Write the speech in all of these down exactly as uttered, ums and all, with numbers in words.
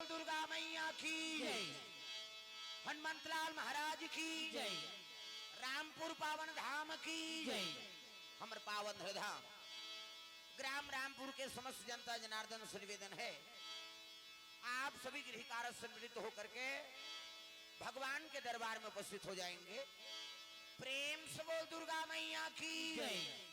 दुर्गा मैया की जय। हनुमंतलाल महाराज की जय। रामपुर पावन धाम की जय। हमर पावन धाम ग्राम रामपुर के समस्त जनता जनार्दन से निवेदन है, आप सभी गृह कार्य से निवृत्त होकर के भगवान के दरबार में उपस्थित हो जाएंगे। प्रेम से बोल दुर्गा मैया की जय।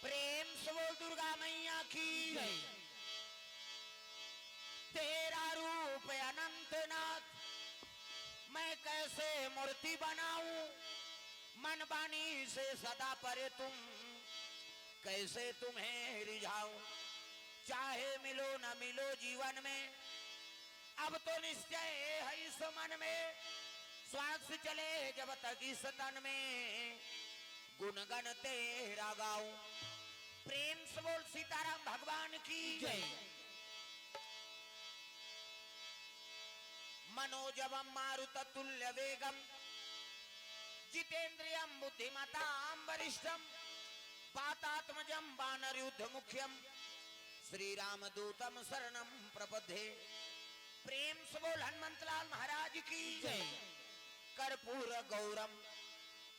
प्रेम से बोल दुर्गा मैया की जय। तेरा रूप अनंतनाथ, मैं कैसे मूर्ति बनाऊं, मन बानी से सदा परे तुम, कैसे तुम्हें रिझाऊं। चाहे मिलो न मिलो जीवन में, अब तो निश्चय है इस मन में, श्वास चले जब तक इस तन में, गुणगण तेरा गाऊं। प्रेम से बोल सीताराम भगवान की जय। मनोजवम मारुत तुल्य वेगम, जितेंद्रियम बुद्धिमताम वरिष्ठम, वातात्मजम वानर युद्ध मुख्यम, श्री राम दूतम शरणम प्रपद्ये। प्रेम से बोल हनुमंतलाल महाराज की जय। कर्पूर गौरम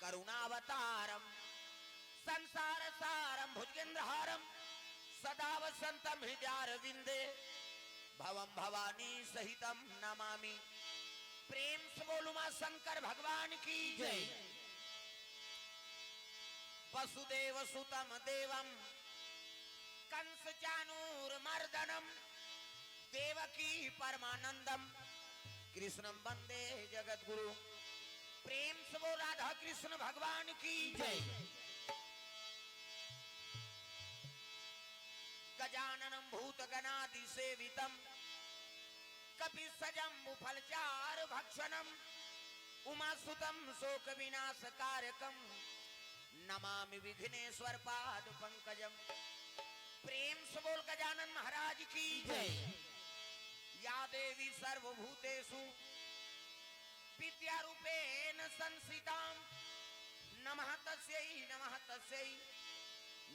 करुणावतारम, संसार सारम भुजगेंद्र हारम, सदा वसंतम हृदयारविंदे, भवम भवानी सहितम नमामि। प्रेम से बोल उमा शंकर भगवान की जय। वसुदेव सुतम देवम कंस चानूर मर्दनम, देवकी परमानंदम, कृष्णम वंदे जगत गुरु। प्रेम से बोल राधा कृष्ण भगवान की जय। गजाननम भूत गणादि सेवितम, कपिसजम्बुफलचारुभक्षणम, उमासुतम शोक विनाश कारकम, नमामि विघ्नेश्वर पाद पंकजम। प्रेम से बोल गजानन महाराज की जय। या देवी सर्वभूतेषु विद्यारूपेण संस्थिताम, नमः तस्यै, नमः तस्यै,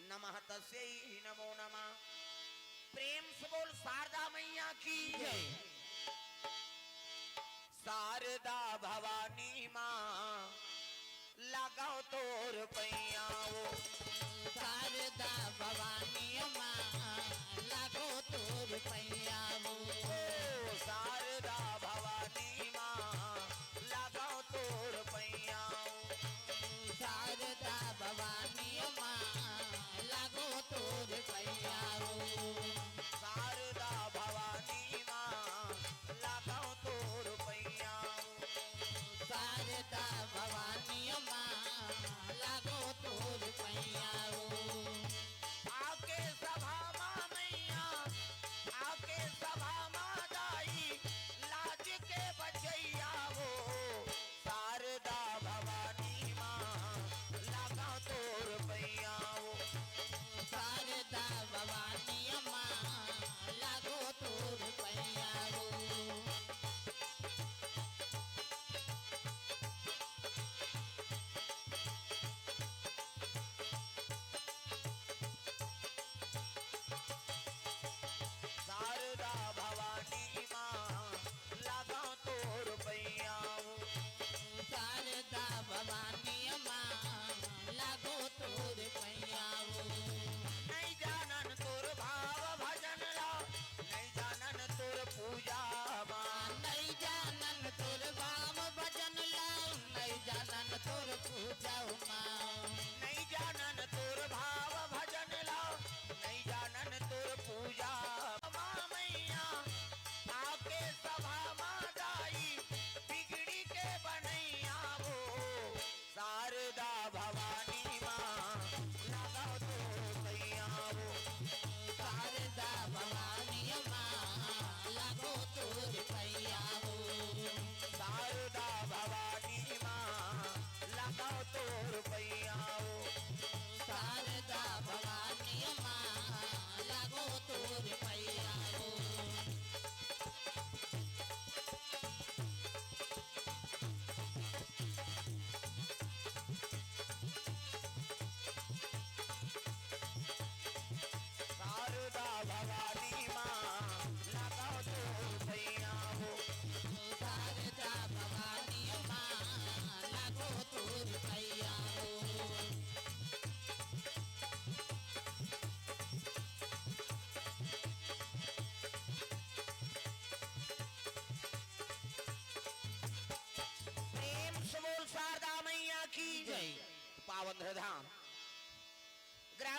नमः तस्यै नमो नमः। प्रेम से बोल शारदा मैया की जय। शारदा भवानी माँ, लागव तोर पैया वो। शारदा भवानी माँ, लागव तोर पैया वो। ओ शारदा भवानी माँ, लागव तोर पैया वो। शारदा भवानी माँ,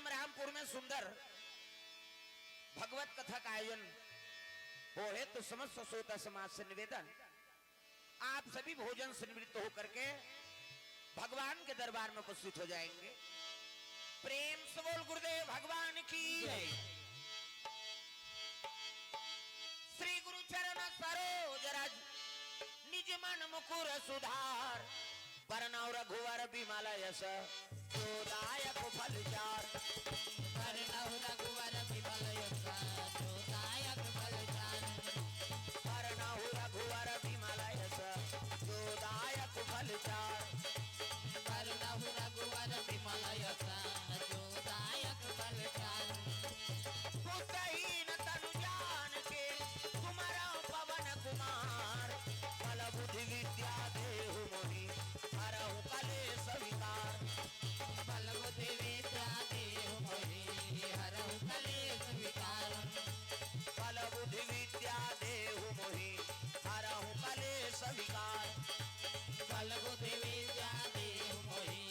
रामपुर में सुंदर भगवत कथा का आयोजन हो है, तो समस्त श्रोता समाज से निवेदन, आप सभी भोजन से निवृत्त होकर के भगवान के दरबार में उपस्थित हो जाएंगे। प्रेम से बोल गुरुदेव भगवान की। श्री गुरु चरण सरोज रज निज मन मुकुर सुधार। बरनउँ रघुवर बिमल यस जो दायक फल चार। बरनउँ रघुवर बिमल यस जो दायक फल चार। बरनउँ रघुवर बिमल यस जो दायक फल चार। बरनउँ रघुवर बिमल यस जो दायक फल चार। पुत्रहीन तनु जान के सुमरउँ पवन कुमार। बल बुद्धि विद्या देहु मोहि हरहु कलेस विकार। बल बुद्धि विद्या देहु मोहि हरहु कलेस विकार। बल बुद्धि विद्या देहु मोहि हरहु कलेस विकार। बल बुद्धि विद्या देहु मोहि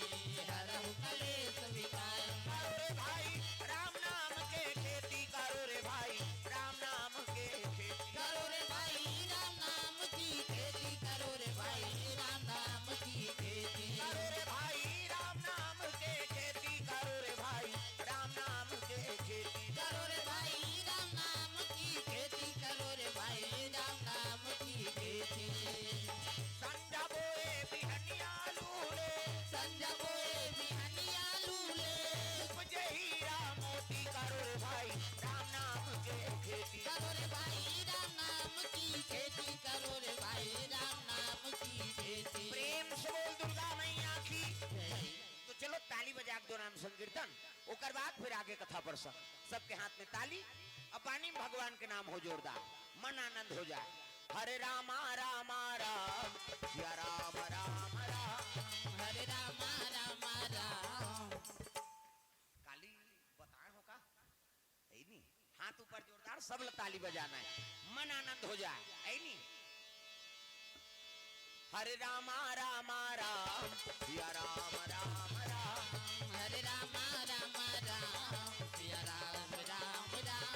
हरहु कलेस विकार। करो रे भाई राम नाम के खेती, करो रे भाई राम नाम के खेती। करो रे भाई राम नाम की खेती, करो रे भाई राम नाम की खेती। करो रे भाई राम नाम के खेती, करो रे भाई राम नाम के खेती। करो रे भाई राम नाम की खेती, करो रे भाई राम नाम की खेती। संझा बोए बिहनिया लूले। संझा बोए बिहनिया लूले। उपजे हीरा मोती, करो रे भाई राम नाम के खेती। करो रे भाई राम नाम की खेती, करो रे भाई राम नाम की खेती। प्रेम से बोल दुर्गा मैया की। तो चलो ताली बजा के दो नाम संकीर्तन, ओकर बाद फिर आगे कथा प्रसंग। सबके हाथ में ताली, अब पानी में भगवान के नाम हो जोरदार, मन आनंद हो जाए। हरे रामा रामा राम, सिया राम राम राम। हरे रामा रामा राम। काली बताए हो का? है नी? हाथ ऊपर जोरदार, सब ला ताली बजाना है, मन आनंद हो जाए, है नी? हरे रामा रामा राम, सिया राम राम राम। हरे रामा रामा राम, सिया राम राम राम।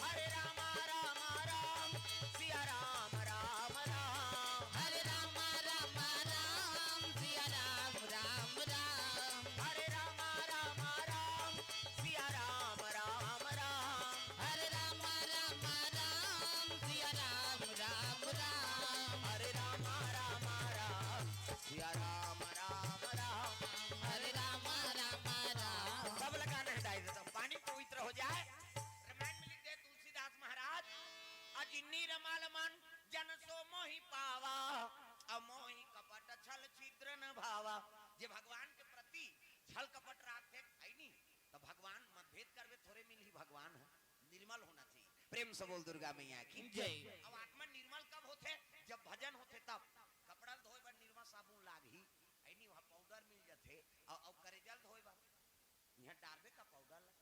हरे रामा रामा राम, सिया राम राम राम। हरे रामा रामा राम, सिया राम राम राम। हरे रामा रामा राम, सिया राम राम राम। हरे रामा रामा राम, सिया राम राम राम। हरे रामा रामा राम, सिया राम राम राम। हरे रामा रामा राम। सब लगाना है दाई, तो पानी पवित्र हो जाए। रामायण में लिख दे तुलसीदास महाराज, अजिन्नी रमाल मन जन सो मोहि पावा, अमोहि कपट छल छिद्र न भावा। जे भगवान के प्रति छल कपट राखथे, है नी, तो भगवान मतभेद करबे थोरे मिलही, भगवान ह, निर्मल होना चाहिए। प्रेम से बोल दुर्गा मैया की जय। अब आत्मा निर्मल कब होथे? जब भजन होथे तब। कपड़ा ल धोए बर निरमा साबुन लागही, है नी, वहाँ पाउडर मिल जथे। और, और करेजा ल धोए बर इहाँ डारबे का पाउडर ला,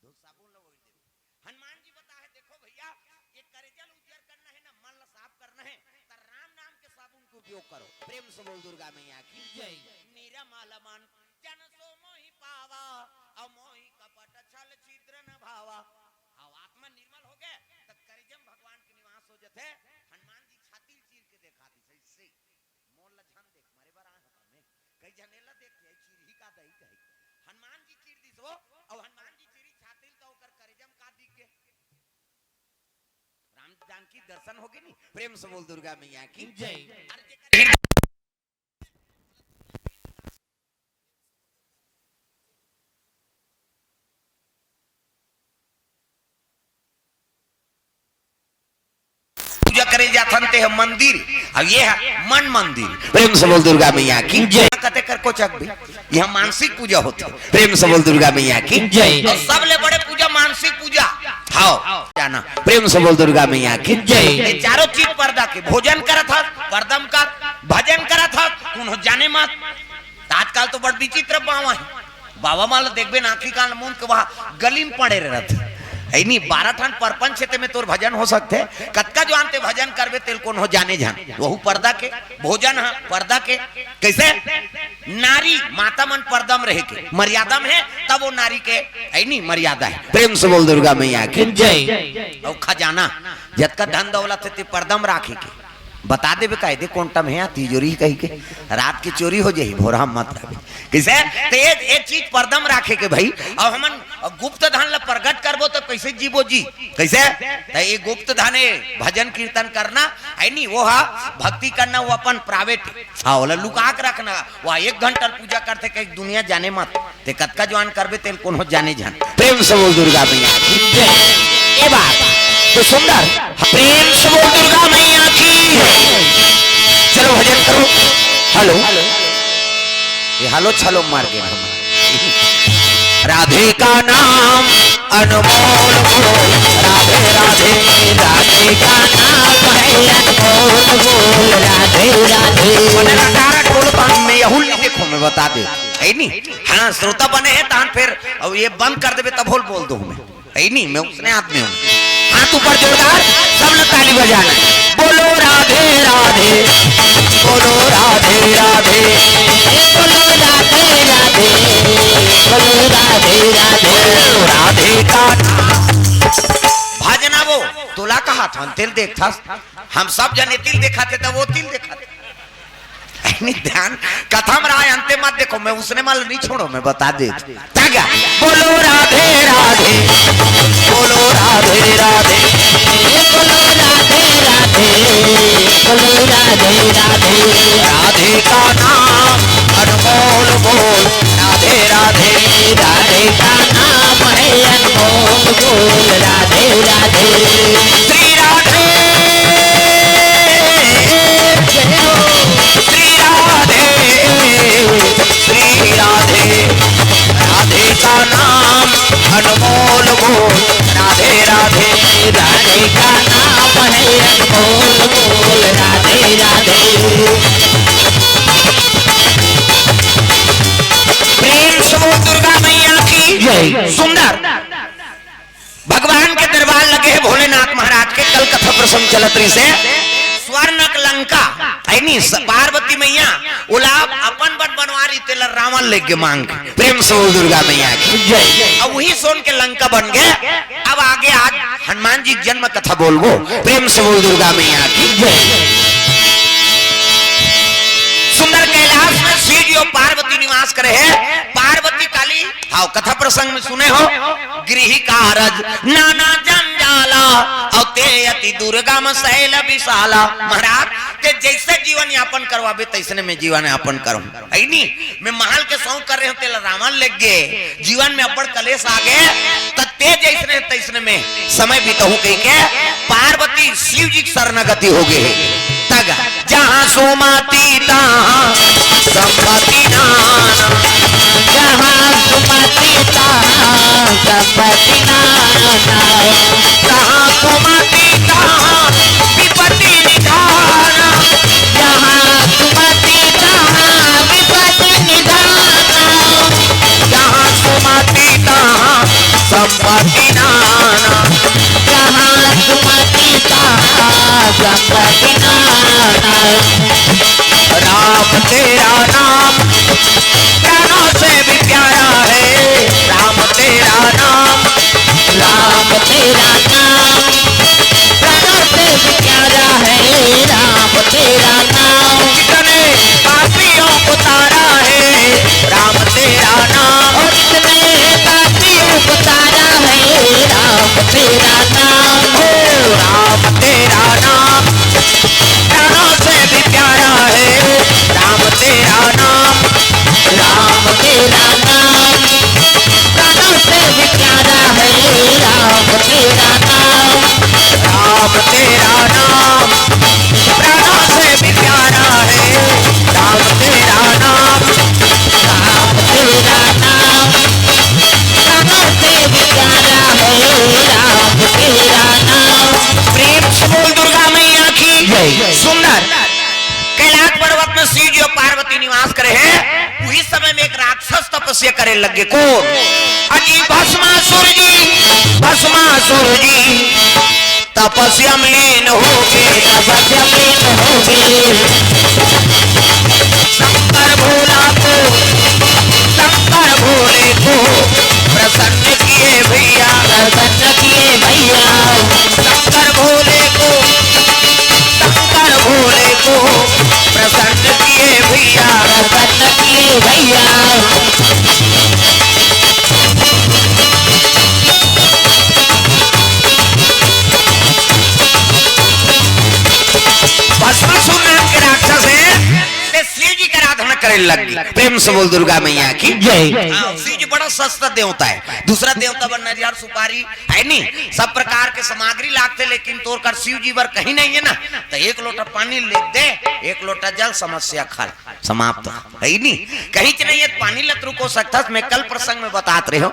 धो साबुन ला ओढ़ देबे। हनुमान जी बता है, देखो भैया, ये करेजा ल उज्जर करना है ना, मन ला साफ करना है, त राम नाम के साबुन के उपयोग करो। प्रेम से बोल दुर्गा मैया की जय। निरमल मन जन सो मोहि पावा, अमोहि कपट छल छिद्र न भावा। हाँ, आत्मा निर्मल हो गए, त करेजा में भगवान के निवास हो जथे। हनुमान जी छाती ल चीर के देखा दिस, ऐसे मोर ला झन देख, मरे बर आए हो का मैं? कई झने ला देख, ये चीरही का दई कही। हनुमान जी चीर दिस वो, अउ हनुमान जी चीरी छाती ल त ओकर करेजा म का दिख गे? राम जानकी दर्शन होगे नी। प्रेम से बोल दुर्गा मैया की जय। अरे जेकर पूजा करे जाथन ते ह मंदिर, अउ ये ह मन मंदिर। प्रेम से बोल दुर्गा मैया की जय। कते कर कोचक भी, यहाँ मानसिक पूजा होथे। प्रेम से बोल दुर्गा मैया की जय। अउ सबले बड़े पूजा मानसिक पूजा। हाँ, जाना। प्रेम से बोल दुर्गा मैया की जय। ये चारों चीज पर्दा के, भोजन करत हस, पर्दा म कर, भजन करत हस, कोनो जाने मत। त आजकल तो बड़ विचित्र बाबा हे। बाबा मन ल देखबे ना, आँखी कान ल मूंद के वहाँ गली म पड़े रहत। है नी, बारह ठन परपंच हे, तेमे तोर भजन हो सकथे। कतका जुआन ते भजन करबे, तेल कोनो जाने झन। वहू पर्दा के, भोजन ह पर्दा के। कइसे? नारी, माता मन पर्दा म रहे के, मर्यादा म हे, तब वो नारी के, है नी, मर्यादा हे। प्रेम से बोल दुर्गा मैया की जय। अउ खजाना, जतका धन दौलत हे, ते पर्दा म राखे के। बता देबे का, दे कोंटा म हे या तिजोरी कहि के, रात के चोरी हो जाही, भोरहा म मत रखे। कइसे? ते एक, एक चीज पर्दा म राखे के भाई। अउ हमन गुप्त धन ला प्रगट करबो त कइसे जीबो जी? कइसे? त ये गुप्त धन हे, भजन कीर्तन करना, है नी, वो हा भक्ति करना, वो अपन private, हाँ, ओला लुका के रखना। वह एक घंटा पूजा करथे, कहीं दुनिया जाने मत। ते कतका जुआन करबे, तेल कोनो जाने झन। प्रेम से बोल दुर्गा मैया की जय। ए बात तो सुंदर। प्रेम से बोल दुर्गा मैया की। चलो भजन करो। हेलो, ये हेलो छलो मार के हम। राधे का नाम अनमोल बोल, राधे राधे। राधे का नाम है अनमोल बोल, राधे राधे। मने ना तारा ढोल बम में यहू नहीं देखो, मैं बता दे। है नी? हाँ, श्रोता बने हैं, तान फिर अब ये बंद कर देबे, तब होल बोल दूं मैं। है नी, मैं उसने आदमी हूँ। हाथ ऊपर जोरदार, सब लोग ताली बजाना। बोलो राधे राधे, बोलो राधे राधे, बोलो राधे राधे, बोलो राधे राधे। राधे का नाम। भजना वो तोला कहा था, तिल देखथस, हम सब जने तिल देखाथे, त वो तिल देखाथे। नहीं, ध्यान कथा म राय अंते मत देखो, मैं उसने माल नहीं छोड़ो, मैं बता दे। तागा, बोलो राधे राधे, बोलो राधे राधे, बोलो राधे राधे, बोलो राधे राधे। राधे का नाम अनमोल बोल, राधे राधे। राधे का नाम है अनमोल बोल, राधे राधे। श्री राधे, श्री राधे, श्री राधे। राधे का नाम अनमोल बोल, राधे राधे। राधे का नाम है अनमोल बोल, राधे राधे। प्रेम से बोल दुर्गा मैया की जय। सुंदर भगवान के दरबार लगे हे भोलेनाथ महाराज के। कल कथा प्रसंग चलत रहिसे, स्वर्ण के लंका, है नी, स-, पार्वती मैया ओला अपन बन बनवा रही, तेला रावण लेगे मांग। प्रेम से बोल दुर्गा मैया की जय। अब वही सोन के लंका बन गए। अब आगे आज हनुमान जी के जन्म कथा बोलबो। प्रेम से बोल दुर्गा मैया की जय। सुंदर कैलाश में शिव जी और पार्वती निवास करे हे। पार्वती काली, हाँ, कथा प्रसंग में सुने हो, गृह कारज नाना जंजाला, और ते अति दुर्गम शैल विशाला। महाराज, ते जैसे जीवन यापन करवाबे, तैसने में जीवन यापन करूं। है नी? मैं महल के सौंग कर रहे हूं, तेला रावण लेगे, जीवन में अब्बड़ कलेश आ गए, त ते जैसने तैसने में समय बितहूं कहि के पार्वती शिव जी के शरणागति हो गए। तग जहाँ सुमति तहाँ संपत्ति नाना, जहाँ सुमति तहाँ संपत्ति नाना, जहाँ सुमति तहाँ विपत्ति निधाना, जहाँ सुमति तहाँ विपत्ति निधाना, जहाँ सुमति तहाँ संपत्ति नाना, जहाँ सुमति तहाँ संपत्ति नाना। राम तेरा नाम प्राणों से भी प्यारा है, राम तेरा नाम, राम तेरा नाम प्राणों से भी प्यारा है, राम तेरा नाम। कितने पापियों को तारा है, राम तेरा नाम। और कितने पापियों को तारा है, राम तेरा नाम। हो राम तेरा नाम प्राणों से भी प्यारा है, राम तेरा नाम। राम तेरा नाम प्राणों से भी प्यारा है, राम तेरा नाम। राम तेरा नाम प्राणों से भी प्यारा है, राम तेरा नाम। राम तेरा नाम प्राणों से भी प्यारा है, राम तेरा नाम। प्रेम से बोल दुर्गा मैया की जय। सुंदर कैलाश पर्वत में शिव जी और पार्वती निवास करे हे। उही समय में एक राक्षस तपस्या करे लगे। कौन? अजी भस्मासुर जी, भस्मासुर। गुरु जी तपस्या में लीन हो गए। तपस्या में लीन हो गए। शंकर भोला को, शंकर भोले को प्रसन्न किए भैया। प्रसन्न किए भैया। शंकर भोले को, शंकर भोले को प्रसन्न किए भैया। प्रसन्न किए भैया। भस्मासुर नाम के राक्षस है, ते शिव जी के आराधना करे लग गई। प्रेम से बोल दुर्गा मैया की जय। हाँ, शिव जी बड़ा सस्ता देवता है। दूसरा देवता बर नरियर सुपारी है नहीं, सब प्रकार के सामग्री लागथे, लेकिन तोर कर शिव जी बर कहीं नहीं है ना, तो एक लोटा पानी ले दे, एक लोटा जल, समस्या खल समाप्त है नहीं। कहीं च नहीं है, पानी लत रुको सकता। मैं कल प्रसंग में बतात रहे हो,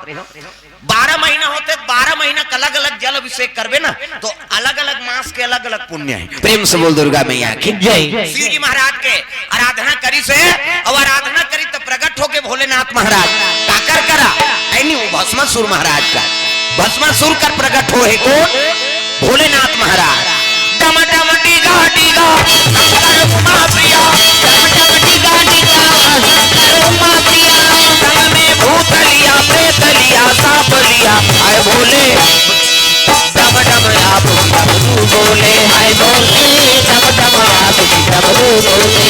बारह महीना होथे, बारह महीना का अलग-अलग जल अभिषेक करबे ना, तो अलग-अलग मास के अलग-अलग पुण्य है। प्रेम से बोल दुर्गा मैया की जय। शिव जी महाराज के आराधना करिस हे, अउ आराधना करिस त प्रगट होके भोलेनाथ महाराज काकर करा, ऐनी वो भस्मासुर महाराज का, भस्मासुर कर प्रगट होहे कोन? भोलेनाथ महाराज। डम डम डीगा डीगा शंकर उमा प्रिया। डम डम डीगा डीगा शंकर उमा प्रिया। संग में भूत लिया, प्रेत लिया, सांप लिया, आए भोले। डम डम आप की डमरू बोले, आए भोले। डम डम आप की डमरू बोले।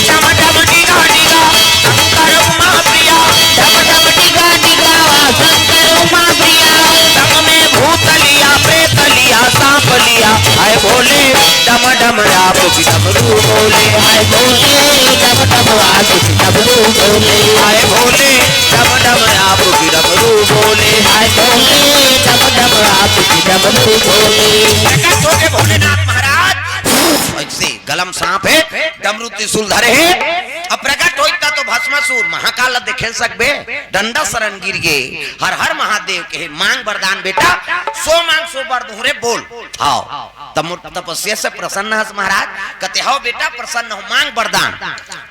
डम डम डीगा डीगा शंकर उमा प्रिया। डम डम डीगा डीगा शंकर उमा प्रिया। संग में भूत लिया, प्रेत लिया, सांप लिया, आए भोले। डम डम आप की डमरू बोले, आए भोले। डम डम आप की डमरू बोले, आए भोले। डम डम आप की डमरू बोले, आए भोले। डम डम आप की डमरू बोले। प्रकट हो गए भोलेनाथ महाराज, ऐसे गलम सांप है, डमरू त्रिशूल धरे है। अब प्रकट होइता तो भस्मासुर महाकाल ला देखे सकबे, डंडा शरण गिर गे। हर हर महादेव के मांग वरदान बेटा, सो मांग सो बर दूं रे बोल। हाव, तब मोर तपस्या से प्रसन्न हस महाराज? कथे, "हव बेटा, प्रसन्न हो, मांग वरदान।"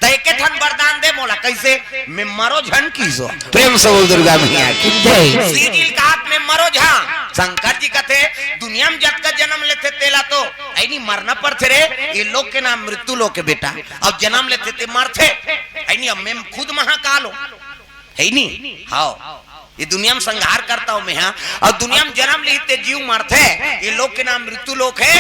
त एके ठन वरदान दे मोला, कइसे? मैं मरो झन किसो। प्रेम से बोल दुर्गा मैया की जय। शिव जी ल कहात मैं मरो झन। शंकर जी कथे, "दुनिया में जतका जन्म लेथे तेला तो ऐनी मरना पड़थे रे, ये लोक के नाम मृत्यु लोक हे बेटा। अब जन्म लेथे ते मरथे, ऐनी अब मैं खुद महाकाल हो।" है नी? हाव। ये दुनिया में संहार करता हूँ मैं, हाँ। अउ दुनिया में जन्म ली ते जीव मरथे, ये लोक के नाम मृत्यु लोक हे।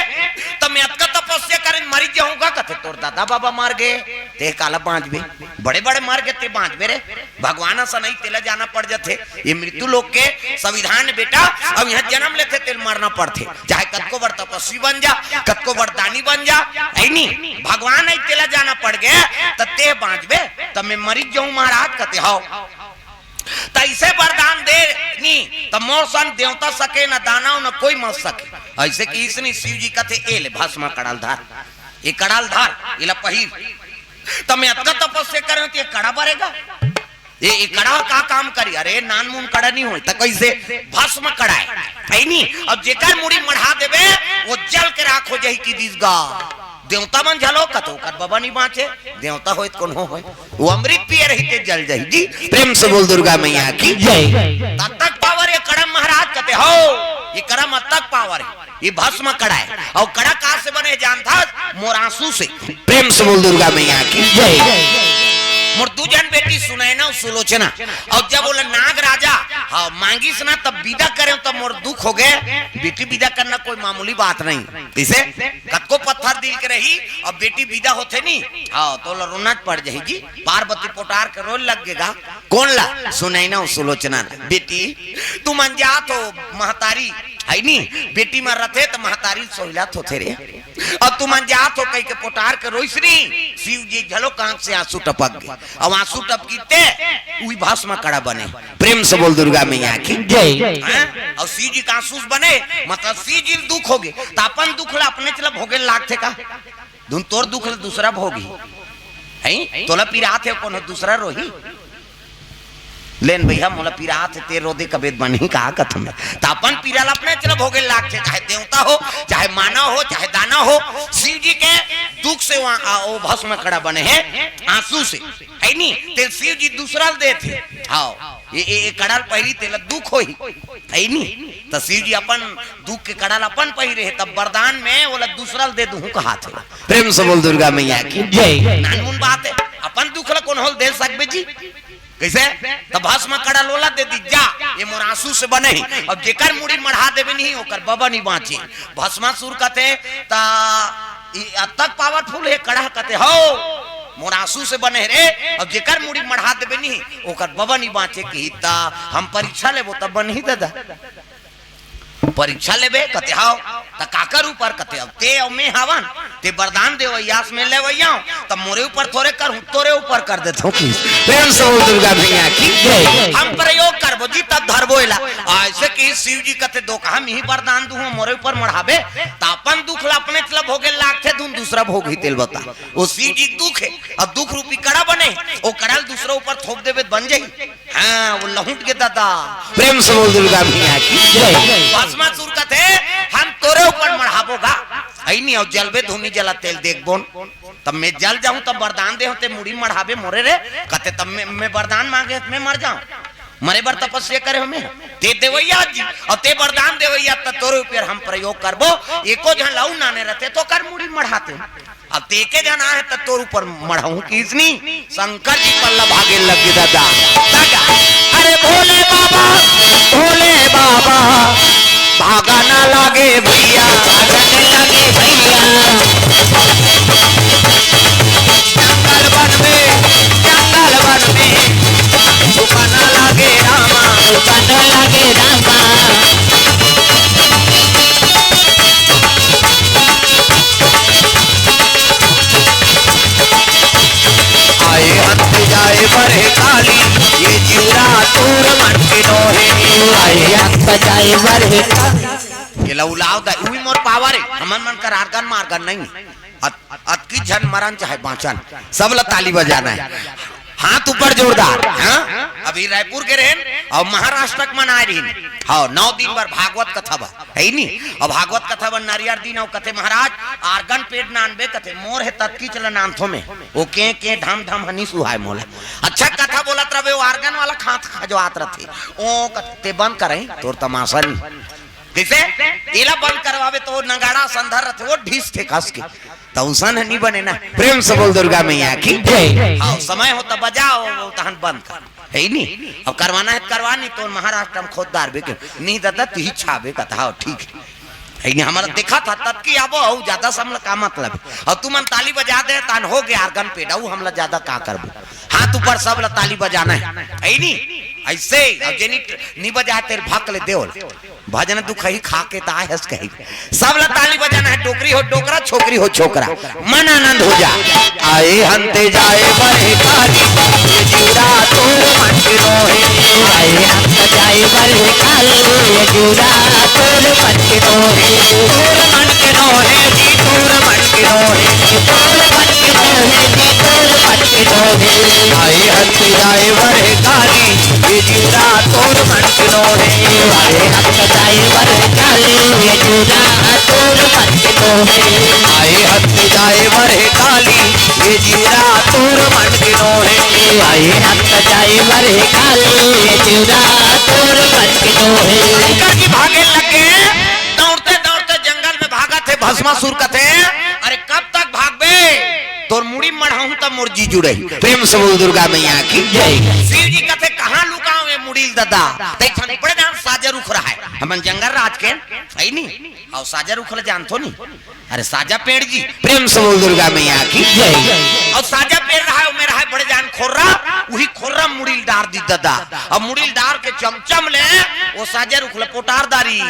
त मैं अतका तपस्या करें मरी जाहूँगा कथे, तोर दादा बाबा मर गे, ते काला बाँचबे? बड़े बड़े मर गे, ते बाँचबे रे? भगवान असन नहीं, तेला जाना पड़ जाथे। ये मृत्यु लोक के संविधान हे बेटा। अब यहाँ जन्म लेथे तेल मरना पड़थे, चाहे कतको बड़ तपस्वी बन जा, कतको बड़ दानी बन जा, है नी? भगवान नहीं, तेला जाना पड़ गे, त ते बाँचबे, त मैं मरी जाहूँ महाराज कथे, हाव। त अइसे वरदान दे नी, त मोर सन देवता सके, न दानव, न कोई मर सके। अइसे कि इसने शिव जी कथे, "ए ले भस्म कड़ा ल धर, ये कड़ा ल धर, एला पहिर।" त मैं अतका तपस्या करें त ये कड़ा बरेगा? ये, ये कड़ा का काम करी? अरे नानमुन कड़ा नहीं होय, त कइसे? भस्म कड़ा हे, है नी? अब जेकर मुड़ी मढ़ा देबे, वो जल के राख हो जाही कि दिस गा। देवता मन झलो कतो कर बाबा नहीं बाँचे, देवता होय त कोनो होय, वो अमृत पिए रही ते जल जाही जी। प्रेम से बोल दुर्गा मैया की जय। तब तक पावर ये कड़ा महाराज कथे, हाव, ये कड़ा म तक पावर हे, ये भस्म कड़ा हे। अउ कड़ा का से बने जानथस? मोर आंसू से। प्रेम से बोल दुर्गा मैया की जय। मोर दू झन बेटी सुनैना अउ सुलोचना, अउ जब बोला नाग राजा, हाँ, मांगिस ना तब विदा करें तब मोर दुख हो गे, बेटी विदा करना कोई मामूली बात नहीं। कइसे? कतको पत्थर दिल के रही, अब बेटी विदा होथे नी, हाँ, त ओला रोना पड़ जाही जी। पार्वती पोटार के रोए लग गेगा। कोन ला? सुनैना अउ सुलोचना ला। बेटी, तुमन जात हो महतारी, है नी? बेटी मरथे त महतारी सोहिलात होथे रे। अब तुमन जात हो कहिके पोटार के रोइस नी, शिव जी घलो आँख से आंसू टपक गे। अब आंसू टपकिस ते उही भस्म कड़ा बने। प्रेम से बोल दुर्गा मैया की जय। हैं? अउ शिव जी के आंसू से बने, मतलब शिव जी ल दुख हो गे, त अपन दुख ला अपने चला भोगे लागथे का? धुन तोर दुख ल दूसरा भोगी, हैं? तोला पिरात हे कोनो दूसरा रोही? लेन भैया, मोला पिरात हे, ते रो दे कबे त बनही का कथन। त अपन पीरा ल अपने चला भोगे लागथे, चाहे देवता हो, चाहे मानव हो, चाहे दानव हो। शिव जी के दुख से वहाँ आ, ओ भस्म कड़ा बने हे आंसू से, है नी? ते शिव जी दूसरा ल देथे। हाव, ये, ये, ये कड़ा ल पहिरी तेला दुख होही, है नी? त शिव जी अपन दुख के कड़ा ल अपन पहिरे हे, तब वरदान में ओला दूसरा ल दे दूहूं कहाथे। प्रेम से बोल दुर्गा मैया की जय। नानमुन बात हे, अपन दुख ल कोनो ल दे सकबे जी? कइसे? त भस्म कड़ा ल ओला दे दी, जा, ये मोर आंसू से बने हे, अब जेकर मुड़ी मढ़ा देबे नहीं, ओकर बबा नहीं बांचे। भस्मासुर कथे, त ई अतक powerful हे कड़ा, कथे, "हव, मोर आंसू से बने हे रे, अब जेकर मुड़ी मढ़ा देबे नहीं, ओकर बबा नहीं बांचे।" किही, "त हम परीक्षा लेबो, तब बनही ददा।" परीक्षा लेबे? कथे, "हव।" "त काकर ऊपर?" कथे, "अब ते अउ मैं हवन, ते वरदान देवइया अस, मैं लेवइया हंव, त मोरे ऊपर थोरे करहूं, तोरे ऊपर कर देथंव।" किही, प्रेम से बोल दुर्गा मैया की जय। "हम प्रयोग करबो जी, तब धरबो एला।" अइसे किही शिव जी कथे, "दोकहा मिही वरदान दूहूं, मोरे ऊपर मढ़ाबे, त अपन दुख ल अपनेच ल भोगे लागथे, धुन दूसरा भोगही तेल बता।" ओ शिव जी के दुख हे, अउ दुख रूपी कड़ा बने, ओ कड़ा ल दूसरा ऊपर थोप देबे त बन जाही। हां, ओ लहुंट गे ददा। प्रेम से बोल दुर्गा मैया की जय। भस्मासुर कथे, "हम तोरे ऊपर मढ़ाबो गा।" अइनी, अउ जलबे धुन नी जला, तेल देखबोन। "तब मैं जल जाहूं, तब वरदान देहंव, ते मुड़ी मढ़ाबे मोरे रे।" कथे, "तब मैं, मैं वरदान मांगे, मैं मर जांव? मरे बर तपस्या करे हंव मैं? ते देवइया जी, अउ ते वरदान देवइया, त तोरे ऊपर हम प्रयोग करबो। एको झन ल अउ नाने रथे, त ओकर मुड़ी मढ़ातेन।" अब ते एके झन आहे त तोर ऊपर मढ़ाहूं किसनी। शंकर जी पल्ला भागे लग गे ददा। ददा। अरे भोले बाबा, भोले बाबा, भागा ना लागे भइया, भागा ना लागे भइया। जंगल वन में, जंगल वन में, छुपा ना लागे रामा, छुपा ना लागे रामा। आए अंत जाए बर हे काली, ये जीवरा तोर मन के नोहे। आए अंत जाए बर हे काली। ये लउलाव दा, उही मोर power हे। हमन मन कर organ मार्गन नहीं। अत-, अतकी झन मरन चाहे बांचन, सब ला ताली बजाना हे। हाथ ऊपर जोरदार, हां? अभी रायपुर गे रहेन अउ महाराष्ट्र के मन आए रहिन। हव, नौ दिन बर भागवत कथा बर। हे नी? अउ भागवत कथा बर नरियर दिन अउ कथे, "महाराज, organ pad नानबे?" कथे, "मोर हे ततकी चला नानथों मैं।" ओ के, के ढम ढम ह नी सुहाय मोला। अच्छा कथा बोलत रहिबे, ओ organ वाला खांत खजवात रथे। ओ कथे, "बंद करही, तोर तमाशा नी।" कइसे? एला बंद करवाबे त ओ नगाड़ा संधर रथे, ओ ढीसथे कस के। त उसन ह नी बने ना। प्रेम से बोल दुर्गा मैया की जय। हव, समय हो त बजाओ, तहन बंद कर। हे नी? अब करवाना हे त करवा, नी त महाराष्ट्र म खोद डारबे के। नी ददा, तुही छाबे कथा, हव, ठीक हे। हे नी, हमला देखा था, ततकी आबो, अउ जादा से हमला का मतलब हे? अउ तुमन ताली बजा दे, तहन हो गे organ pad, अउ हमला जादा का करबो? हाथ ऊपर, सब ला ताली बजाना हे। हे नी? अइसे, अउ जेनी नी बजाए, तेला भक ले देवल। भजन दुखही खा के त आहे हस कही। सब ला ताली बजाना हे, डोकरी हो डोकरा, छोकरी हो छोकरा, मन आनंद हो जा। आए हंते जाए बर हे काली, ये जीवरा तोर मन के नोहे। आए हंते जाए बर हे काली, ये जीवरा तोर मन के नोहे। तोर मन के नोहे जी, तोर मन के नोहे। तोर मन के नोहे जी, तोर मन के नोहे। आए हंते जाए बर हे काली, ये जीवरा तोर मन के नोहे। आए हंते जाए बर हे काली, ये जीवरा तोर मन के नोहे। आए हंते जाए बर हे काली, ये जीवरा तोर मन के नोहे। आए हंते जाए बर हे काली, ये जीवरा तोर मन के नोहे। शंकर जी भागे लगे, दउड़ते दउड़ते जंगल में भागत हे, भस्मासुर कथे, "अरे कब तक भागबे? तोर मुड़ी मढ़ाहूं त मोर जी जुड़ही।" प्रेम से बोल दुर्गा मैया की जय। शिव जी कथे, "कहां लुकावं ये मुड़ी ल ददा?" त एक ठन बड़े जान साजा रुख रहय, हमन जंगल राज के, हे नी? अउ साजा रुख ल जानथो नी? अरे साजा पेड़ जी। प्रेम से बोल दुर्गा मैया की जय। अउ साजा पेड़ रहय, ओमे रहय बड़े जान खोर्रा, उही खोर्रा मुड़ी ल डार दी ददा। अउ मुड़ी ल डार के चमचम ले ओ साजा रुख ल पोटार डारी।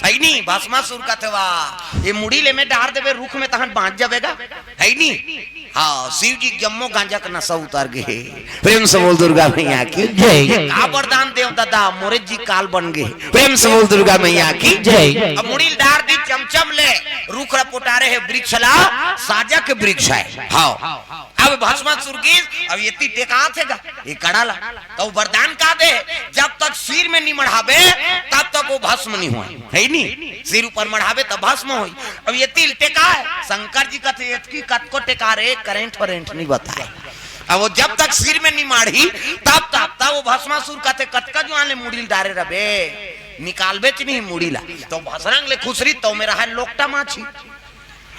हे नी, भस्मासुर कथे, "वाह, ये मुड़ी ले में डार देबे रुख में, तहन बांच जाबे गा।" हे नी? हव, शिव जी के जम्मो गांजा के नशा उतर गे हे। प्रेम से बोल दुर्गा मैया की जय। का वरदान देवं ददा, मोरे जी काल बन गे हे। प्रेम से बोल दुर्गा मैया की जय। अब मुड़ी ल डार दी चमचम ले, रुख ल पोटारे हे, वृक्ष ला साजा के वृक्ष हे। हव। अब भस्मासुर गिस, अब एती टेकात हे गा, ये कड़ा ला। त ओ वरदान का दे, जब तक सिर में नी मढ़ाबे, तब तक ओ भस्म नी होय, हे नी? सिर ऊपर मढ़ाबे, तब भस्म होय। अब एती ल टेका हे, शंकर जी कथे, "एतकी कतको टेका रे, करंट वरेंट नी बताय।" अब ओ जब तक सिर में नी माढ़ही, तब तक, तब ओ भस्मासुर कथे, "कतका जुआन ले मुड़ी ल डारे रबे?" निकालबेच नहीं मुड़ी ला। तो भसरंग ले खुसरी तो मेरा है लोकटा माछी।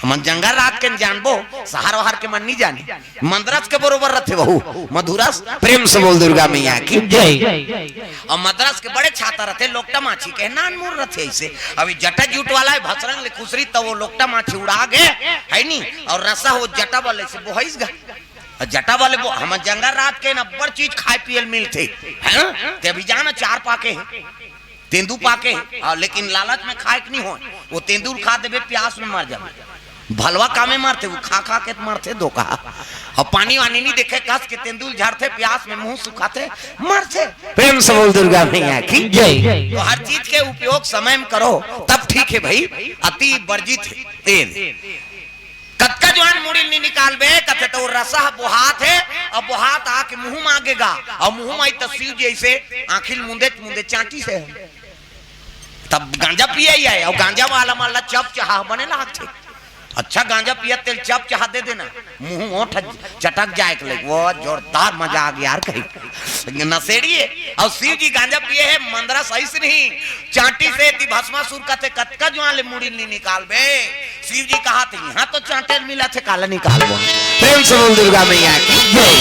हमन जंगल रात के जानबो, शहर वहर के मन नहीं जाने। मंदरस के बरोबर रथे वहू, मधुरस। प्रेम से बोल दुर्गा मैया की जय। और मद्रास के बड़े छाता रथे, लोकटा माछी के नान मोर रथे ऐसे। अभी जटा जूट वाला है भसरंग ले खुसरी, तो वो लोकटा माछी उड़ा गे, है नी? और रसा वो जटा वाले से बोहइस गा। और जटा वाले बो-, हम जंगल रात के न अब्बड़ चीज खाए पियल मिलथे, हैं? ते अभी जाना चार पाके है, तेंदू पाके है, और लेकिन लालच में खाए के नहीं हो, वो तेंदू खा देबे, प्यास में मर जाबे। भलवा कामे मरथे, वो खा खा के मरथे धोखा। और पानी वानी नहीं देखे, कस के तेंदुल झाड़थे, प्यास में मुंह सुखाथे, मरथे। प्रेम से बोल दुर्गा मैया की जय। तो हर चीज के उपयोग समय में करो, तब ठीक है भाई, अति वर्जित है। ए, कतका जुआन मुड़ी नहीं निकालबे, कथे तो रसा बोहात है, अब बोहात आके मुंह मांगेगा, और मुंह माई तो शिव जैसे आंखिल मुंदे मुंदे चांटी से है। तब गांजा पिए ही है, और गांजा वाला माला चप चहा बने लागथे। अच्छा गांजा पिया तेल चप चहा दे देना, मुंह ओठ चटक जाए के लगे, वो जोरदार मजा आ गया यार कहीं। नशेड़ी है। और शिव जी गांजा पिए है, मंदरा सही से नहीं, चांटी से ती भस्मासुर कथे कतका जुआन ले मुड़ी नहीं निकालबे। शिव जी कहा थे, यहाँ तो चांटे मिला थे, काला निकालबो। प्रेम से बोल दुर्गा मैया की जय।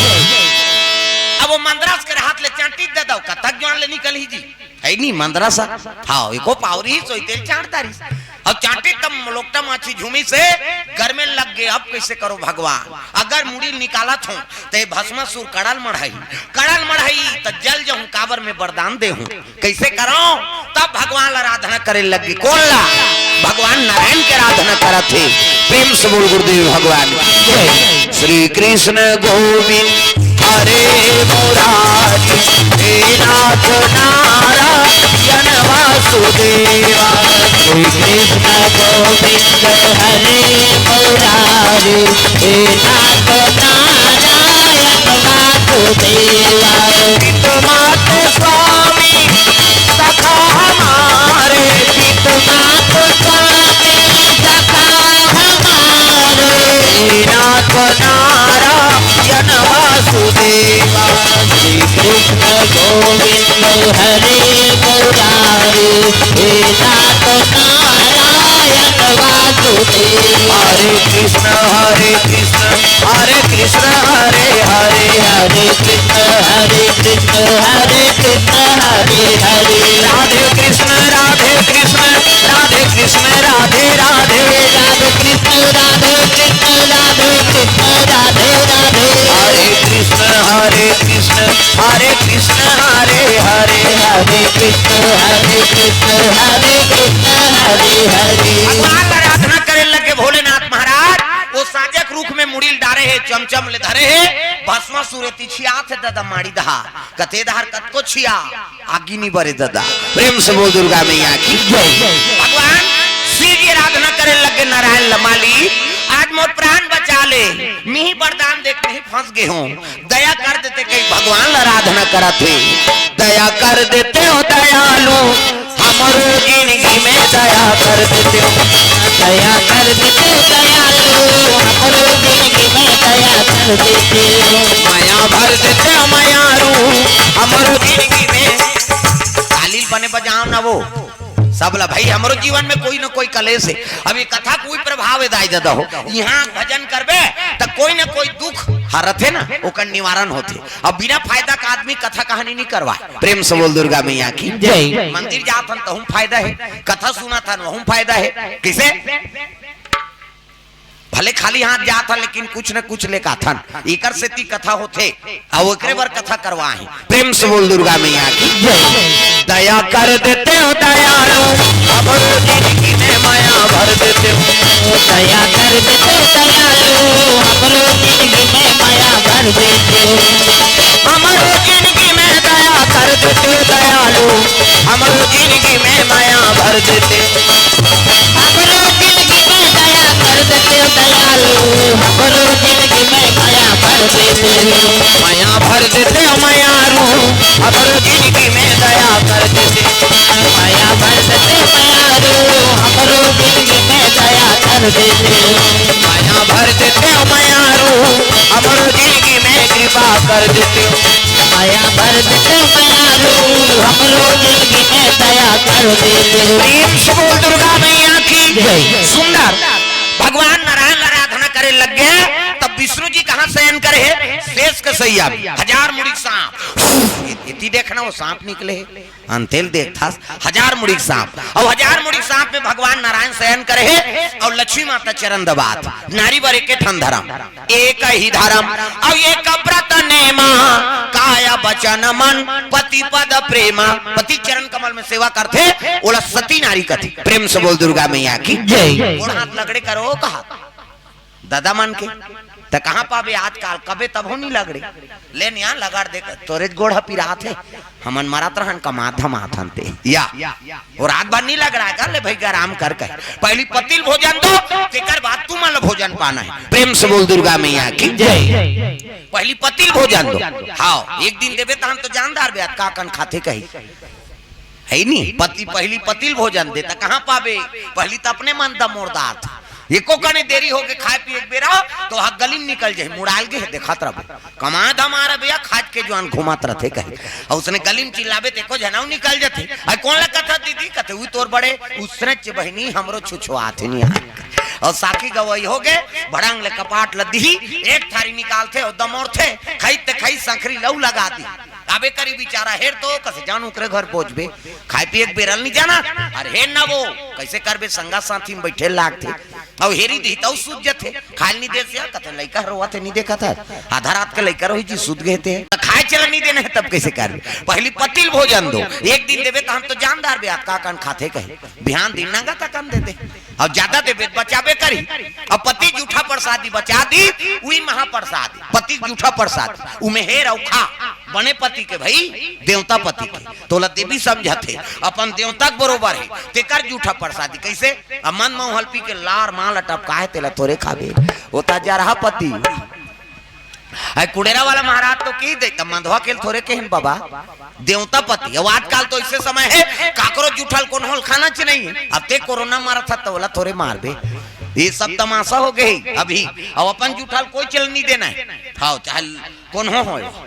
अब वो मंदरस के हाथ ले चांटी दे दो, कतक जुआन ले निकल ही जी। है नहीं मंदरस। हाँ, एको पावरी सोई तेल चांट तारी। अब चांटी तम लोकटा माछी झूमी से घर में लग गए। अब कैसे करो भगवान, अगर मुड़ी निकालत हो ते भस्मासुर कड़ल मढ़ाई, कड़ल मढ़ाई त जल जहूं काबर में वरदान दे हूं। कैसे करो? तब भगवान ला आराधना करे लगी। कौन ला? भगवान नारायण के आराधना करत हे। प्रेम से बोल गुरुदेव भगवान की जय। श्री कृष्ण गोविंद हरे मुरारी, हे नाथ नारायण वासुदेवा। श्री कृष्ण गोविंद हरे मुरारी, हे नाथ नारायण वासुदेवा। पित मात स्वामी सखा हमारे, पित मात स्वामी सखा हमारे। हे नाथ नारायण वासुदेवा। श्री कृष्ण गोविंद हरे मुरारी, हे नाथ नारायण वासुदेवा। हरे कृष्ण हरे कृष्ण, हरे कृष्ण हरे हरे, हरे कृष्ण हरे कृष्ण, हरे कृष्ण हरे हरे। राधे कृष्ण राधे कृष्ण, राधे कृष्ण राधे राधे। राधे कृष्ण राधे कृष्ण, राधे कृष्ण राधे राधे। हरे कृष्ण हरे कृष्ण, हरे कृष्ण हरे हरे। हरे कृष्ण हरे कृष्ण, हरे कृष्ण हरे हरे। भगवान ला आराधना करे लगे भोलेनाथ महाराज, वो साजे के रूख में मुड़ी ल डारे हे, चमचम ले धरे हे, भस्मासुर एती छियाथे ददा माड़ी दहा, कथे दहर कतको छिया, आगी नी बरे ददा। प्रेम से बोल दुर्गा मैया की जय। भगवान शिव जी आराधना करे लगे नारायण लमाली, आज मोर प्राण बचा ले, मिही वरदान दे के नहीं फंस गे हों, दया कर देते, कई भगवान ला आराधना करत हे। दया कर देते हो दयालु, हमरो जिंदगी में दया कर देते हो। दया कर देते हो दयालु, हमरो जिंदगी में दया कर देते हो। मया भर देते हो मयारू, हमरो जिंदगी में। ताली ल बने बजाओ ना वो। सबला भाई, हमरो जीवन में कोई ना कोई कलेश हे। अब ये कथा कोई प्रभाव हे दाई ददा हो, यहाँ भजन करबे त कोई ना कोई दुख हरथे ना, ओकर निवारण होथे। अब बिना फायदा का आदमी कथा कहानी नहीं करवाए। प्रेम से बोल दुर्गा मैया की जय। मंदिर जात हन तहूं फायदा हे, कथा सुनत हन वहूं फायदा हे। किसे? भले खाली हाथ जात हन, लेकिन कुछ न कुछ लेके आथन, एकर सेती कथा होथे, अउ ओकरे बर कथा करवाही। प्रेम से बोल दुर्गा मैया की जय। दया कर देते हो दयालु, हमरो जिंदगी में मया भर देते हो। दया कर देते हो दयालु, हमरो जिंदगी में मया भर देते हो। हमरो जिंदगी में दया कर देते हो दयालु, हमरो जिंदगी में मया भर देते हो। हमरो जिंदगी में दया कर देते हो दयालु, हमरो जिंदगी में मया भर देते हो। मया भर देते हो मयारू, हमरो जिंदगी में दया कर देते हो। मया भर देते हो मयारू, हमरो जिंदगी में दया कर देते हो। मया भर कर देते हो मयारू, हमरो जिंदगी में कृपा कर देते हो। मया भर देते हो मयारू, हमरो जिंदगी में दया कर देते हो। प्रेम से बोल दुर्गा मैया की जय। सुंदर। भगवान नारायण आराधना करे लग गए, तब विष्णु जी कहाँ शयन करे है? शेष के सैया में। हजार मुड़ी सांप। इति देखना, वो सांप निकले है। अंतेल देखथस, हजार मुड़ी सांप। और हजार मुड़ी सांप में भगवान नारायण शयन करे है और लक्ष्मी माता चरण दबात। नारी बर एक ठन धर्म, एक ही धर्म। और एक व्रत नेमा, काय वचन मन, पति पद प्रेमा। पति चरण कमल में सेवा करथे, ओला सती नारी कथे। प्रेम से बोल दुर्गा मैया की जय। गोड़ हाथ लगड़े करो कहा। ददा मन के, त कहाँ पाबे आजकाल, कबे तभो नहीं लगड़े। ले निया लगड़ दे, तोरे गोड़ ह पिरात हे, हमन मरत रहन, कमात धमात हन ते। या, वो रात भर नहीं लगड़ा कर ले भाई, आराम कर कहे। पहली पति ल भोजन दो, तेकर बाद तुमन ल भोजन पाना है। प्रेम से बोल दुर्गा मैया की जय। पहली पति ल भोजन दो। हाँ, एक दिन देबे तहन तो जानदार बे, का कन खाथे कही। है नी? पति, पहली पति ल भोजन देता, कहाँ पाबे? पहली तो अपने मन दमोरदार था। एको कने देरी होगे खाए पिए के बेरा, तो हा गली में निकल जाही, मुड़ाल गे हे, देखत रहबे। कमा धमा रहे भैया, खाज के जुआन घुमात रहथे कहे। और उसने गली में चिल्लाबे, ते एको झनाऊ निकल जाथे। अरे कौन ला कथा दीदी? कथे, "उ तोर बड़े उसने च बहिनी, हमरो छुछुआत हे नहीं।" और साखी गवई होगे, भड़ंग ले कपाट ल दिही, एक थारी निकालथे और दमोरथे, खई ते खई संखरी लऊ लगा दी। अबे करी बिचारा हेर तो कसे जानू ओकरे घर पहुंचबे, खाए पिए के बेरा ल नहीं जाना, अरे हेर ना वो, कैसे करबे, संगा साथी में बैठे लागथे, अउ हेरी दिही तउ सूत जथे, खाए ल नहीं दे से, कथे लइका रोवत हे, नहीं देखत हे, आधा रात के लइका रोही जी, सूत गए थे, त खाए चला नहीं देना है, तब कैसे करबे? पहली पति ल भोजन दो, एक दिन देबे त हम तो जानदार बे, का कन खाथे कहे, बिहान दिन नंगा तकन दे दे। अउ ज्यादा देबे त बचाबे करी। अउ पति जूठा प्रसादी बचा दी, उही महाप्रसाद, पति जूठा प्रसाद, उमे हेर अउ खा, बने पति के भई, देवता पति के, तोला देवी समझत हे, अपन देवता के बरोबर हे, तेकर जूठा प्रसादी। कैसे? अब मन मौहल पी के लार माल टपकाए, तेला थोरे खाबे, वो ता जरहा पति। अरे कुड़ेरा वाला महाराज तो की दे, त मंधवा के ल थोरे केहेन बाबा, देवता पति। अब आजकल तो ऐसे समय है, काकरो जूठल कोनो ल खाना च नहीं है। अब ते कोरोना मारत ह, त ओला थोरे मारबे। ये सब तमाशा हो गए अभी। अब अपन जूठल कोई चल नहीं देना है। हाँ, चाहे कोनो हो,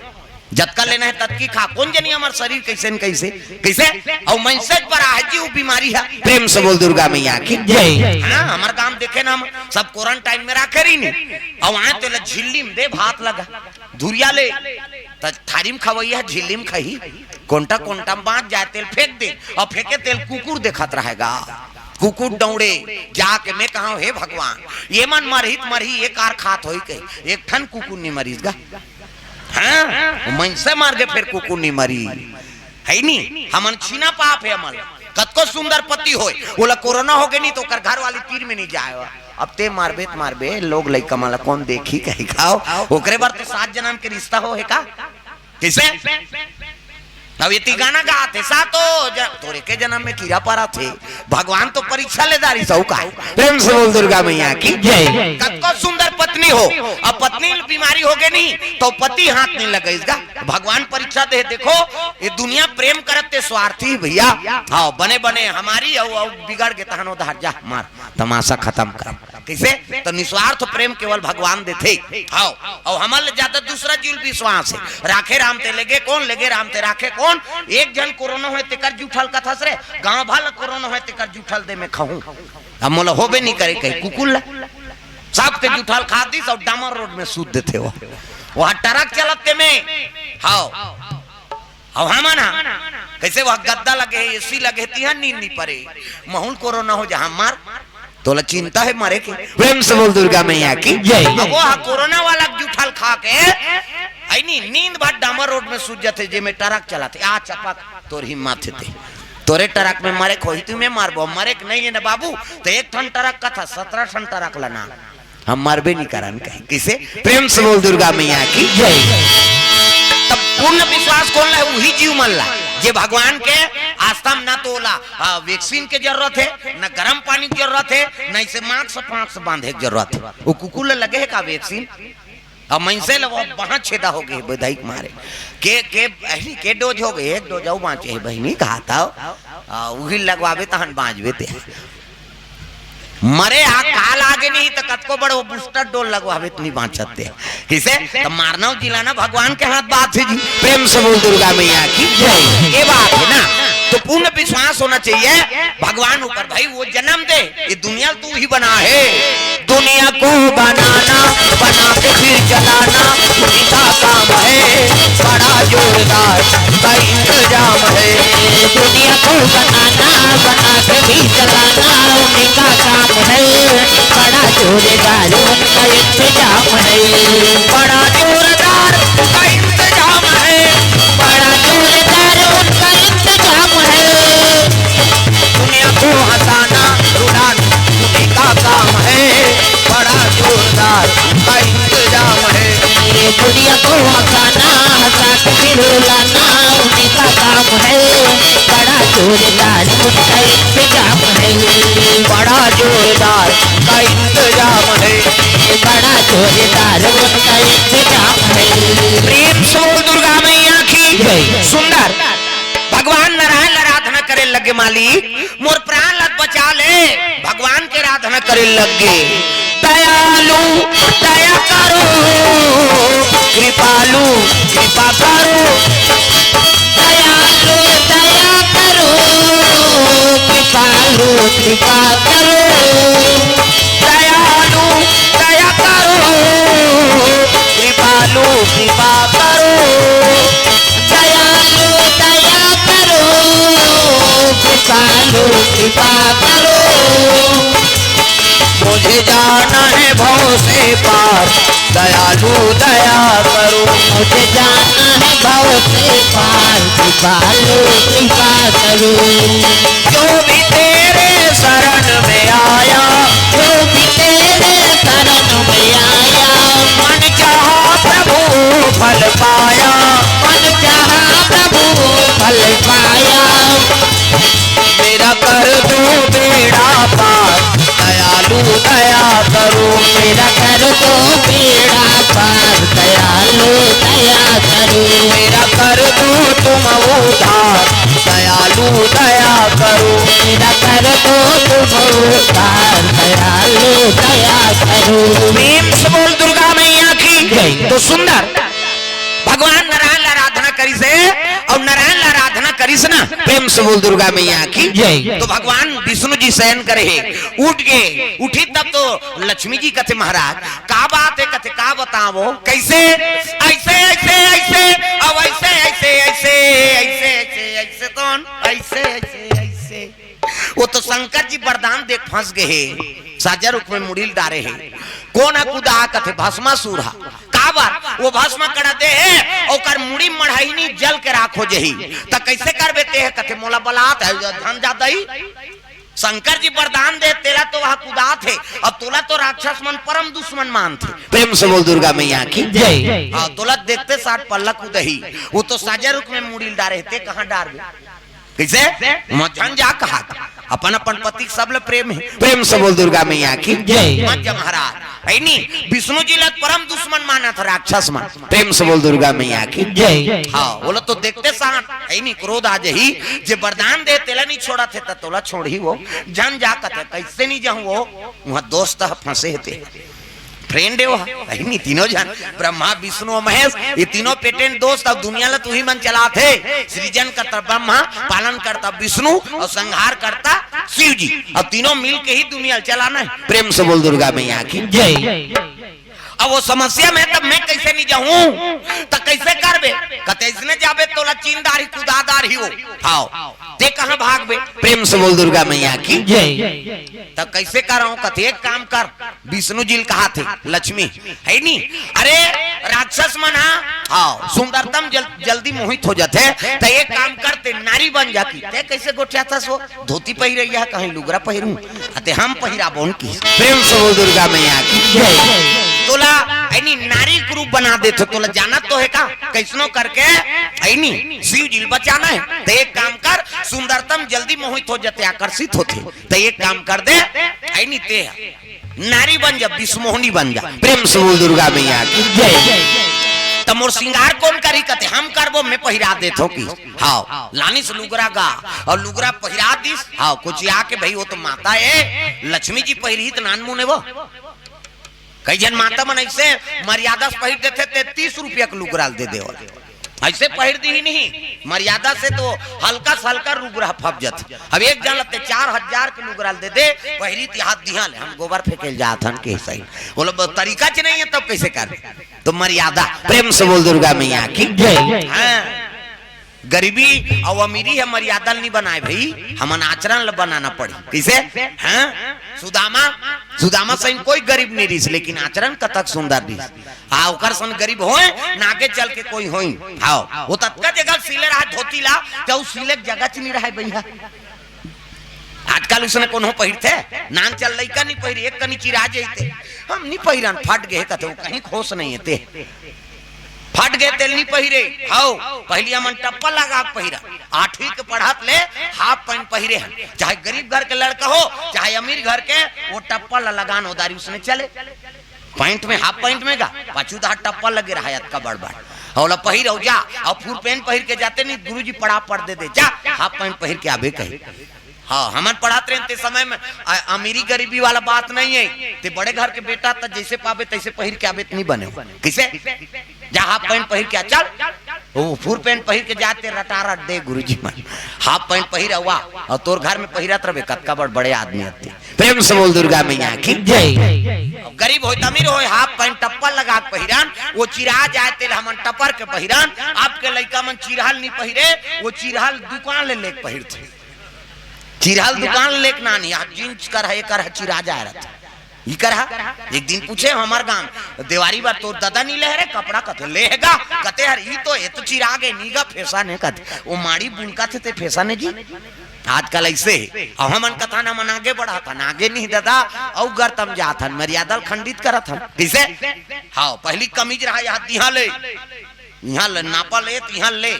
जतका लेना है ततकी खा। कौन जनी हमार शरीर कैसे न कैसे, कैसे? और मनसे पर आहे जी वो बीमारी है। प्रेम से बोल दुर्गा मैया की जय। हाँ, हमार गांव देखे ना, हम सब क्वारंटाइन में राखे रही नहीं। अउ आए तेला झिल्ली में दे भात लगा, धुरिया ले, त थारी में खवैया झिल्ली में खही, कोंटा कोंटा में बांच जाए, तेल फेंक दे, अउ फेंके तेल कुकुर देखत रहेगा। कुकुर दौड़े, जाके मैं कहा, "हे भगवान, ये मन मरही त मरही, ये कार खात होई के, एक ठन कुकुर नहीं मरीस गा।" हाँ, मनसे मार के फिर कुकुर नहीं मरी। है नी, हमन छीना पाप है हमन। कतको सुंदर पति होय, ओला कोरोना हो गए नी तो ओकर घर वाली तीर में नहीं जाए। अब ते मारबे त मारबे, लोग लइका मन ला कौन देखी कही खाओ। ओकरे बर तो सात जन्म के रिश्ता हो है का? कैसे? अब ये ती गाना गात हे, सातो ज-, तोरे के जन्म में कीड़ा पड़ा थे, भगवान तो परीक्षा ले दारी सौ का। प्रेम से बोल दुर्गा मैया की जय। कतको सुंदर पत्नी हो, अब पत्नी ल बीमारी हो गए नहीं तो पति हाथ नहीं लगे इसका। भगवान परीक्षा दे, देखो ये दुनिया प्रेम करत ते स्वार्थी भैया। हाँ, बने बने हमारी, अउ, अउ बिगड़ गे तहन उधार जा, मार तमाशा खत्म कर। कैसे? तो निस्वार्थ प्रेम केवल भगवान देथे। हाँ, अउ हमन ले ज्यादा दूसरा जीव ल विश्वास है। राखे राम ते लेगे कौन, लेगे राम ते राखे कौन? एक झन कोरोना होय तेकर जूठल कथस रे, गांव भर ल कोरोना होय तेकर जूठल दे में खाहूं। अब मोला होबे नहीं करे कही कुकुर ला। सबके जूठल खा दिस अउ डामर रोड में सूत देथे वो। वहाँ ट्रक चलत ते में। हाँ। अउ हमन हा, कैसे वह गद्दा लगे हे, एसी लगे हे, तिहा नींद नहीं परे। महूं ल कोरोना हो जहां मार, तोला चिंता है मरे के। प्रेम से बोल दुर्गा मैया की जय। अब वो हा कोरोना वाला जूठल खा के, आई नी, नींद भर डामर रोड में सूत जाथे, जे में ट्रक चलाथे, आ चपक, तोर हिम्मत हे ते। तोरे ट्रक में मरे के होही, तुम्हें मारबो, मरे के नहीं है ना बाबू, तो एक ठन ट्रक का था, सत्रह ठन ट्रक लाना। हम मरबे नहीं करन कहे। किसे? प्रेम से बोल दुर्गा मैया की जय। तब पूर्ण विश्वास कौन ला? वही जीव मन ला, जे भगवान के आस्था में ना तो ओला, आ, वैक्सीन के जरूरत है, ना गर्म पानी के जरूरत है, ना इसे मास्क पांच से बांधे के जरूरत है। वो कुकुर ला लगे है का वैक्सीन? अब मनसे ला वो वहां छेदा हो गए बधाई के मारे। के, के, अही के डोज हो गए, एक डोज अउ बांचे है बहिनी, कहा था, आ, वही लगवाबे तहन बांचबे ते। मरे हा, काल आगे नहीं तो कतको बड़ वो बूस्टर डोज लगवावे त नहीं बाँचत हे। किसे? त मारना जिलाना भगवान के हाथ बात हे जी। प्रेम से बोल दुर्गा मैया की जय। ये बात है ना, तो पूर्ण विश्वास होना चाहिए भगवान ऊपर। भाई वो जन्म दे, ये दुनिया तू ही बना है। दुनिया को बनाना, बना के फिर चलाना, उन्हीं का काम है। बड़ा जोरदार का इंतजाम है। दुनिया को बनाना, बना के भी चलाना, उन्हीं का काम है। बड़ा जोरदार उनका इंतजाम है। बड़ा जोरदार का इंतजाम है। बड़ा जोरदार उनका इंतजाम है। दुनिया को हंसाना, रुलाना उन्हीं का काम है। बड़ा जोरदार का इंतजाम है। ये दुनिया को हंसाना, हंसा के फिर रुलाना उन्हीं का काम है। बड़ा जोरदार उनका इंतजाम है। बड़ा जोरदार का इंतजाम है। बड़ा जोरदार उनका इंतजाम है। प्रेम से बोल दुर्गा मैया की जय। सुंदर भगवान नारायण आराधना करे लगे, मालिक मोर प्राण ला बचा ले। भगवान के आराधना करे लगे। दयालु दया करो, कृपालु कृपा करो। दयालु दया करो, कृपालु कृपा करो। दयालु दया करो, कृपालु कृपा करो। दयालु दया करो, कृपालु कृपा करो। मुझे जाना है भव से पार, दयालु दया करो। मुझे जाना है भव से पार, कृपालु कृपा करो। जो भी तेरे शरण में आया, जो भी तेरे शरण में आया, मन चाहा प्रभु फल पाया। मन चाहा प्रभु फल पाया। मेरा कर दो बेड़ा पार, दयालु दया करो। मेरा कर दो बेड़ा पार, दयालु दया करो। मेरा कर दो तुम उद्धार, दयालु दया करो। मेरा कर दो तुम उद्धार, दयालु दया करो। प्रेम से बोल दुर्गा मैया की जय। तो सुंदर भगवान नारायण ला आराधना करिस हे अउ नारायण ला आराधना करिस ना। प्रेम से बोल दुर्गा मैया की जय। तो भगवान विष्णु जी शयन करे हे, उठ गे, उठी तब तो लक्ष्मी जी कथे, महाराज का बात है? कथे का बतावो, कैसे? ऐसे ऐसे ऐसे, अब ऐसे ऐसे ऐसे, ऐसे ऐसे ऐसे, कौन ऐसे ऐसे ऐसे? वो तो शंकर जी वरदान दे फंस गे हे, साजा रुख में मुड़ी ल डारे हे। कोन ह कुदा? कथे भस्मासुर ह। काबर? वो भस्म कड़ा दे हे, ओकर मुड़ी मढ़ाई नी, जल के राख हो जही। त कैसे करबे ते हे? कथे मोला बलात हे, झन जा दई। शंकर जी वरदान दे, तेला तो वह कुदात हे, अब तोला तो राक्षस मन परम दुश्मन मानथे। प्रेम से बोल दुर्गा मैया की जय। हाँ, तोला देखते साथ पल्ला कुदही। वो तो साजा रुख में मुड़ी ल डारे हे, ते कहाँ डारबे? कैसे? मझन जा कहा था। अपन अपन पति के सब ले प्रेम हे। प्रेम से बोल दुर्गा मैया की जय। मत जा महाराज। ऐनी विष्णु जी ला परम दुश्मन मानथे राक्षस मन। प्रेम से बोल दुर्गा मैया की जय। हाँ, बोला तो देखते साथ ऐनी क्रोध आ जही। जे वरदान दे तेला नहीं छोड़त हे, त तोला छोड़ही वो। झन जा कथे, कैसे नहीं जाहूँ वो? वहाँ दोस्त ह फंसे हे ते। फ्रेंड हे वो, ऐनी तीनों झन, ब्रह्मा, विष्णु अउ महेश, ये तीनों पेटेंट दोस्त। अब दुनिया ला तुही मन चलात हे। सृजन करता ब्रह्मा, पालन करता विष्णु अउ संहार करता शिव जी। अब तीनों मिल के ही दुनिया ला चलाना हे। प्रेम से बोल दुर्गा मैया की जय। अब वो समस्या में, तब मैं कैसे नहीं जाहूँ? त कैसे करबे? कते इसने जाबे तोला चीन डारही, कुदा डारही वो। हाव, ते कहाँ भागबे? प्रेम से बोल दुर्गा मैया की जय। त कैसे करहूँ? कथे एक काम कर, विष्णु जी ल कहाथे, लक्ष्मी हे नी, अरे राक्षस मन हा, हाँ, सुंदरतम जल, जल्दी मोहित हो जाथे। त एक काम कर, ते नारी बन जा। कि ते कैसे गोठियाथस वो? धोती पहिरे या कहीं लुगरा पहिरूं, अते हम पहिराबोन की। प्रेम से बोल दुर्गा मैया की जय। तोला ऐनी नारी के रूप बना देथे, तोला जानत तो हे का? कैसनो करके ऐनी शिव जी ल बचाना हे। त एक काम कर, सुंदरतम जल्दी मोहित हो जाथे, आकर्षित होथे। त एक काम कर दे, ऐनी ते नारी बन जा, विश्वमोहिनी बन जा। प्रेम से बोल दुर्गा मैया की जय। त मोर सिंगार कोन करही?" कथे, "हम करबो, मैं पहिरा देथों" कि। हाँ, लानिस लुगरा गा, अउ लुगरा पहिरा दिस। हाँ, कुछ आके, "भाई, वो तो माता हे, लक्ष्मी जी पहिरही त नानमुन हे वो।" कई झन माता मन अइसे मर्यादा से पहिर देथे, ते तीस रुपया के लुगरा ल दे देवय। अइसे पहिर दिही नहीं, मर्यादा से तो हल्का से हल्का लुगरा फप जाथे। अब एक झन ल ते चार हजार के लुगरा ल दे दे, पहिरी त हाथ दिहा ले, हम गोबर फेंके ल जात हन के सही। बोलो, ब-, तरीका च नहीं हे, तब कइसे कर? तो मर्यादा, प्रेम से बोल दुर्गा मैया की। जय। हाँ। गरीबी अउ अमीरी ह मर्यादा ल नी बनाय भई, हमन आचरण ल बनाना पड़ही। कइसे? हाँ? सुदामा, सुदामा सही कोई गरीब नी रिहिस, लेकिन आचरण कतक सुंदर रिहिस। हाँ, ओकर सन गरीब होय, ना आगे चल के कोई होय। हाँ, वो ततका जगह सिले रहय धोती ला, त उ सिले के जगह च नी रहय भइया। आजकल उसने कोनो पहिरथे, नान चल लइका नी पहिरे, एक कनी चिरा जइते। हम नी पहिरन, फट गे हे कथे, वो कहीं खोस नहीं हे ते। फट गे तेल नी पहिरे। हव, पहिली हमन टप्पा लगा के पहिरा। आठवीं के पढ़त ले हाफ पैंट पहिरे हन। चाहे गरीब घर के लड़का हो, चाहे अमीर घर के, वो टप्पा ला लगान ओदारी उसने चले। पैंट में, हाफ पैंट में गा, पाछू दहा टप्पा लगे रहा, अतका बड़ बड़। ओला पहिर अउ जा, अउ फुल पैंट पहिर के जाते नहीं, गुरुजी पड़ा पड़ दे दे, जा, हाफ पैंट पहिर के आबे कही। हाँ, हमन पढ़त रहेन ते समय में, अ-, अमीरी गरीबी वाला बात नहीं हे। ते बड़े घर के बेटा त जइसे पाबे तइसे पहिर के आबे त नहीं बने। कइसे? जा हाफ पैंट पहिर के आ, चल। वो फुल पैंट पहिर के जाते रटारट दे गुरुजी मन। हाफ पैंट पहिर अउ आ, अउ तोर घर में पहिरत रहबे, कतका बड़ बड़े आदमी हते। प्रेम से बोल दुर्गा मैया की। जय। अब गरीब होय त अमीर होय, हाफ पैंट टप्पा लगा के पहिरन, वो चिरा जाय तेल हमन टपर के पहिरन। अब के लइका मन चिरहल नहीं पहिरे, वो चिरहल दुकान ले लेके पहिरथे। चिरहल दुकान लेके नानी, आप जींस कर है, कर है, चिरा जाय रहत। ई कर हा, एक दिन पूछे हमर गांव, "देवारी बर तोर ददा नी ले रे कपड़ा?" कथे, "ले हे गा।" कथे, "हर ई तो, ए तो चिरा गे नी गा, फैशन हे," कथे। वो माड़ी बुनका थे ते फैशन हे जी। आजकल अइसे हे। अउ हमन कथा न मन आगे बढ़ाथन, आगे नहीं ददा, अउ गर्तम जाथन, मर्यादा ल खंडित करथन। कइसे? हाँ, पहिली कमीज रहा, यहाँ दिहा ले। इहाँ ले नापा ले, त इहाँ ले,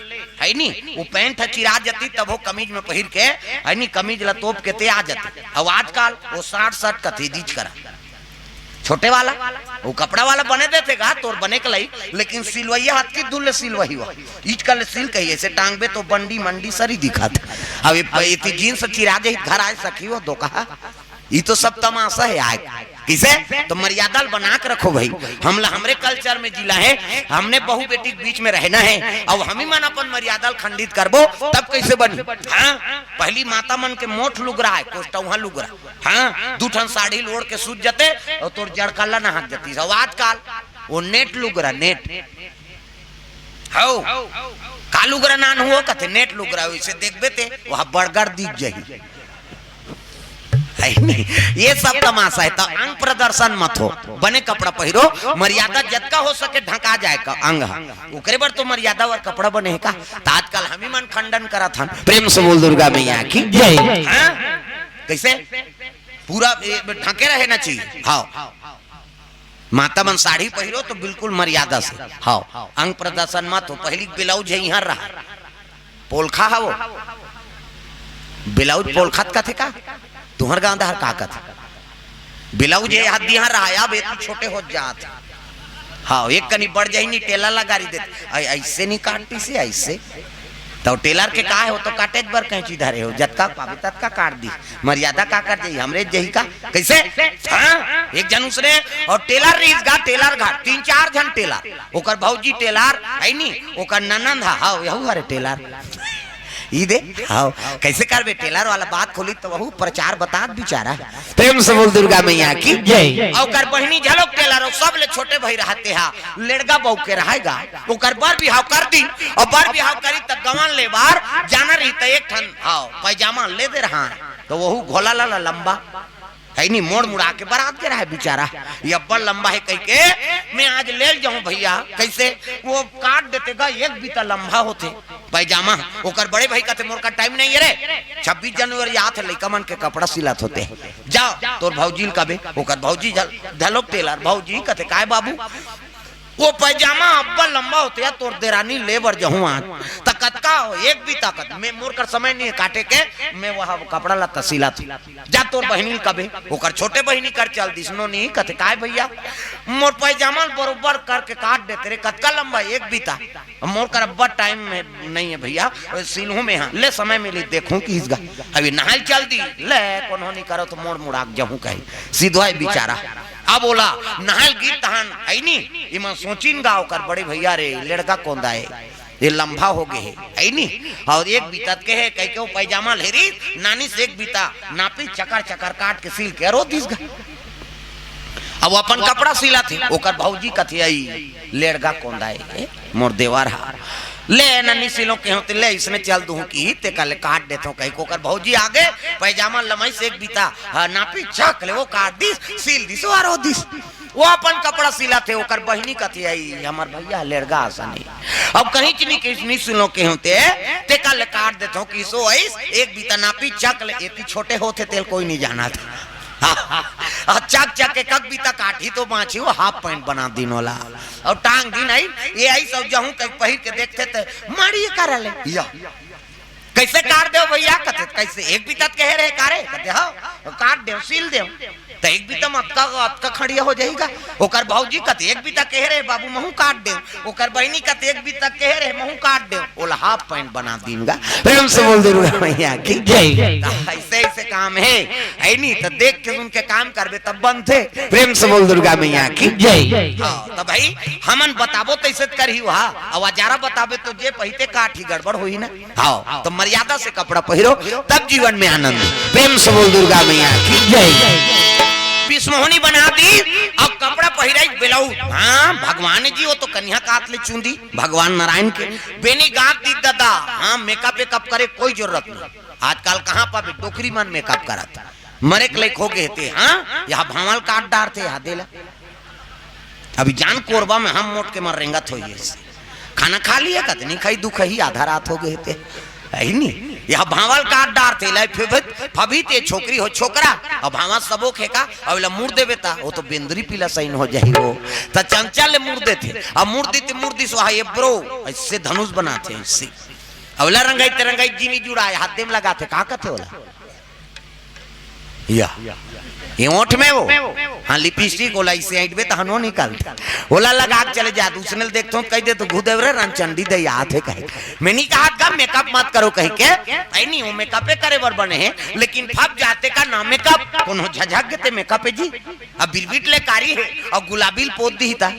है नी? वो पैंट ह चिरा जती, तब वो कमीज में पहिर के, है नी? कमीज ला तोप के ते आ जती। अब आजकल वो साठ साठ कथी दीज करा। छोटे वाला, वो कपड़ा वाला बने देथे गा, तोर बने के लाई, लेकिन सिलवैया हाथ की दुल सिलवही हुआ। ईच का ले सिल कही, ऐसे टांगबे तो बंडी मंडी सरी दिखात। अब ये प-, ये ती जींस चिरा जाही, घर आए सखी वो दो कहा। ई तो सब तमाशा हे आय। किसे? तो मर्यादा ल बना के रखो भाई। हमला हमरे कल्चर में जिला हे, हमने बहू बेटी के बीच में रहना हे। अब हमी मन अपन मर्यादा ल खंडित करबो, तब कइसे बनी? हाँ, पहली माता मन के मोठ लुगरा हे, कोस्टौहा लुगरा। हाँ, दू ठन साड़ी ल ओढ़ के सूत जते अउ तोर जड़कल्ला नहात जतिस। अउ आजकल वो नेट लुगरा, नेट। हौ, का लुगरा नान हुआ कथे, नेट लुगरा, वइसे देखबे ते, वहाँ बड़गर दिख जाही। है नहीं? ये सब तमाशा हे, त अंग प्रदर्शन मत हो, बने कपड़ा पहिरो, मर्यादा जतका हो सके ढका जाय का अंग ह। ओकरे बर तो मर्यादा बर कपड़ा बने हे का? त आजकल हमी मन खंडन करत हन। प्रेम से बोल दुर्गा मैया की। जय। हाँ? कइसे? पूरा ए, ढके रहे ना चाहिए। हाँ। माता मन साड़ी पहिरो तो बिल्कुल मर्यादा से। हाँ, अंग प्रदर्शन मत हो। पहली ब्लाउज हे इहाँ रहा, पोलखा हवो। ब्लाउज पोलखा त कथे का? तुहर गांव डहर का कथे? ब्लाउज हे हाथ दिहा रहा, अब एती छोटे हो जात। हाँ, एक कनी बढ़ जाही नी, टेलर ला गारी देत। ऐ-, ऐसे नहीं काटती से, ऐसे। तो टेलर के का हे, वो तो काटे बर कैंची धरे हो, जतका पावे ततका काट दी। मर्यादा का कर जाही, हमरे जही का? कइसे? हाँ, एक झन उसने, अउ टेलर रिहिस गा, टेलर घर, तीन चार झन टेलर, ओकर भौजी टेलर, है नी, ओकर ननंद हा, हाँ, यहू हरे टेलर। ई दे, हाँ, कइसे करबे, टेलर वाला बात खोली त वहू प्रचार बतात बिचारा। प्रेम से बोल दुर्गा मैया की। जय। अउ ओकर बहिनी झलोक टेलर, अउ सब ले छोटे भाई रहते हा, लेड़गा बहू के रहे गा, ओकर बर बिहाव कर दिन, अउ बर बिहाव करी त गवन ले बर जाना रही त एक ठन, हाँ, पैजामा ले दे रहा। तो वहू घोला ला, ला लंबा, है नी, मोड़ मुड़ा के बरात के रहे बिचारा। ये अब्बड़ लंबा हे कहिके, मैं आज ले जाऊं भैया। कइसे? वो काट देते गा, एक बीता लंबा होथे पैजामा। ओकर बड़े भाई कथे, "मोर का टाइम नहीं हे रे, छब्बीस जनवरी आत हे, लइका मन के कपड़ा सिलत होते, जा तोर भौजी ल कबे।" ओकर भौजी झल-, झलोक टेलर, भौजी कथे, "काय बाबू?" वो पैजामा अब्बड़ लंबा होथे, तोर देरानी ले बर जहूं आज। त कतका हो? एक बीता। कत मैं, मोर कर समय नहीं है काटे के, मैं वह कपड़ा ला तसीला थी। जा तोर बहिनी ल कबे, ओकर छोटे बहिनी कर चल दिस। नोनी कथे, "काय भैया, मोर पैजामा ल बरोबर करके काट देते रे, कतका लंबा?" "एक बीता।" "मोर कर अब्बड़ टाइम में नहीं है भैया, सिलहूं में, हां ले समय मिली देखहूं किहिस गा।" अभी नहाय चल दी, ले कोनो नहीं करो तो मोड़ मुड़ाक जहूं कही, सीधो है बेचारा। अब ओला नहाय ल गीत तहान है नी, इमन सोचिन गा ओकर बड़े भैया रे, लेड़गा कोंदा है, ये लंबा हो गए है, है नी? और एक बीतत के है, कह के वो पैजामा ल हेरी, नानी से एक बीता नापी, चकर चकर काट के सील के रो दिस गा। अब वो अपन कपड़ा सिला थे, ओकर भौजी कथे, "आई लेड़गा कोंदा है, ए, मोर देवर हा, ले नन्नी सिलो के होते, ले इसने चल दूं कि ते कल काट देथो," कह के ओकर भौजी आगे पैजामा लमाई से एक बीता, हाँ, नापी, चक ले वो काट दिस, सील दिस, वो रो दिस। वो अपन कपड़ा सिला थे, ओकर बहिनी कथे, "आई हमर भैया लेड़गा असन है।" अब कहीं चीनी के नहीं सुनो के होते, ते कल काट देथो कि सो आइस, एक बीता नापी, चक ले, एती छोटे होथे तेल कोई नहीं जाना था। आ चक चक के कक बीता काटी तो बांची वो हाफ पैंट बना दिन वाला। और टांग दिन आई, ये आई सब जहूं कहीं पहिर के देखते थे, मारी ये कर ले। या। "कैसे काट देव भैया?" कथे, "कैसे?" "एक बीता त कहे रहे कारे?" कथे, "हाँ।" "काट देव, सील देव।" त एक बीता म अतका, अतका खड़िया हो जाएगा। ओकर भौजी कथे, "एक बीता कहे रहे बाबू, महू काट देव।" ओकर बहिनी कथे, "एक बीता कहे रहे, महू काट देव।" ओला हाफ पैंट बना दीन गा। प्रेम से बोल दुर्गा मैया की जय। त ऐसे, ऐसे काम है, है नी? त देख के सुन के काम करबे तब बनथे। प्रेम से बोल दुर्गा मैया की जय। हाँ, त भाई हमन बताबो तैसे त करही वहा, अब अजारा बताबे तो जे पहिते काट ही गड़बड़ होही ना। हाँ, तो मर्यादा से कपड़ा पहिरो, तब जीवन में आनंद। प्रेम से बोल दुर्गा मैया की जय। बिसमोहनी बना दी, अब कपड़ा पहिराई ब्लाउज। हाँ, भगवान जी, वो तो कन्या कात ले चूंदी, भगवान नारायण के। बेनी गांत दी दादा, हाँ, मेकअप वेकअप करे कोई जरूरत नहीं। आजकल कहाँ पाबे डोकरी मन मेकअप करत, मरे के लायक हो गए थे। हाँ, यहाँ भांवल काट डारथे, यहाँ देला। अभी जान कोरबा में हम मोट के मर रेंगत होइए से। खाना खा लिए कत नहीं खाई, दुख ही आधा रात हो गए थे। है नी? यह भांवल काट डारथे, लाई फिर फभी ते छोकरी हो छोकरा, अब भांवा सबो खेका, अब ला मुड़ देबे ता, वो तो बेंदरी पीला सैन हो जाही वो। त चंचल ले मुड़ देथे, अब मुड़ देते मुड़ दिस वहा ये ब्रो, ऐसे धनुष बनाथे, ऐसे। अब ला रंगाई ते रंगाई जीनी जुड़ाए, हाथ देम लगाथे, का कथे ओला? या। ये ओठ में वो, हाँ, लिपस्टिक ओला इसे ऐंठबे त हनो निकल। ओला लगा के चले जा, दूसरे ले देखथो, कह दे तो घुदेव रे, रनचंडी दे याद है कहे। मैं नहीं कहा गा मेकअप मत करो कह के, ऐ नहीं, वो मेकअपे करे बर बने हैं, लेकिन फब जाते का ना मेकअप, कोनो झझक गते मेकअप है जी। अब बिलबिट ले कारी है, और गुलाबी ल पोत दी था।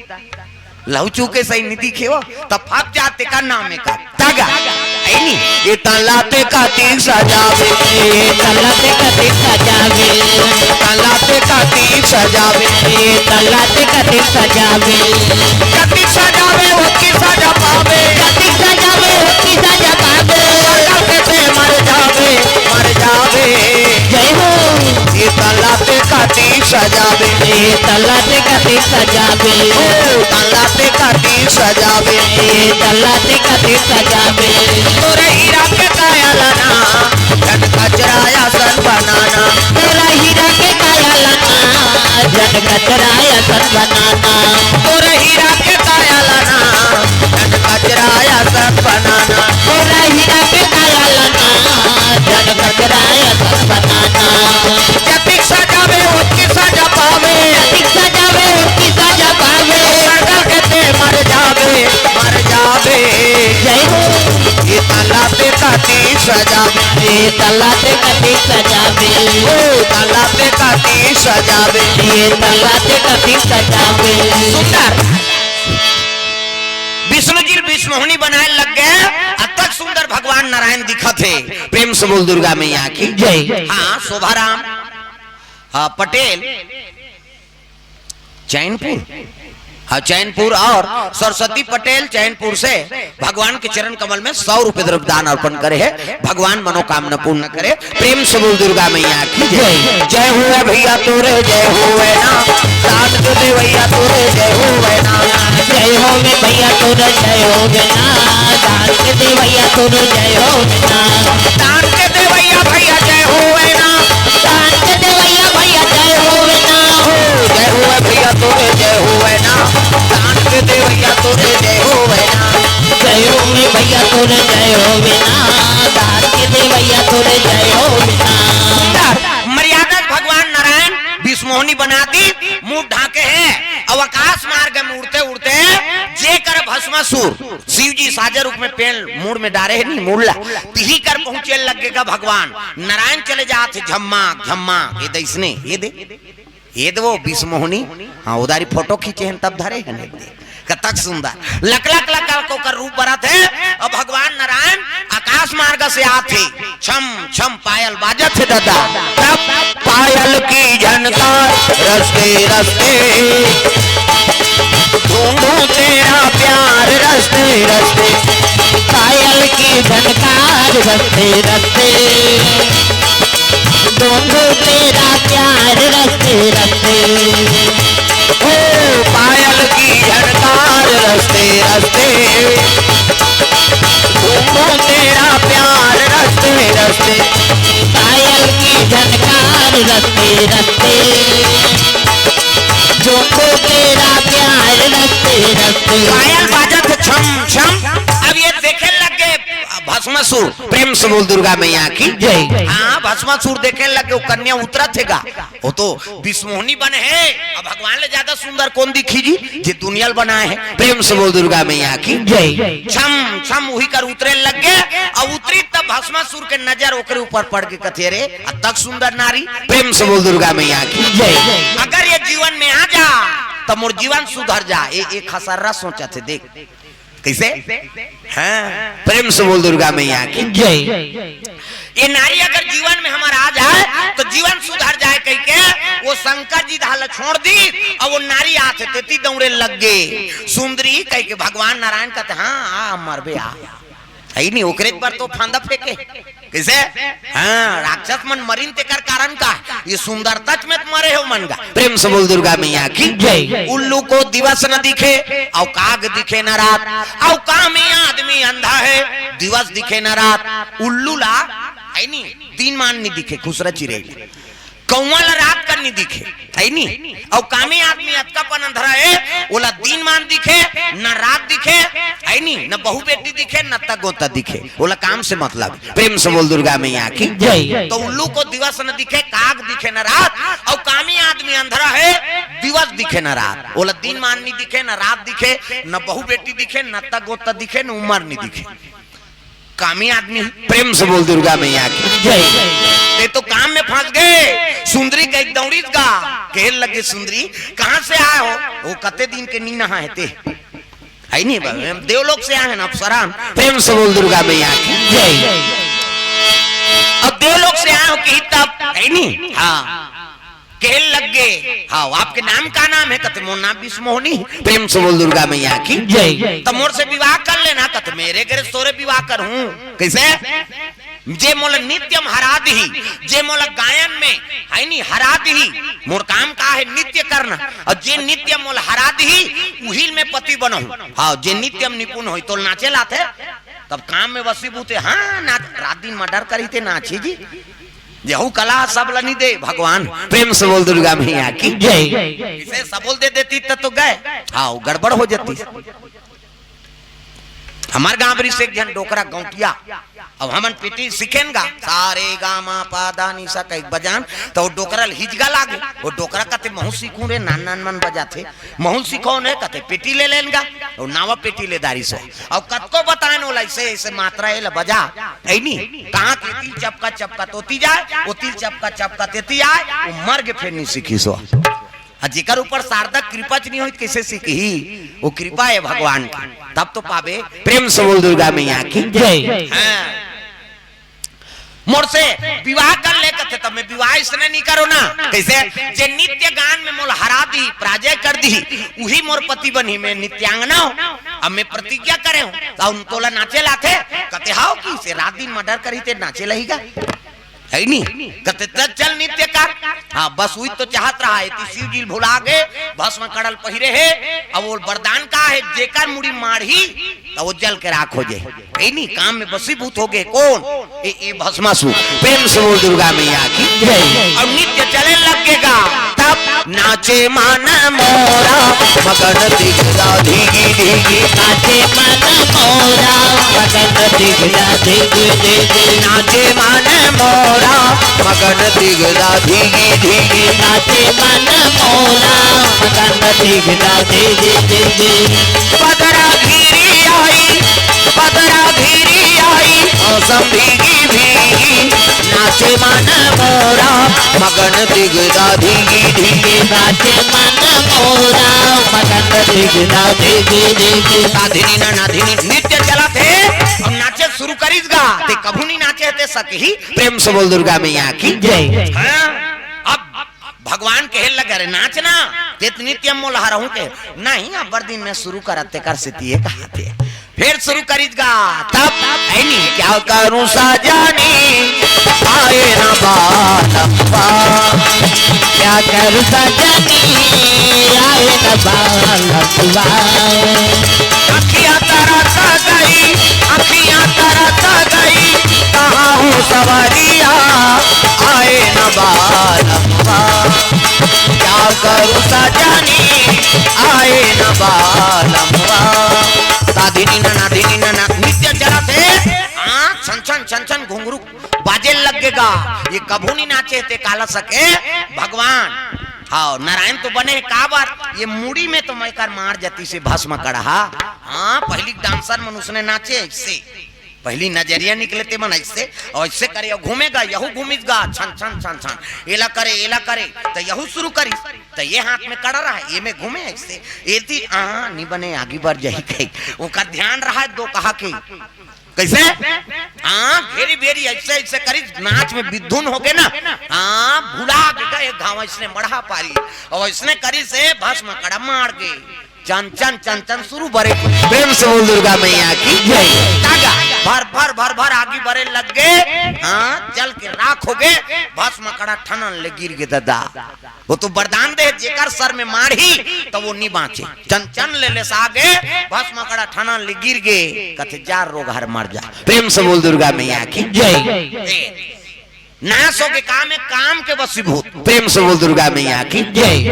लहू चूके सही नहीं दिखे वो, त फब जाते का नाम है का। तागा, ऐ नी? ये तला ते कातिक सजावे, ये तला ते कातिक सजावे, तला ते कातिक सजावे, ये तला ते कातिक सजावे। कातिक सजावे, वो की सजा पावे। कातिक सजावे, वो की सजा पावे। मर जावे, मर जावे, मर जावे। जय हो। ये तला ते कातिक सजावे। ये तला ते कातिक सजावे। ओ, तला ते कातिक सजावे। ये तला ते कातिक सजावे। तोरे हीरा के काया लाना, झट कचरा असन बनाना। तोरा हीरा के काया लाना, झट कचरा असन बनाना। तोरे हीरा के काया लाना, झट कचरा असन बनाना। तोरा हीरा के काया लाना, झट कचरा असन बनाना। जतिक सजावे, ओतकी सजा पावे। जतिक सजावे, ओतकी सजा पावे। मर जावे ते मर जावे, मर जावे। जय हो। ये तला ते कातिक सजावे। ये तला ते कातिक सजावे। ओ, तला ते कातिक सजावे। ये तला ते कातिक सजावे। सुंदर। विष्णु जी बिसमोहनी बनाए लग गए, अतक सुंदर भगवान नारायण दिखत हे। प्रेम से बोल दुर्गा मैया की जय। हाँ, शोभाराम, हाँ, पटेल, चैनपुर, हाँ, चैनपुर और सरस्वती पटेल चैनपुर से भगवान के चरण कमल में सौ रुपए द्रव्य दान अर्पण करे है। भगवान मनोकामना पूर्ण करे। प्रेम से बोल दुर्गा मैया की जय। जय हुए भैया तोरे, जय हुए ना। दान के देवैया तोरे, जय हुए ना। जय होवे भैया तोरे, जय होवे ना। दान के देवैया तोरे, जय होवे ना। दान के देवैया भैया जय हुए ना। दान के देवैया भैया जय होवे ना। हो, जय हुए भैया तोरे, जय हुए ना। दान के देवैया बना दी, मुड़ ढांके हे। अब आकाश मार्ग में उड़ते उड़ते जेकर भस्मासुर शिव जी साजा रूप में पेड़ मुड़ में डारे हे, नहीं मुड़ला, तिही कर पहुंचे लगे गा भगवान नारायण। चले जात हे झम्मा झम्मा, ये दे इसने, ये दे, ये दे वो बिसमोहनी। हाँ, उधारी फोटो खींचे हैं तब धरे हैं, ये दे। कतक सुंदर, लक लक लक लक ओकर रूप बरत हे। अब भगवान नारायण आकाश मार्ग से आत हे, छम छम पायल बाजत हे दादा। तब पायल की झनकार रस्ते रस्ते, ढूंढूं तेरा प्यार रस्ते रस्ते। पायल की झनकार रस्ते रस्ते, ढूंढूं तेरा प्यार रस्ते रस्ते। ओ पायल की झनकार रस्ते रस्ते, ढूंढूं तेरा प्यार रस्ते रस्ते। पायल की झनकार रस्ते रस्ते, ढूंढूं तेरा प्यार रस्ते रस्ते। पायल बाजत हे छम छम। अब ये देखे लगे भस्मासुर। प्रेम से बोल दुर्गा मैया की जय। हाँ, भस्मासुर देखे लगे, वो कन्या उतरत हे गा, वो तो बिसमोहनी बने हे। अब भगवान ले ज्यादा सुंदर कौन दिखही जी, जे दुनिया ल बनाए हे। प्रेम से बोल दुर्गा मैया की जय। छम छम उही कर उतरे लगे, अउ उतरी तब भस्मासुर के नजर ओकरे ऊपर पड़ के कथे, "अरे, अतक सुंदर नारी।" प्रेम से बोल दुर्गा मैया की जय। अगर ये जीवन में आ जा, त मोर जीवन सुधर जा। ए, ए खसर्रा सोचत हे, देख, कइसे? हाँ, प्रेम से बोल दुर्गा मैया की जय। ये नारी अगर जीवन में हमर आ जाए, त जीवन सुधर जाए कहिके वो शंकर जी धाला छोड़ दी, अउ वो नारी आथे तेती दौड़े लग गे। सुंदरी कहिके भगवान नारायण कथे, "हाँ, आ, मरबे, आ।" हइ नहीं, ओकरे बर तो फांदा फेंके। कइसे? हाँ, राक्षस मन मरिन तेकर कारण का? ये सुंदरता में त मरे हो मन गा। प्रेम से बोल दुर्गा मैया की जय। उल्लू को दिवस न दिखे, अउ काग दिखे न रात, अउ कामी आदमी अंधा है, दिवस दिखे न रात। उल्लू ला, हइ नहीं, दिन मान नहीं दिखे, खुसरा चिरई ला। कौवा ला रात कन नहीं दिखे, हइ नहीं। अउ कामी आदमी अतका पन अंधरा हे, ओला दिन मान दिखे, न रात दिखे, हइ नहीं, न बहू बेटी दिखे, न त गोता दिखे, ओला काम से मतलब। प्रेम से बोल दुर्गा मैया की जय। त उल्लू को दिवस न दिखे, काग दिखे न रात, अउ कामी आदमी अंधरा हे, दिवस दिखे न रात, ओला दिन मान नहीं दिखे, न रात दिखे, न बहू बेटी दिखे, न त गोता दिखे, न उमर नहीं दिखे। कामी आदमी, प्रेम से बोल दुर्गा मैया की जय। ते तो काम में फंस गे। सुंदरी कहि दौड़िस गा, कहे लगे, "सुंदरी, कहाँ से आए हो?" "वो कते दिन के नी नहाए हे ते।" हइ नहीं बाबा, हम देवलोक से आए हैं ना, अप्सरा हम। प्रेम से बोल दुर्गा मैया की जय। अब देवलोक से आए हो कि तब, हइ नहीं? हाँ। कहे लग गे, "हाँ, आपके नाम का नाम है?" कथे, "मोर नाम बिसमोहनी।" प्रेम से बोल दुर्गा मैया की जय। "त मोर से विवाह कर लेना।" कथे, "मेरे घर तोरे विवाह करहूँ।" कइसे? "जे मोला नित्यम हरा दिही, जे मोला गायन में, हइ नहीं, हरा दिही, मोर काम का हे नित्य करना, अउ जे नित्यम मोला हरा दिही, उही ल में पति बनहूँ।" हाँ, जे नित्यम निपुण होही, तोला नाचे ल आथे, तब काम में वशीभूत हे। हाँ, नाच, रात दिन मर्डर करही ते नाचही जी। जेहू कला सब ल नहीं दे भगवान। प्रेम से बोल दुर्गा मैया की जय। इसे सबो ल दे देती त तो गए, हाँ, वो गड़बड़ हो जाती। हमर गांव में रिहिस एक झन डोकरा गौंटिया, अब हमन पेटी सीखेन गा, सा रे गा मा पा धा नी सा कहिके बजान, त वो डोकरा ल हिजगा लागे। वो डोकरा कथे, "महूँ सीखूँ रे, नान नान मन बजाथे, महूँ सीखों रे।" कथे, "पेटी ले लेन गा।" वो नावा पेटी ले दारिस हो। अउ कतको बताएन ओला, "अइसे, अइसे मात्रा एला बजा।" हइ नहीं, कहाँ के तिल चपका चपका तोती जाए, वो तिल चपका चपका तेती आए, वो मर गे फेर नहीं सीखिस हो। अउ जेकर ऊपर शारदा कृपा च नहीं होही, त कइसे सीखही? वो कृपा हे भगवान की, तब तो पाबे। प्रेम से बोल दुर्गा मैया की जय। हाँ। मोर से विवाह कर ले कथे, तब मैं विवाह इसने नहीं करो ना। कइसे? जे नित्य गान में मोला हरा दिही, पराजय कर दिही, उही मोर पति बनही। मैं नित्यांगना हूँ, अब मैं प्रतिज्ञा करे हूँ। त उन तोला नाचे ल आथे, कथे, "हाँ, कइसे रात दिन मर्डर करही ते नाचे ल आही गा?" हइ नहीं? कथे, "त चल नित्य कर।" हाँ, बस उही तो चाहत रहा हे, त शिव जी ल भुला गे, भस्म कड़ल पहिरे हे। अब वो वरदान का हे, जेकर मुड़ी माड़ही, त वो जल के राख हो जाए। हइ नहीं, काम में वशीभूत हो गे। कौन? ए, ए भस्मासुर। प्रेम से बोल दुर्गा मैया की जय। अउ नित्य चले लग गे गा, तब नाच नाचे मन मोरा मगन दिगदा धिगी धिगी। नाचे मन मोरा मगन दिगदा धिगी धिगी। नाचे मन मोरा मगन दिगदा धिगी धिगी। नाचे मन मोरा मगन दिगदा धिगी धिगी। बदरा घिरी आई, बदरा घिरी आई, मौसम भीगी भीगी। नाचे मन मोरा मगन दिगदा धिगी धिगी। नाचे मन मोरा मगन दिगदा धिगी धिगी। साधिनी ना नाधिनी नृत्य चलत हे, अब नाचे शुरू करिस गा। ते कभू नहीं नाचे हे, ते सक ही। प्रेम से बोल दुर्गा मैया की जय। हाँ, अब भगवान कहे लगे, "अरे नाच ना, ते तो नित्य मोला हरहूं के।" नहीं, अब्बर दिन में शुरू करत, तेकर सेती ये कहा थे। फिर शुरू करिस गा, तब ऐनी, "क्या करूं सजनी, आए ना बालम्बा।" क्या करूं सजनी, आए ना बालम्बा। अखियां तरस गई, अखियां तरस गई, कहाँ हूँ सवरिया, आए न बालम्बा। क्या करूँ सजनी, आए न बालम्बा। साधिनी नना, धिनी नना, नृत्य चलत हे। हाँ, छन छन, छन छन घुंघरू बाजे लग गे गा। ये कभू नहीं नाचे ते काला सके भगवान। हाँ, नारायण तो बने हे काबर, ये मुड़ी में तो मैं कर मार जाती से भस्म कड़हा। हाँ, पहली डांसर मन उसने नाचे ऐसे। पहली नजरिया निकले ते मन ऐसे, और ऐसे करे, और घूमेगा, यहू घूमिस गा, छन, छन, छन, छन। एला करे, एला करे, तो यहू शुरू करिस, तो ये हाथ में कड़ा रहा, ये में घूमे ऐसे। एती, आ, नी बने, आगी बर जाही कही। ओकर ध्यान रहा दो कहा के। कैसे? हाँ, भेरी, भेरी, ऐसे, ऐसे करिस, नाच में बिधुन हो गे ना। हाँ, भुला गे गा, एक घाव ऐसने मढ़ा पारी, और ऐसने करिस से भस्म कड़ा मार गे। चन चन चन चन शुरू बरे। प्रेम से बोल दुर्गा मैया की जय। तागा भर भर भर भर आगी बरे लग गे। हाँ, जल के राख हो गे। भस्म कड़ा ठनन ले गिर गे दादा। वो तो वरदान दे, जेकर सर में मारही तो वो नी बांचे। चन चन ले ले सागे, भस्म कड़ा ठनन ले गिर गे। कथे जा रोग हर मर जा। प्रेम से बोल दुर्गा मैया की जय। ए, नाश हो के काम है, काम के वशीभूत। प्रेम से बोल दुर्गा मैया की जय।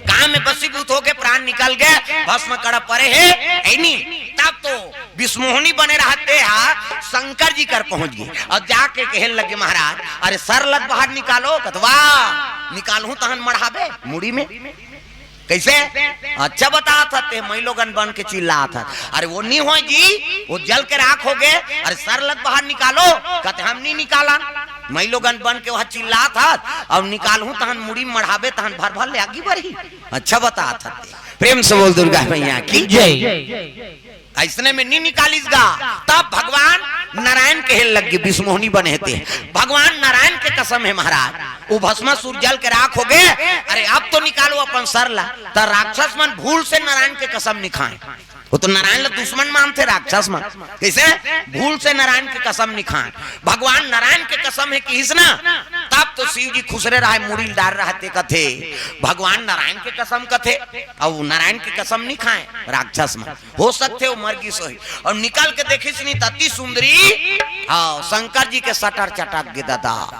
काम में वशीभूत हो के प्राण निकल गए, भस्म कड़ा परे हे, है नी? तब तो विश्वमोहनी बने रहते हा, शंकर जी कर पहुंच गए और जाके कहन लगे, "महाराज, अरे सर लग बाहर निकालो।" कत, "वाह, निकालहूं तहन मढ़ाबे मुड़ी में।" कैसे? अच्छा बतात हत, ते मई लोगन बन के चिल्लात हत। अरे वो नी होय जी, वो जल के राख हो गे। अरे सर लग बाहर निकालो, कते हम नी निकालन। मई लोगन बन के वह चिल्लात हत, अब निकालहूं तहन मुड़ी मढ़ाबे तहन भर भर ले आगी बरही। अच्छा बतात हत ते। प्रेम से बोल दुर्गा मैया की जय। ऐसने में नी निकालिस गा, तब भगवान नारायण कहे लग गे, विश्वमोहनी बने थे। भगवान नारायण के कसम है महाराज, वो भस्मासुर जल के राख हो गे। अरे अब तो निकालो अपन सर ला। त राक्षस मन भूल से नारायण के कसम नी खाए, वो तो नारायण ला दुश्मन मानथे राक्षस मन। कैसे? भूल से नारायण के कसम नी खाए। भगवान नारायण के कसम है किहिस ना, तब तो शिव जी खुसरे रहे, मुड़ी डार रहते कथे। भगवान नारायण के कसम कथे, अब नारायण के कसम नी खाए राक्षस मन। हो सकथे वो मर गिस होही। और निकल के देखिस नी त अति सुंदरी, हाँ, शंकर जी के सटर चटक गे दादा।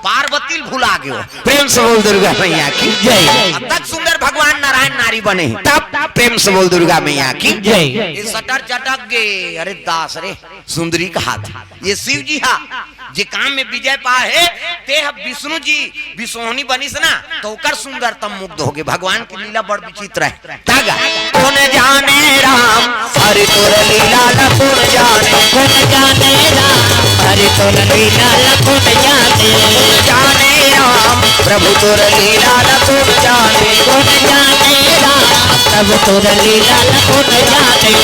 पार्वती ल भुला गे हो। प्रेम से बोल दुर्गा मैया की जय। अतक सुंदर भगवान नारायण नारी बने हे। तब प्रेम से बोल दुर्गा मैया की जय। ये सटर चटक गे, अरे दास रे, सुंदरी कहात हे। ये शिव जी हा, जे काम में विजय पाए हे, ते ह विष्णु जी विश्वमोहनी बनिस ना, तो ओकर सुंदरतम मुग्ध हो गे। भगवान की लीला बड़ विचित्र है। तागा। कौन जाने राम, हरि तोर लीला ला कौन जाने। कौन जाने राम, हरि तोर लीला ला कौन जाने। कौन जाने राम, प्रभु तोर लीला ला कौन जाने। कौन जाने राम, प्रभु तोर लीला ला कौन जाने।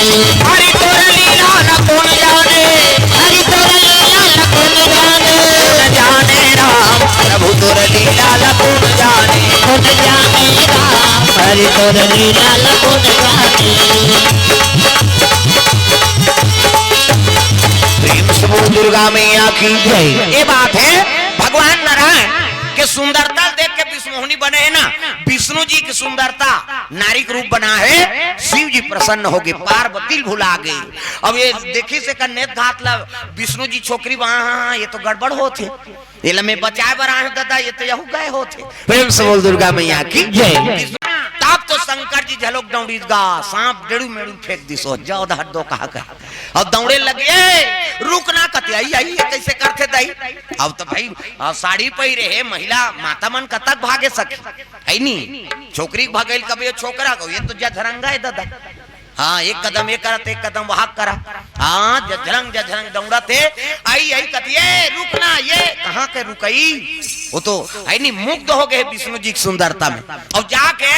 हरि तोर लीला ला कौन जाने। हरि तोर लीला ला कौन जाने। कौन जाने राम, प्रभु तोर लीला ला कौन जाने। कौन जाने राम, हरि तोर लीला ला कौन जाने। प्रेम से बोल दुर्गा मैया की जय। ये बात है, भगवान नारायण के सुंदरता देख के मोहनी बने हे ना, विष्णु जी के सुंदरता, नारी के रूप बना हे, शिव जी प्रसन्न होगे, पार्वती ल भुला गे। अब ये देखिस एकर नेत घात ला, विष्णु जी छोकरी बा, हाँ, हाँ, ये तो गड़बड़ होत हे, एला मैं बचाए बर आए हूँ दादा, ये तो यहू गए होत हे। प्रेम से बोल दुर्गा मैया की जय। तब तो शंकर जी झलोक दौड़िस गा, सांप डेड़ू मेड़ू फेंक दिस, ओ जाओ दा हट दो कहा कहे। अब दौड़े लगे, "ए, रुक ना," कथे, "आई, आई, ये कैसे करथे दाई?" अब तो भाई, अब साड़ी पहिरे हे महिला, माता मन कतक भागे सके, है नी? छोकरी के भगेल कबे, छोकरा के, ये तो जझरंगा हे दादा। हाँ, एक कदम ये करत, एक कदम वहां करा। हाँ, जझरंग, जझरंग दौड़त हे, आई, आई कथे, "ए, रुक ना, ये कहाँ के रुकई?" वो तो, है नी, मुग्ध होगे विष्णु जी के सुंदरता में। अब जाके,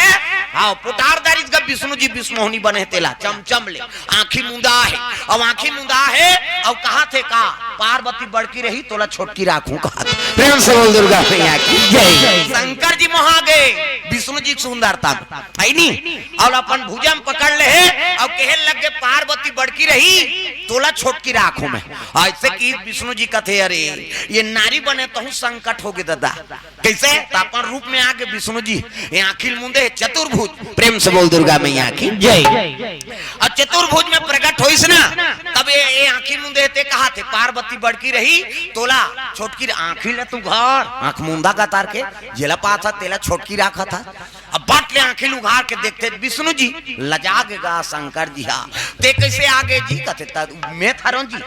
हाँ, पुटार दारिस गा विष्णु जी, विष्णु मोहनी बने हे तेला, चमचम ले। आँखी मुंदा हे, अब आँखी मुंदा हे, अब कहाथे का, "पार्वती बड़की रही, तोला छोटकी राखूं," कहाथे। प्रेम से बोल दुर्गा मैया की जय। शंकर जी मोहा गे विष्णु जी के सुंदरता में, है नी? अउ अपन भुजा म पकड़ ले हे, अउ कहे लग गे, "पार्वती बड़की रही, तोला छोटकी राखूं मैं।" अइसे कि विष्णु जी कथे, "अरे, ये नारी बने तहूं संकट होगे दादा।" कइसे? त अपन रूप में आगे विष्णु जी, ये आँखी ल मुंदे हे चतुर्भुज। प्रेम से बोल दुर्गा मैया की जय। अउ चतुर्भुज में प्रकट होइस ना, तब ये, ये आँखी मुंदे हे ते कहाथे, "पार्वती बड़की रही, तोला छोटकी रे-," आँखी ले तू घर, आँख मुंदा कतार के, जेला पाथा तेला छोटकी राखत हा। अब बट ले आँखी ल उघार के देखथे विष्णु जी, लजा गे गा शंकर जी हा, "ते कइसे आगे जी?" कथे, "त मैं हरों जी।"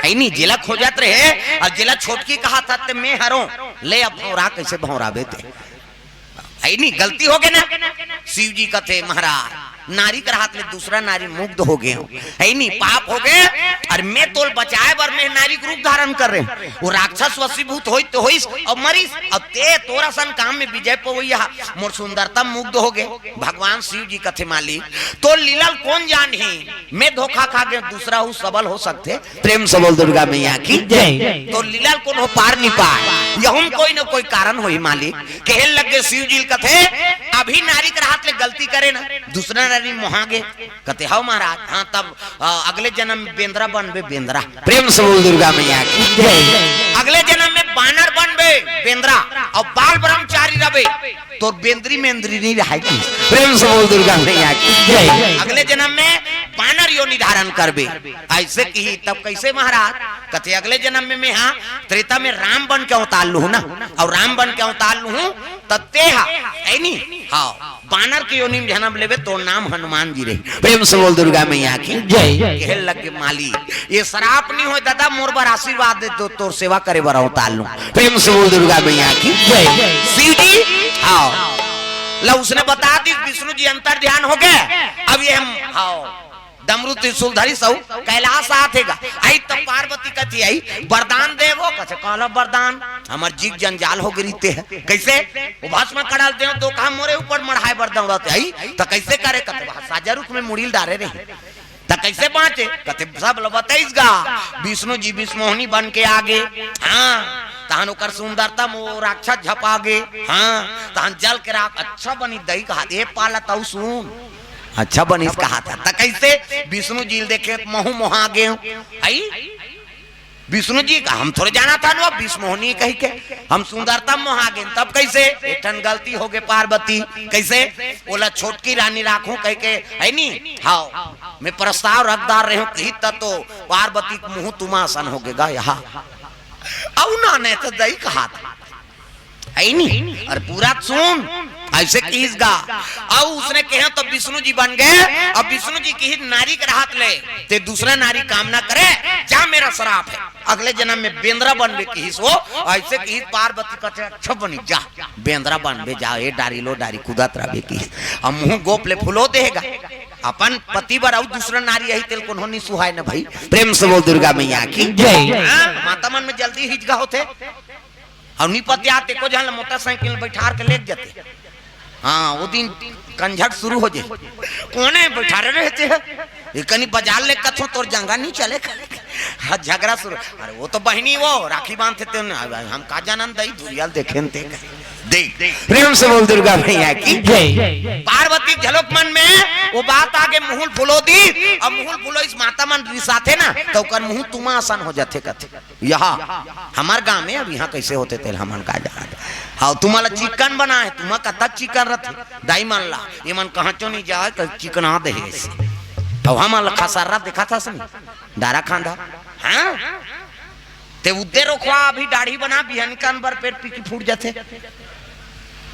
है नी, जेला खोजत रहे, अउ जेला छोटकी कहाथा ते मैं हरों, ले अब भौंरा कइसे भौंराबे ते? है नी, गलती होगे ना। शिव जी कथे, "महाराज, नारी के रहत ले दूसरा नारी मुग्ध होगे हो, है नी, पाप होगे, अउ मैं तोल बचाए बर मैं नारी के रूप धारण करे हंव। वो राक्षस वशीभूत होइस तो होइस, अउ मरिस, अउ ते तोर असन काम में विजय पवइया, मोर सुंदरता मुग्ध होगे।" भगवान शिव जी कथे, "मालिक, तोर लीला ल कोन जानही?" मैं धोखा खा गे, दूसरा हू सबल हो सकथे। प्रेम से बोल दुर्गा मैया की जय। तोर लीला ल कोनो पार नी पाय, यहू म कोई न कोई कारण होही मालिक। कहे लग गे शिव जी ल कथे, "अभी नारी के रहत ले गलती करे ना, दूसरा नारी मोहा गे।" कथे, "हव महाराज।" "हाँ, तब, अ, अगले जन्म में बेंदरा बनबे, बेंदरा।" प्रेम से बोल दुर्गा मैया की जय। "अगले जन्म में बानर बनबे, बेंदरा, अउ बाल ब्रह्मचारी रबे।" तोर बेंदरी मेंदरी नहीं रहाय की। प्रेम से बोल दुर्गा मैया की जय। "अगले जन्म में बानर योनि धारण करबे।" अइसे किही, तब कइसे महाराज? कथे, "अगले जन्म में मैं हा त्रेता में राम बन के अवतार लूहूं ना, अउ राम बन के अवतार लूहूं, त ते हा, है नी? हाँ, बानर के योनि में जन्म लेबे, तोर नाम हनुमान जी रही।" प्रेम से बोल दुर्गा मैया की जय। कहे लग गे, "मालिक, ये श्राप नहीं होय दादा, मोर बर आशीर्वाद दे दो, तोर सेवा करे बर अवतार लूं।" प्रेम से बोल दुर्गा मैया की जय। शिव जी, हाँ, ला उसने बता दी, विष्णु जी अंतर ध्यान होगे। अब ये हम, हाँ, डमरू त्रिशूल धरिस अउ कैलाश आथे गा। अई त पार्वती कथे, "अई वरदान देवो।" कथे, "काला वरदान? हमर जीव जंजाल होगे रहिते हे।" कइसे? "वो भस्म कड़ल देवो, तो कहा मोरे ऊपर मढ़ाए बर दौड़त हे।" "अई त कइसे करे?" कथे, "वह साजा रुख में मुड़ी ल डारे रही।" "त कइसे बांचे?" कथे, "सब ल बतइस गा, विष्णु जी विष्णु मोहनी बन के आगे।" हाँ, तहन ओकर सुंदरता म वो राक्षस झपा गे। हाँ, तहन जल के राख, "अच्छा बनी दई," कहा, "ए पाला तऊ सुन।" "अच्छा बनिस," कहा था। "त कइसे?" "विष्णु जी ल देखे, महू मोहा गे हूँ।" अई विष्णु जी का हम थोड़े जाना था ना, विष्णु मोहनी कही के, हम सुंदरता मोहा गे, तब कइसे? एक ठन गलती होगे पार्वती, कइसे? ओला छोटकी रानी राखूं कहि के, है नी? हाँ, मैं प्रस्ताव रख डार रहे हूँ, कही त तो पार्वती के मुंह तुमा असन होगे गा यहाँ। अउ ना, नहीं तो दई कहा था। है नी? अउ पूरा सुन, अइसे किहिस गा। अउ उसने कहे तो विष्णु जी बन गे। अब विष्णु जी किहिस नारी के रहत ले, ते दूसरा नारी काम ना करे, जा मेरा श्राप है। अगले जन्म में बेंदरा बनबे किहिस वो, अइसे किहिस पार्वती कथे, "अच्छा बनी जा, बेंदरा बनबे जा, ए डारी लो डारी कूदत रहबे" किहिस। अब मुंह गोप ले फुलो देगा, अपन पति बर अउ दूसरा नारी आही तेल कोनो नी सुहाय न भाई। प्रेम से बोल दुर्गा मैया की जय। हाँ, माता मन में जल्दी हिचगा होथे। अउ नी पतियात एको झन ल मोटरसाइकिल में बैठार के लेग जाते। हाँ, वो दिन कंझट शुरू हो जाए। कोने बैठारे रहते हैं? ये कनी बाजार ले कथो तोर जंगा नी चले। हाँ, झगड़ा शुरू। अरे वो तो बहिनी वो राखी बांधते थे ना, अब हम का जानन दई धुरियाल देखे न ते। देख, प्रेम से बोल दुर्गा मैया की जय। पार्वती झलोक मन में वो बात आगे मुहुल फुलो दी, अब मुहुल फुलो इस माता मन रिसाथे ना, तो ओकर मुंह तुमा असन हो जाथे कथे। यहाँ हमार गांव में अब यहाँ कैसे होथे तेला हमन का जाना। हाँ, तुम्हारा चिकन बना है, तुम्हारा कतक चिकन रथे, दाई मन ला, ये मन कहाँ चो नहीं जाए, तो चिकना दे है ऐसे। तो हमन ला खसर्रा दिखाथस नहीं, डारा खांधा। हाँ? ते उद्दे रोखवा, अभी दाढ़ी बना, बिहनिकन बर पेट पीकी फूट जाथे।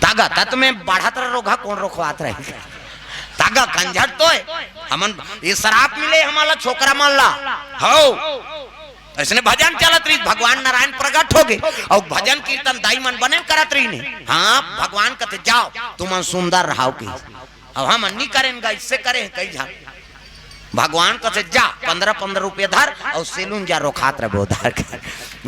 तागा तत में बढ़त रह रोगा, कौन रोखवात रहे? तागा कंझट तो है। हमन ये सराप मिले हमला, छोकरा मन ला। हो। अइसने भजन चलत रही, भगवान नारायण प्रगट हो गए। और भजन कीर्तन दाई मन बने करत रही ने। हाँ, भगवान कथे, "जाओ, तुमन सुंदर रहाओ" की। अब हम अन्नी करें गा, इससे करें कई झन। भगवान कथे, "जा, पन्द्रह पन्द्रह रुपये धर और सेलून जा, रोखात रहे उधार के।"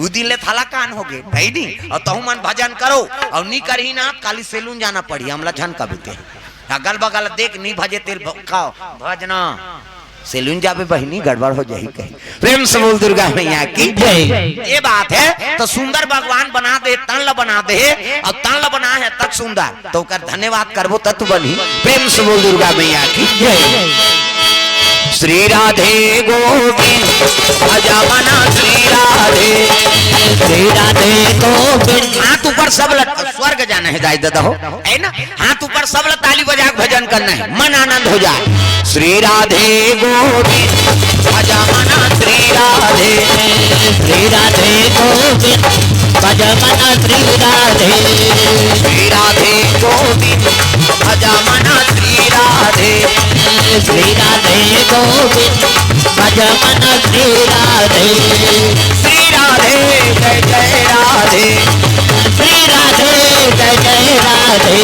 उ दिन ले थाला कान हो गए, है नी? और तहु मन भजन करो, और नी करही ना, काली सेलून जाना पड़ी, हमला झन कबू के। अगल बगल देख, नी भजे तेल भ-, खाओ, भजना। सेलून जाबे बहिनी, गड़बड़ हो जाही कहीं। प्रेम से बोल दुर्गा मैया की जय। ये बात है, तो सुंदर भगवान बना दे, तन ला बना दे, और तन ला बना है तक सुंदर, तो ओकर धन्यवाद करबो तत बनही। प्रेम से बोल दुर्गा मैया की जय। श्री राधे गोविंद भजा मना, श्री राधे। श्री राधे गोविंद। हाथ ऊपर सब लट, स्वर्ग जाना है दाई दादा हो, है ना? हाथ ऊपर सब ला ताली बजा के भजन करना है, मन आनंद हो जाए। श्री राधे गोविंद भजा मना, श्री राधे। श्री राधे गोविंद भजा मना, श्री राधे। श्री राधे गोविंद भजा मना, श्री राधे। श्री राधे गोविंद भजा मना, श्री राधे। श्री राधे जय जय राधे। श्री राधे जय जय राधे।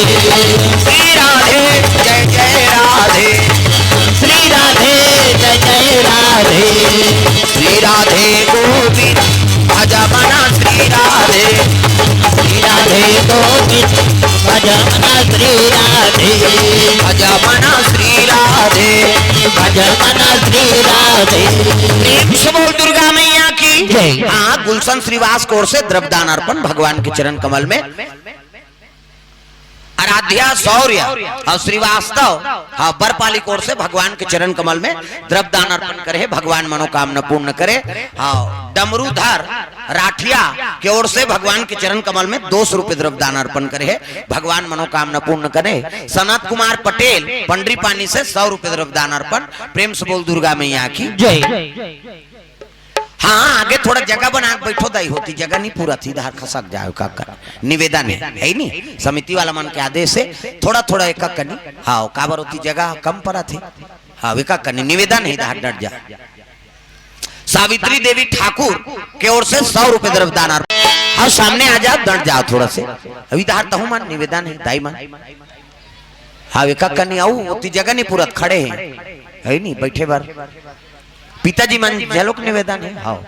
श्री राधे जय जय राधे। श्री राधे जय जय राधे। श्री राधे गोविंद भजा मना, श्री राधे। श्री राधे गोविंद भजा मना, श्री राधे। भजा मना, श्री राधे। भजा मना, श्री राधे। प्रेम से बोल दुर्गा मैया की जय। हाँ, गुलशन श्रीवास की ओर से द्रव्यदान अर्पण भगवान के चरण कमल में। आराध्या शौर्य और श्रीवास्तव, हाँ, बरपाली की ओर से भगवान के चरण कमल में द्रव्यदान अर्पण करे, भगवान मनोकामना पूर्ण करे। हाँ, डमरूधर राठिया की ओर से भगवान के चरण कमल में दो सौ रुपये द्रव्यदान अर्पण करे, भगवान मनोकामना पूर्ण करे। सनत कुमार पटेल पंडरी पानी से सौ रुपये द्रव्यदान अर्पण। प्रेम से बोल दुर्गा मैया की जय। हाँ, आगे थोड़ा जगह बना के बैठो दाई, होती जगह नहीं पूरा थी, धार खसक जाओ का कर। निवेदन है, है नी? समिति वाला मन के आदेश से थोड़ा थोड़ा एक कनी। हाँ, काबर होती जगह कम पड़ा थी। हाँ, एक कनी निवेदन है, धार डट जा। सावित्री देवी ठाकुर के ओर से सौ रुपये द्रव्यदान अर्पण। हाँ, सामने आ जाओ, डट जाओ थोड़ा से। अभी धार तहु मन निवेदन है, दाई मन। हाँ, एक कनी आऊ, होती जगह नहीं पूरत, खड़े हैं, है नी बैठे बर। पिताजी मन झलक निवेदन है। हाँ।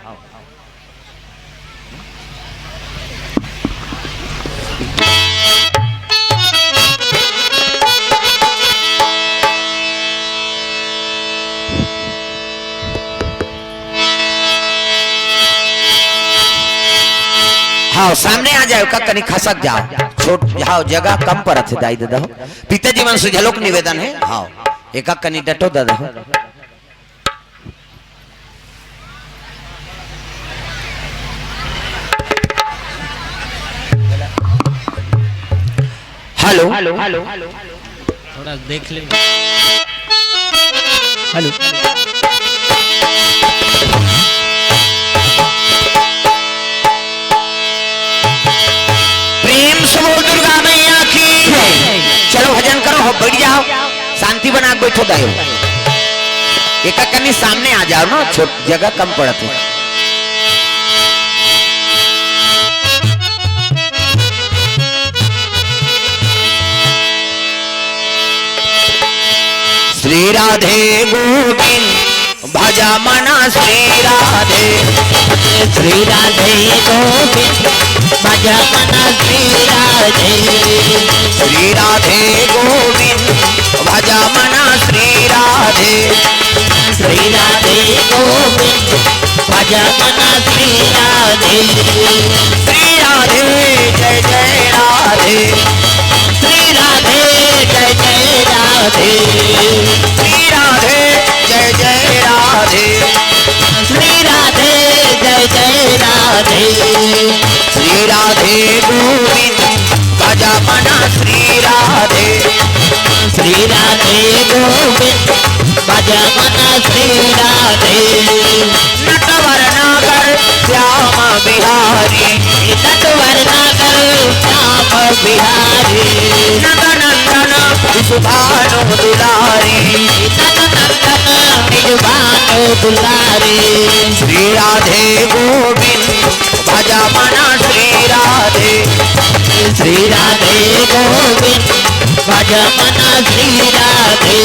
हाँ, सामने आ जाओ, का कनी खसक जाओ। छोट, हाँ, जगह कम पड़त है, दाई दादा हो। पिताजी मन से झलक निवेदन है। हाँ, एक कनी डटो दादा हो। हेलो। थोड़ा देख ले। हेलो। प्रेम से बोल दुर्गा मैया की। चलो भजन करो, हो बैठ जाओ, शांति बना के बैठो दाई। एक कनी सामने आ जाओ ना, छोट जगह कम पड़त है। श्री राधे गोविंद भजा मना, श्री राधे। श्री राधे गोविंद भजा मना, श्री राधे। श्री राधे गोविंद भजा मना, श्री राधे। श्री राधे गोविंद भजा मना, श्री राधे। श्री राधे जय जय राधे। श्री राधे जय जय राधे। श्री राधे गोविंद, भज मन श्री राधे। श्री राधे गोविंद, भज मन श्री राधे। नटवर नागर श्याम बिहारी। नटवर नागर श्याम बिहारी। नंद नंदन विश्वभानु दुलारी। नंद नंदन विश्वभानु दुलारी। श्री राधे गोविंद, भज मन श्री राधे। श्री राधे गोविंद, भज मन श्री राधे।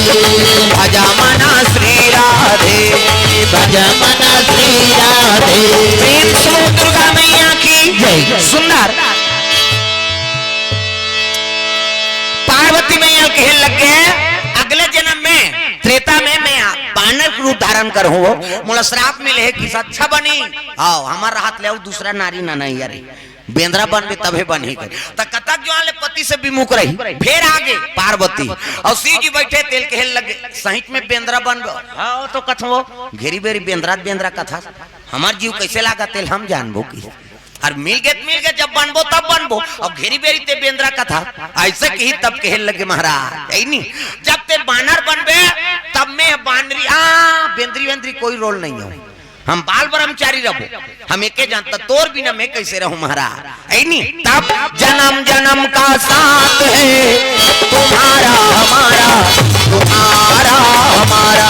भज मन श्री राधे। भज मन श्री राधे। प्रेम से बोल दुर्गा मैया की जय। सुंदर। पार्वती मैया कहे लग गए, अगले जन्म में, त्रेता में मैं बानर के रूप धारण करहूं, मोला श्राप मिले हे कि अच्छा बनी। आओ, हमर रहत ले अउ दूसरा नारी ना नहीं, अरे बेंदरा बनबे तभे बनही कर। त कतक जो आले पति से विमुख रही, फेर आगे पार्वती अउ शिव जी बैठे तेल कहे लगे, सहित में बेंदरा बनबे। हाँ, तो कथो घेरी बेरी बेंदरा, बेंदरा कथा। हमर जीव कैसे लागा तेल हम जानबो की। अउ मिल गे त मिल गे, जब बनबो तब बनबो। अउ घेरी बेरी ते बेंदरा कथा ऐसे कही तब कहे लगे महाराज, ऐ नी, जब ते बानर बनबे तब मैं बानरी, आ, बेंदरी वेंदरी कोई रोल नहीं हो। हम बाल ब्रह्मचारी रहबो, हम एके जानता, तोर बिना मैं कैसे रहूं महाराज, ऐ नी। तब जन्म जन्म का साथ है तुम्हारा हमारा, तुम्हारा हमारा।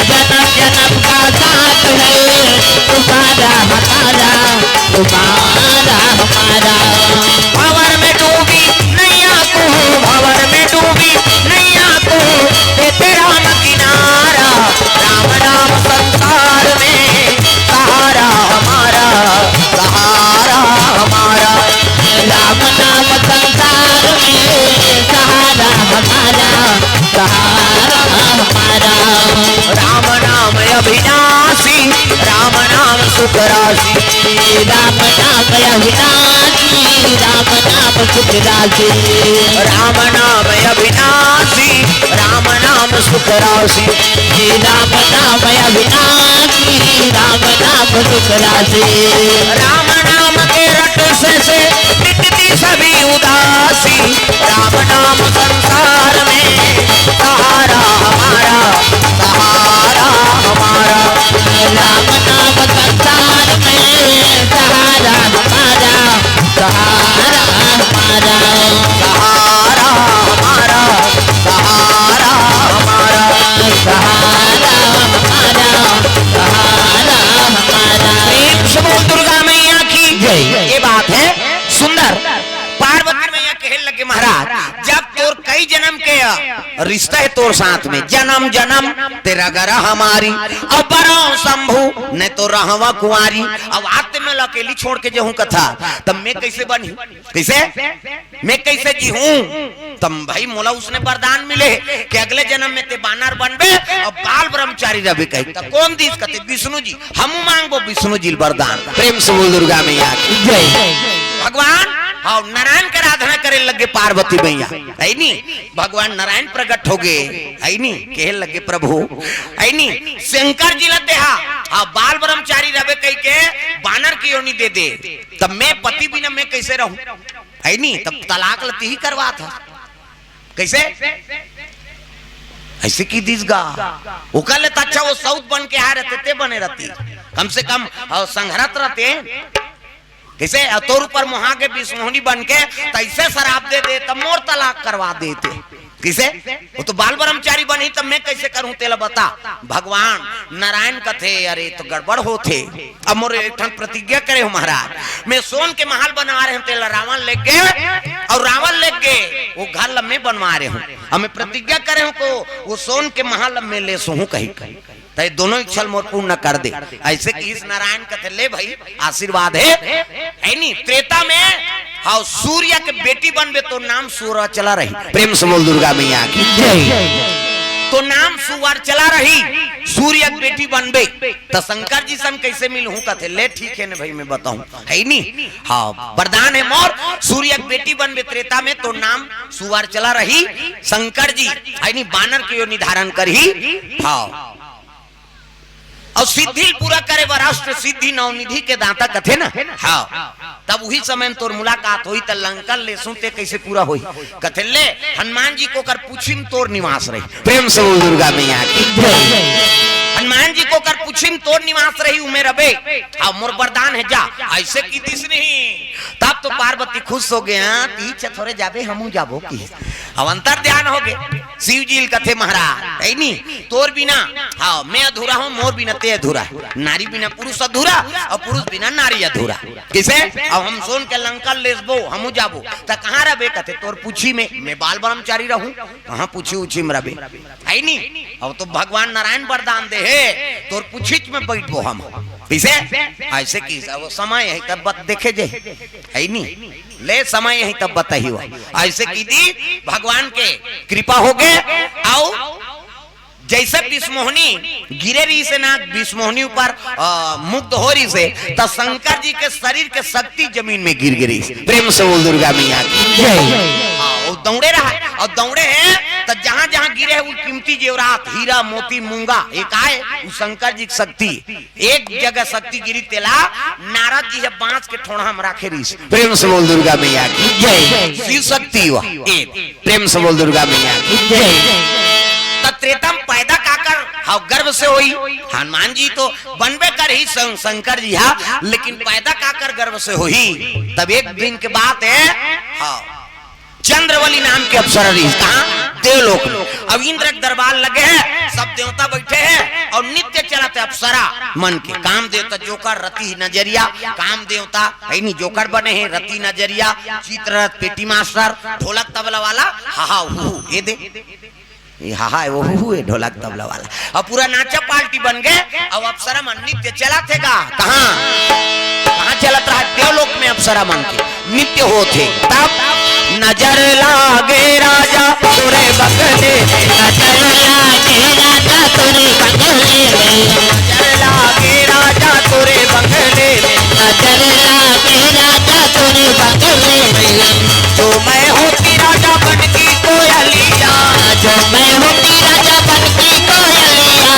जन्म जन्म का साथ है तुम्हारा हमारा, तुम्हारा हमारा। भंवर में डूबी नैया को, भंवर में डूबी नैया को, देते राम किनारा। राम नाम संसार में सहारा हमारा, सहारा हमारा। राम नाम संसार में सहारा हमारा, सहारा हमारा। राम नाम अविनाशी, राम नाम सुख राशि। राम नाम अविनाशी, राम नाम सुख राशि। राम नाम अविनाशी, राम नाम सुख राशि। राम नाम अविनाशी, राम नाम सुख राशि। राम नाम के रट से, से मिटती सभी उदासी। राम नाम संसार में सहारा हमारा, सहारा हमारा। राम नाम संसार में सहारा हमारा, सहारा हमारा। सहारा हमारा, सहारा हमारा। सहारा हमारा, सहारा हमारा। प्रेम से बोल दुर्गा मैया की जय। ये बात है सुंदर। पार्वती मैया कहे लगे, महाराज, जब तोर कई जन्म के, अ, रिश्ता है तोर साथ में, जन्म जन्म तेरा घर हमारी, अब बरो शंभू, नहीं तो रहवा कुंवारी। अब आते में अकेली छोड़ के जाहूं कथा, तब मैं कैसे बनी? कैसे? मैं कैसे जीहूं? तब भाई मोला उसने वरदान मिले कि अगले जन्म में ते बानर बनबे अउ बाल ब्रह्मचारी रहबे कही। त कौन दिस कथे? विष्णु जी। हमू मांगबो विष्णु जी ल वरदान। प्रेम से बोल दुर्गा मैया की जय। भगवान, हाँ, नारायण के आराधना करे लगे पार्वती मैया, है नी? भगवान नारायण प्रकट हो गए, है नी? कहे लगे, प्रभु, है नी? शंकर जी ल देहा, हाँ, बाल ब्रह्मचारी रहबे कही के बानर की योनि दे दे, तब मैं पति बिना मैं कैसे रहूं? है नी? तब तलाक ल तिही करवात ह। कैसे? ऐसे की दिस गा। ओकर ले त अच्छा वो सौत बन के आए रहते, ते बने रहती। कम से कम, अ, संघरत रहते। कैसे? अ, तोर ऊपर मोहा के बिसमोहनी बन के, तैसे शराब दे दे, तब मोर तलाक करवा देते। कैसे? वो तो बाल ब्रह्मचारी बनी, तब मैं कैसे करूं, तेला बता। भगवान नारायण कथे, अरे, तो गड़बड़ होथे। अब मोर एक ठन प्रतिज्ञा करे हो महाराज, मैं सोन के महल बनवा रहे हूं, तेला रावण लेग गे अउ रावण लेग गे, वो घर ल मैं बनवा रहे हूं। अब मैं प्रतिज्ञा करे हूं को वो सोन के महल ल मैं ले सोहूं कही, त ये दोनों इच्छा ल मोर पूर्ण कर दे। ऐसे किहिस नारायण कथे, ले भाई, आशीर्वाद है, है नी? त्रेता में, हाँ, सूर्य के बेटी बनबे तो नाम सुवर्चला रही। प्रेम से बोल दुर्गा मैया की जय। तो नाम सुवर्चला रही, सूर्य के बेटी बनबे। त शंकर जी से हम कैसे मिलहूं कथे, ले ठीक है न भाई, मैं बताऊं, है नी? हाँ, वरदान है मोर, सूर्य के बेटी बनबे त्रेता में, तो नाम सुवर्चला रही। शंकर जी, है नी, बानर के योनि धारण करही। हाँ, अउ सिद्धि ल पूरा करे बर अष्ट सिद्धि नवनिधि के दाता कथे ना। हाँ, तब उही समय में तोर मुलाकात होही, त लंका ल लेसुं ते कइसे पूरा होही? कथे ले, हनुमान जी कोकर पूछी में तोर निवास रही। प्रेम से बोल दुर्गा मैया की। हनुमान जी कोकर पूछी में तोर निवास रही, उमे रबे। हाँ, मोर वरदान हे, जा। अइसे कहि दिस नहीं। तब तो पार्वती खुश होगे, हाँ, तीच थोरे जाबे, हमू जाबो कहिस। अब अंतर ध्यान होगे। शिव जी ल कथे महाराज, हे नी, तोर बिना, हाँ, मैं अधूरा हूँ, मोर बिना ते अधूरा हे। नारी बिना पुरुष अधूरा अउ पुरुष बिना नारी अधूरा। कइसे? अब हम सोन के लंका ल लेसबो, हमू जाबो, त कहाँ रबे? कथे तोर पूछी में। मैं बाल ब्रह्मचारी रहूं, कहाँ पूछी उछी में रबे? हे नी, अब तो भगवान नारायण वरदान दे हे, तोर पूछी में बइठबो हम। कइसे? अइसे कहिस, अब समय हे तब बत देखे जे, हे नी, ले समय हे तब बताही हो। अइसे कहि दी, भगवान के कृपा होगे। अउ जइसे बिसमोहनी गिरे रहिस हे ना, बिसमोहनी ऊपर, अ, मुग्ध हो रहिस हे, त शंकर जी के शरीर के शक्ति जमीन में गिर गे रहिस। प्रेम से बोल दुर्गा मैया की। जय। हाँ, वो दौड़े रहा, अउ दौड़े हे, त जहाँ जहाँ गिरे हे, वो कीमती जेवरात, हीरा, मोती, मूंगा, एक आय, वो शंकर जी के शक्ति। एक जगह शक्ति गिरी, तेला नारद जी हे बांस के ठोंड़ा में राखे रहिस। प्रेम से बोल दुर्गा मैया की। जय। शिव शक्ति हुआ। ए, प्रेम से बोल दुर्गा मैया की। जय। त त्रेता म पैदा काकर, हाँ, गर्भ से होही। हनुमान जी तो बनबे करही शं-, शंकर जी, हाँ, लेकिन पैदा काकर गर्भ से होही? तब एक दिन के बात हे, हाँ, चंद्रवली नाम के अप्सरा रहिस। कहाँ? देवलोक में। अब इंद्र के दरबार लगे हे, सब देवता बइठे हे अउ नृत्य चलत हे अप्सरा मन के। काम देवता जोकर, रति नजरिया, काम देवता, हे नी, जोकर बने हे, रति नजरिया, चित्ररथ, पेटी मास्टर, ढोलक तबला वाला, हा हा हू हू, ये दे, ये हा हा, वो हू हू हे, ढोलक तबला वाला। अब पूरा नाचा पार्टी बन गे। अब अप्सरा मन नृत्य चलत हे गा। कहाँ, कहाँ चलत रहा? देवलोक में अप्सरा मन के नृत्य होत हे। तब नजर लागे राजा तोरे बंगले में, नजर लागे राजा तोरे बंगले में, नजर लागे राजा तोरे बंगले में, नजर लागे राजा तोरे बंगले में। जो मैं होती राजा बन की कोयलिया, जो मैं होती राजा बन की कोयलिया,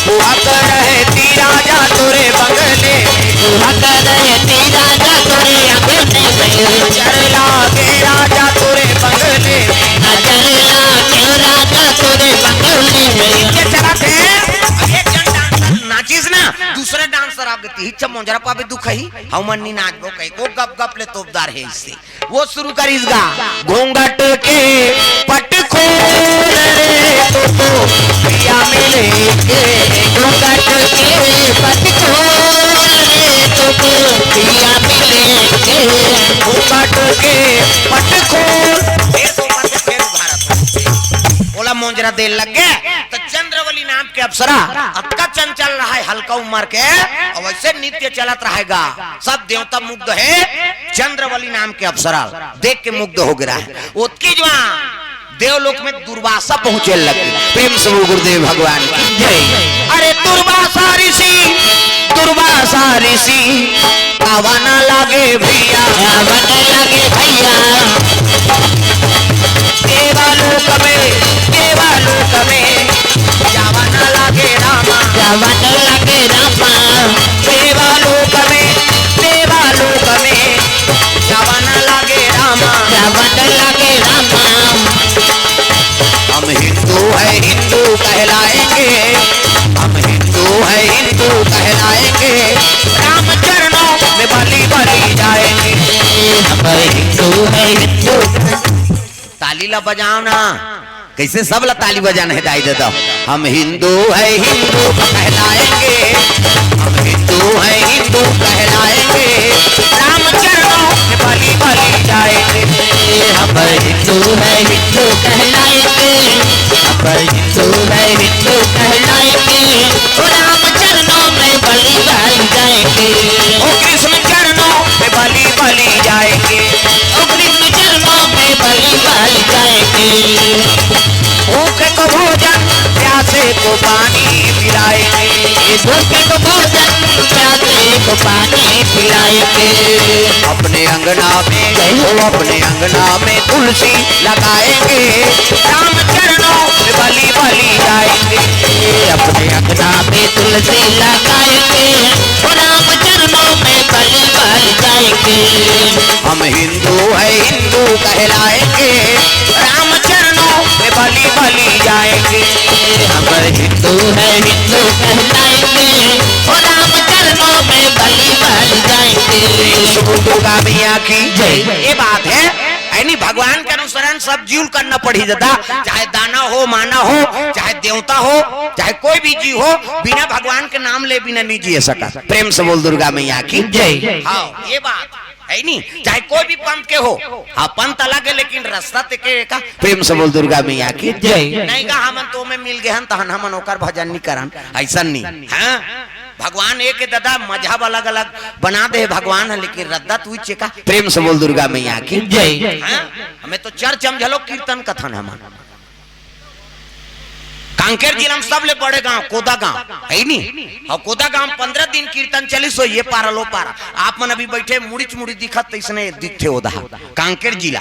सुहाग रहती राजा तोरे बंगले में, सुहाग रहती राजा तोरे आंगन में, नजर लागे राजा तोरे बंगले में, नजर लागे राजा तोरे बंगले में। ये चला थे, अब एक जन डांसर नाचिस ना, दूसरा डांसर आगे ती, हिच्चा मोंजरा पाबे दुख ही, हम मन नी नाचबो कही को गप गप ले तोपदार हे इससे। वो शुरू करिस गा, घूंघट के पट खोल रे तोको पिया मिलेंगे, घूंघट के पट खोल रे तोको पिया मिलेंगे, घूंघट के पट खोल। फेर तो मत फेर भारत ओला मोंजरा दे लग गे। त चंद्रवली नाम के अप्सरा अतका चंचल रहा हे, हल्का उम्र के, अउ वइसे नृत्य चलत रहा हे गा। सब देवता मुग्ध हे, चंद्रवली नाम के अप्सरा देख के मुग्ध हो गे रहा हे। ओतकी जुवार देवलोक में दुर्वासा पहुंचे लगे। प्रेम से बोल गुरुदेव भगवान की जय। अरे दुर्वासा ऋषि, दुर्वासा ऋषि, आवा ना लागे भैया, आवा ना लागे भैया। देवालोक में, देवालोक में, जावा ना लागे रामा, जावा ना लागे रामा। देवालोक में, देवालोक में, जावा ना लागे रामा, जावा ना लागे रामा। हम हिंदू है, हिंदू कहलाएंगे, हम हिंदू है, हिंदू कहलाएंगे। राम चरणों में बलि, बलि जाएंगे। हम हिंदू है, हिंदू। ताली ला बजाओ ना, कइसे सब ला ताली बजाना हे दाई ददा। हम हिंदू है, हिंदू कहलाएंगे, हम हिंदू है, हिंदू कहलाएंगे। राम चरणों में बलि, बलि जाएंगे। हम हिंदू है, हिंदू कहलाएंगे, हम हिंदू है, हिंदू कहलाएंगे। ओ राम चरणों में बलि, बलि जाएंगे। ओ कृष्ण चरणों में बलि, बलि जाएंगे। ओ कृष्ण चरणों में बलि, बलि जाएंगे। भूखे को भोजन, प्यासे को पानी पिलाएंगे। भूखे को भोजन, प्यासे को पानी पिलाएंगे। अपने अंगना में, ओ अपने अंगना में तुलसी लगाएंगे। राम चरणों में बलि, बलि जाएंगे। अपने नामे तुलसी लगाएंगे, ओ राम चरणों में बलि बलि जाएंगे। हम हिंदू है, हिंदू कहलाएंगे, राम चरणों में बलि बलि जाएंगे। हम हिंदू है, हिंदू कहलाएंगे, ओ राम चरणों में बलि बलि जाएंगे। सुबह दुर्गा मैया की जय। ये बात है, यानी भगवान के अनुसरण सब जीव ल करना पड़ही दादा, चाहे दानव हो, मानव हो, चाहे देवता हो, चाहे कोई भी जीव हो, बिना भगवान के नाम ले बिना नहीं जिए सकत। प्रेम से बोल दुर्गा मैया की जय। हाँ, ये बात है नी, चाहे कोई भी पंथ के हो। हाँ, पंथ अलग है, लेकिन रास्ता ते के का। प्रेम से बोल दुर्गा मैया की जय। नहीं का हमन तो में मिल गए हन, तहन हमन ओकर भजन नहीं करन, ऐसा नहीं। हाँ, भगवान एक है दादा, मजहब अलग अलग बना दे भगवान है, लेकिन रद्दा तू चेका। प्रेम से बोल दुर्गा मैया की जय। हाँ? हमें तो चर्च हम झलो कीर्तन कथन हमन। कांकेर जिला में सबले बड़े गांव कोदा गांव है नी, और कोदा गांव पंद्रह दिन कीर्तन चलिस हो, ये पारा लो पारा। आप मन अभी बैठे मुड़ीच मुड़ी दिखत, तैसने दिखथे ओदा कांकेर जिला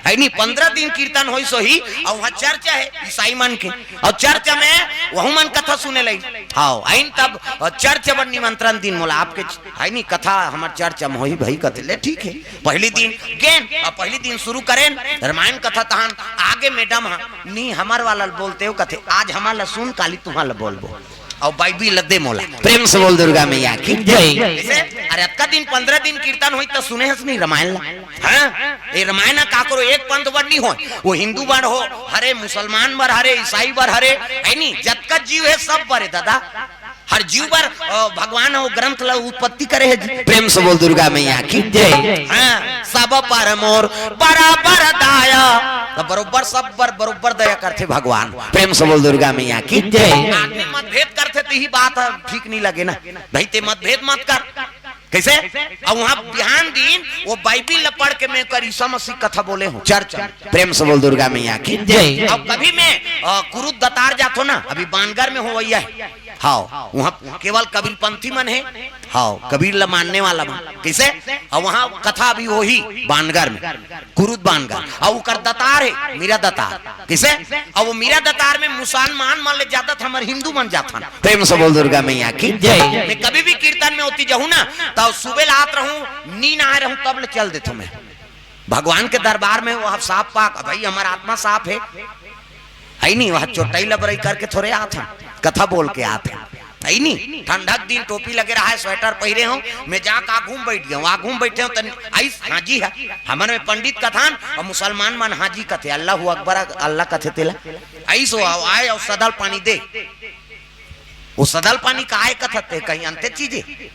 है नी। पंद्रह दिन कीर्तन होइस होही, और वहाँ चर्च है ईसाई मन के, और चर्च में वहू मन कथा सुने लई। हाँ, आइन तब, अ, चर्च बर निमंत्रण दिन मोला आपके च-, है नी, कथा हमर चर्च में होही भाई, कथे ले ठीक है। पहली दिन गेन, और पहली दिन शुरू करेन रामायण कथा, तहन आगे मैडम हा, नी हमर वाला ल बोलते हो कथे, आज हमर ला सुन, काली तुम्हार ला बोलबो। और बाइबिल ला दे मोला। प्रेम से बोल दुर्गा मैया की जय। जैसे, अरे अतका दिन, पंद्रह दिन कीर्तन होई त सुने हस नहीं रामायण ला? हाँ? ये रामायण का करो, एक पंथ बर नहीं हो, वो हिंदू बर हो, हरे मुसलमान बर, हरे ईसाई बर, हरे, है नी, जतका जीव है सब बर है दादा। हर जीव बर, अ, भगवान वो ग्रंथ ला उत्पत्ति करे है जी। प्रेम से बोल दुर्गा मैया की जय। हाँ, सब पर मोर बराबर दया। तो बरोबर सब बर बरोबर दया करथे भगवान। प्रेम से बोल दुर्गा मैया की जय। आदमी मतभेद करथे तो यही बात ठीक नहीं लगे ना भाई, ते मतभेद मत कर। कैसे? अब वहाँ बिहान दिन वो बाइबिल ला पढ़ के मैं कर ईसा मसीह कथा बोले हूँ चर्च में। प्रेम से बोल दुर्गा मैया की जय। अब कभी मैं, अ, कुरुद दतार जाथो ना, अभी बानगर में हो वही है। हाँ, वहाँ केवल कबीरपंथी मन है। हाँ, कबीर ला मानने वाला मन। कैसे? और वहाँ कथा अभी वही बानगर में, कुरुद बानगर, और उकर दतार है मीरा दतार। कैसे? और वो मीरा दतार में मुसलमान मन ले ज्यादा था, हमारे हिंदू मन जाथन। प्रेम से बोल दुर्गा मैया की जय। मैं कभी भी कीर्तन में होती जाहूँ ना, तो सुबह ला आत रहूँ, नींद आए रहूँ, तब ले चल देथो मैं भगवान के दरबार में। वो साफ पाक भाई, हमारा आत्मा साफ है, है नहीं। वह चोटाई लबरई करके थोड़े आत हन, कथा बोल के आत हन, है नहीं। ठंडक दिन टोपी लगे रहा है, स्वेटर पहिरे हूँ, मैं जाके आगू में बैठ गया हूँ, आगू में बैठे हूँ तन आइस हाजी है। हमन में पंडित कथन और मुसलमान मन हाजी कथे, अल्लाह अकबर, अल्लाह कथे तेला। आइस हो, आओ, आए और सदल पानी दे। वो सदल पानी का आए कथते, कहीं अंते चीजे।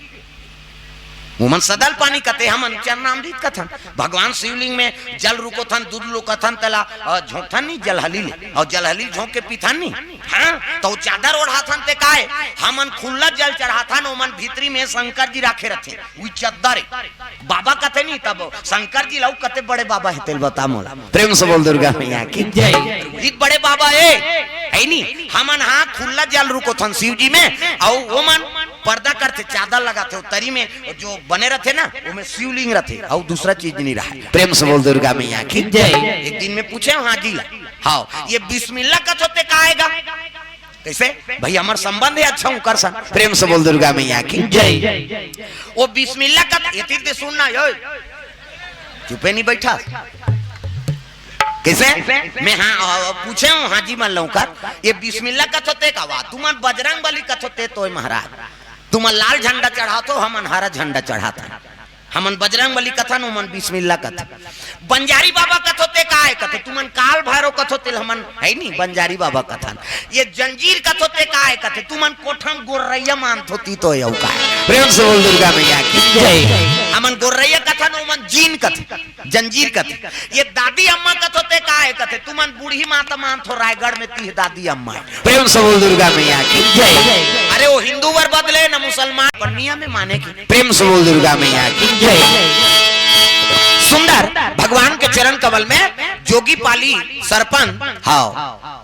उमन सदल पानी कथे, हमन चरणामृत कथन। भगवान शिवलिंग में जल रुकोथन, दूध लुकोथन, तेला, अ, झोंकथन नहीं जलहली ले, और जलहली झोंक के पीथन नहीं। हाँ, तो चादर ओढ़ाथन ते काय? हमन खुल्ला जल चढ़ाथन, ओमन भीतरी में शंकर जी राखे रथे, वी चद्दर है। बाबा कथे नहीं, तब शंकर जी लाऊ कते बड़े बाबा है, तेल बता मोला। प्रेम से बोल दुर्गा मैया की जय। रोहित बड़े बाबा है, है नहीं? हमन हाँ खुल्ला जल रुकोथन शिव जी में, और ओमन पर्दा करथे, चादर लगाथे, वो तरी में जो बने रहथे ना, वो में शिवलिंग रहथे, और दूसरा चीज नहीं रहा। प्रेम से बोल दुर्गा मैया की जय। एक दिन में पूछे हाजी ला, हाँ, ये बिस्मिल्लाह कथो ते का आएगा? कैसे? भाई, हमार संबंध है अच्छा हूँ कर सन। प्रेम से बोल दुर्गा मैया की जय। वो बिस्मिल्लाह कथ, ये तीर दे सुन ना, यो। चुपे नहीं बैठा। कैसे? मैं हाँ, अ, पूछे हूँ हाजी मन लौकर, ये बिस्मिल्लाह कथो ते का वा? तुमन बजरंग बली कथो ते तोय महाराज। तुमन लाल झंडा चढ़ाथो, हमन हरा झंडा चढ़ाथन। हमन बजरंग बली कथन, ओमन बिस्मिल्लाह कथन। बंजारी बाबा कथो ते का है? कथे, तुमन काल भैरव कथो तेल हमन है नहीं, बंजारी बाबा कथन। ये जंजीर कथो ते का है? कथे, तुमन कोठन गोर्रैया मानथो ती तो यऊ का है। प्रेम से बोल दुर्गा मैया की जय। हमन गोर्रैया कथन, ओमन जीन कथे, जंजीर कथे। ये दादी अम्मा कथो ते का है? कथे, तुमन बूढ़ी माता मानथो रायगढ़ में ती दादी अम्मा है। प्रेम से बोल दुर्गा मैया की जय। अरे वो हिंदू वर बदले न मुसलमान, पर नियम में माने की। प्रेम से बोल दुर्गा मैया की जय। सुंदर भगवान के चरण कमल में जोगी पाली सरपंच, हाँ,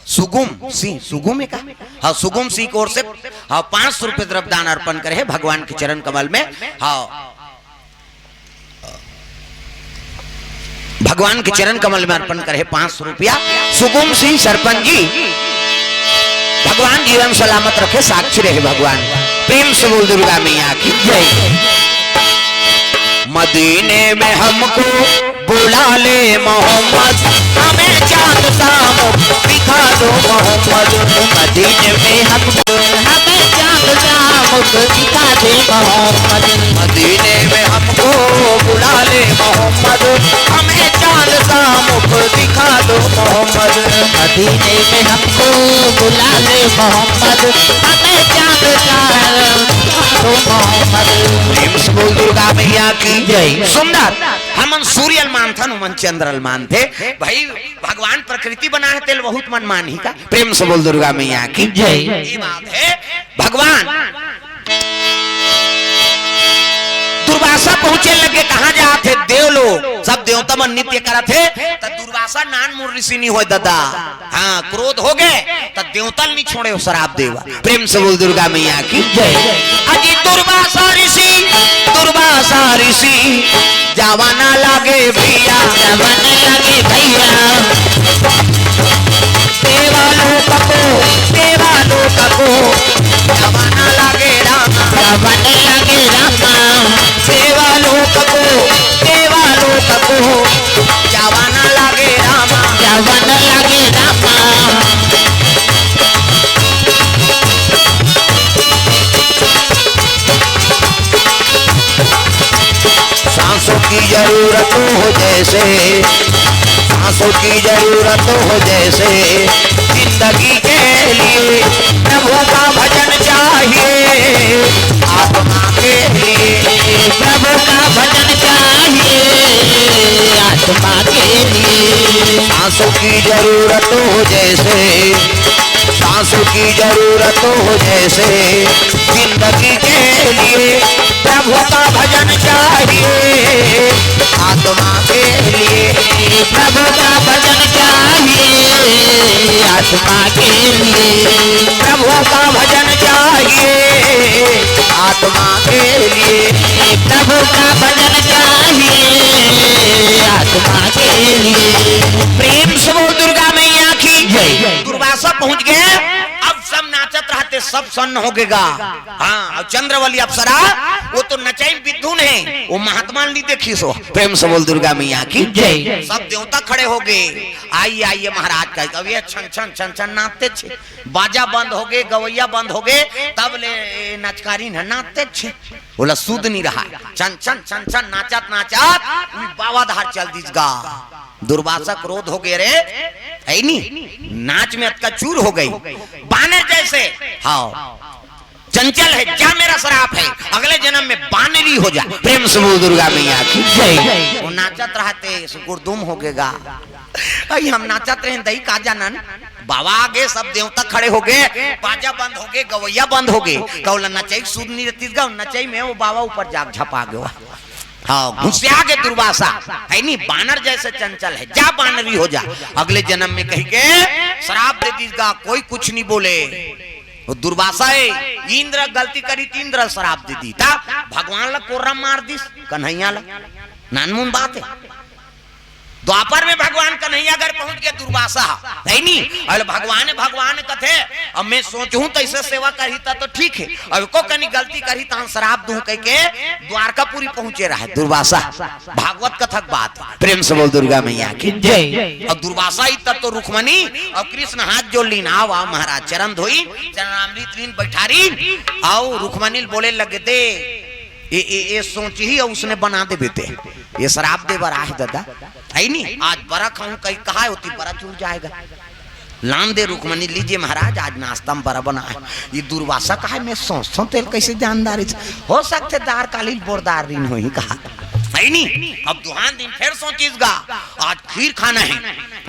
सुगुम सिंह, सुगुम है का? हाँ, सुगुम सिंह की ओर से, हाँ, पाँच सौ रुपये द्रव्यदान अर्पण करे है भगवान के चरण कमल में। हाँ, भगवान के चरण कमल में अर्पण करे पाँच सौ रुपया सुगुम सिंह सरपंच जी। भगवान जीवन सलामत रखे, साक्षी रहे भगवान। प्रेम से बोल दुर्गा मैया की जय। मदीने में हमको बुला ले मोहम्मद, हमें चांद सा मुख दिखा दो मोहम्मद। मदीने में हमको, हमें चांद सा मुख दिखा दे मोहम्मद। मदीने में हमको बुला ले मोहम्मद, हमें चांद सा मुख दिखा दो मोहम्मद। मदीने में हमको बुला ले मोहम्मद, हमें चांद सा मुख दिखा दो मोहम्मद। प्रेम से बोल दुर्गा मैया की जय। सुंदर, हमन सूर्य ल मानथन, ओमन चंद्र ल मानथे। भाई, भगवान प्रकृति बनाए हे, तेल बहुत मन मानही का। प्रेम से बोल दुर्गा मैया की जय। ये बात है, भगवान दुर्वासा पहुंचे लगे, कहां जात हे? देवलोक। सब देवता मन नृत्य करत हे, त दुर्वासा नानमुन ऋषि नहीं होय दादा। हां, क्रोध हो गए त देवता ल नहीं छोड़े, वो श्राप देवा। प्रेम से बोल दुर्गा मैया की जय। अजी दुर्वासा ऋषि, दुर्वासा ऋषि, जावा ना लागे भैया, जावा ना लागे भैया। देवालोक को, देवालोक को, जावा ना लागे रामा, जावा ना लागे रामा। देवालोक को, देवालोक को, जावा ना लागे रामा, जावा ना लागे रामा। सांसों की जरूरत हो जैसे, सांसों की जरूरत हो जैसे, जिंदगी के लिए प्रभु का भजन चाहिए, आत्मा के लिए प्रभु का भजन चाहिए, आत्मा के लिए। सांसों की जरूरत हो जैसे, सांसों की जरूरत हो जैसे, जिंदगी के लिए प्रभु का भजन चाहिए, आत्मा के लिए प्रभु का भजन चाहिए, आत्मा के लिए प्रभु का भजन चाहिए, आत्मा के लिए प्रभु का भजन चाहिए, आत्मा के लिए। प्रेम से बोल दुर्गा मैया की जय। दुर्वासा पहुंच गए, अब सब नाचत रहते, सब सन्न हो गेगा। हां, अउ चंद्रवली अप्सरा, वो तो नचई में बिद्दू नहीं, वो महात्मा नहीं देखिस। प्रेम से बोल दुर्गा मैया की जय। सब देवता खड़े हो गए, आइए, आइए महाराज का। अब ये छन छन छन छन नाचते छे, बाजा बंद हो गए, गवैया बंद हो गए, तब ले नचकारी न नाचते छे, बोला सुध नहीं रहा। छन छन छन छन नाचत नाचत बाबा धार चल दिस गा। दुर्वासा क्रोध हो गए रे, है नी, नाच में अतका चूर हो गई। बानर जैसे, हां, चंचल है, जा मेरा श्राप है, अगले जन्म में बानरी हो जा। प्रेम से बोल दुर्गा मैया की जय। वो नाचत रहते, सुकुरदुम हो गेगा। अई हम नाचत रहे, दई का जानन, बाबा आगे, सब देवता खड़े हो गए, बाजा बंद हो गए, गवैया बंद हो गए, कौला नचई सुध नहीं रहती गा, नचई में वो बाबा ऊपर जाग झपा गया। हां, घुसिया के दुर्वासा, है नी, बानर जैसे चंचल है, जा बानरी हो जा। अगले जन्म में कही के श्राप दे दिस गा, कोई कुछ नहीं बोले। वो दुर्वासा है, इंद्र गलती करी त इंद्र श्राप दे दी, ता भगवान ला कोर्रा मार दिस, कन्हैया ला। नानमुन बात है। द्वापर में भगवान कन्हैया घर पहुंच गए दुर्वासा, है नी? अउ भगवान, भगवान कथे, अब मैं सोचहूं तैसे सेवा करही त तो ठीक है, अब को कनी गलती करही त हम श्राप दूं कह के द्वारकापुरी पहुंचे रहे दुर्वासा। भागवत कथक बात, प्रेम से बोल दुर्गा मैया की जय। अउ दुर्वासा ही तब तो रुक्मणी अउ कृष्ण हाथ जोड़ लीन, "आव, आव महाराज, चरण धोई, चरणामृत लीन, बैठारी।" अउ रुक्मणी बोले लगे दे, "ए, ए, ए सोचही अउ उसने बना देबे ते, ये श्राप दे बर आहे दादा, है नी? आज बरा खाहूं कही कहा होती, बरा चुर जाएगा।" लान दे रुक्मणी, "लीजिए महाराज, आज नाश्ता में बरा बना है।" ये दुर्वासा कहा, "मैं सोचथों तेल कैसे जानदारी से, हो सकथे दार काली बोरदार रीन होही कहा।" है नी? अब दुहान दिन फिर सोचिस गा, "आज खीर खाना है,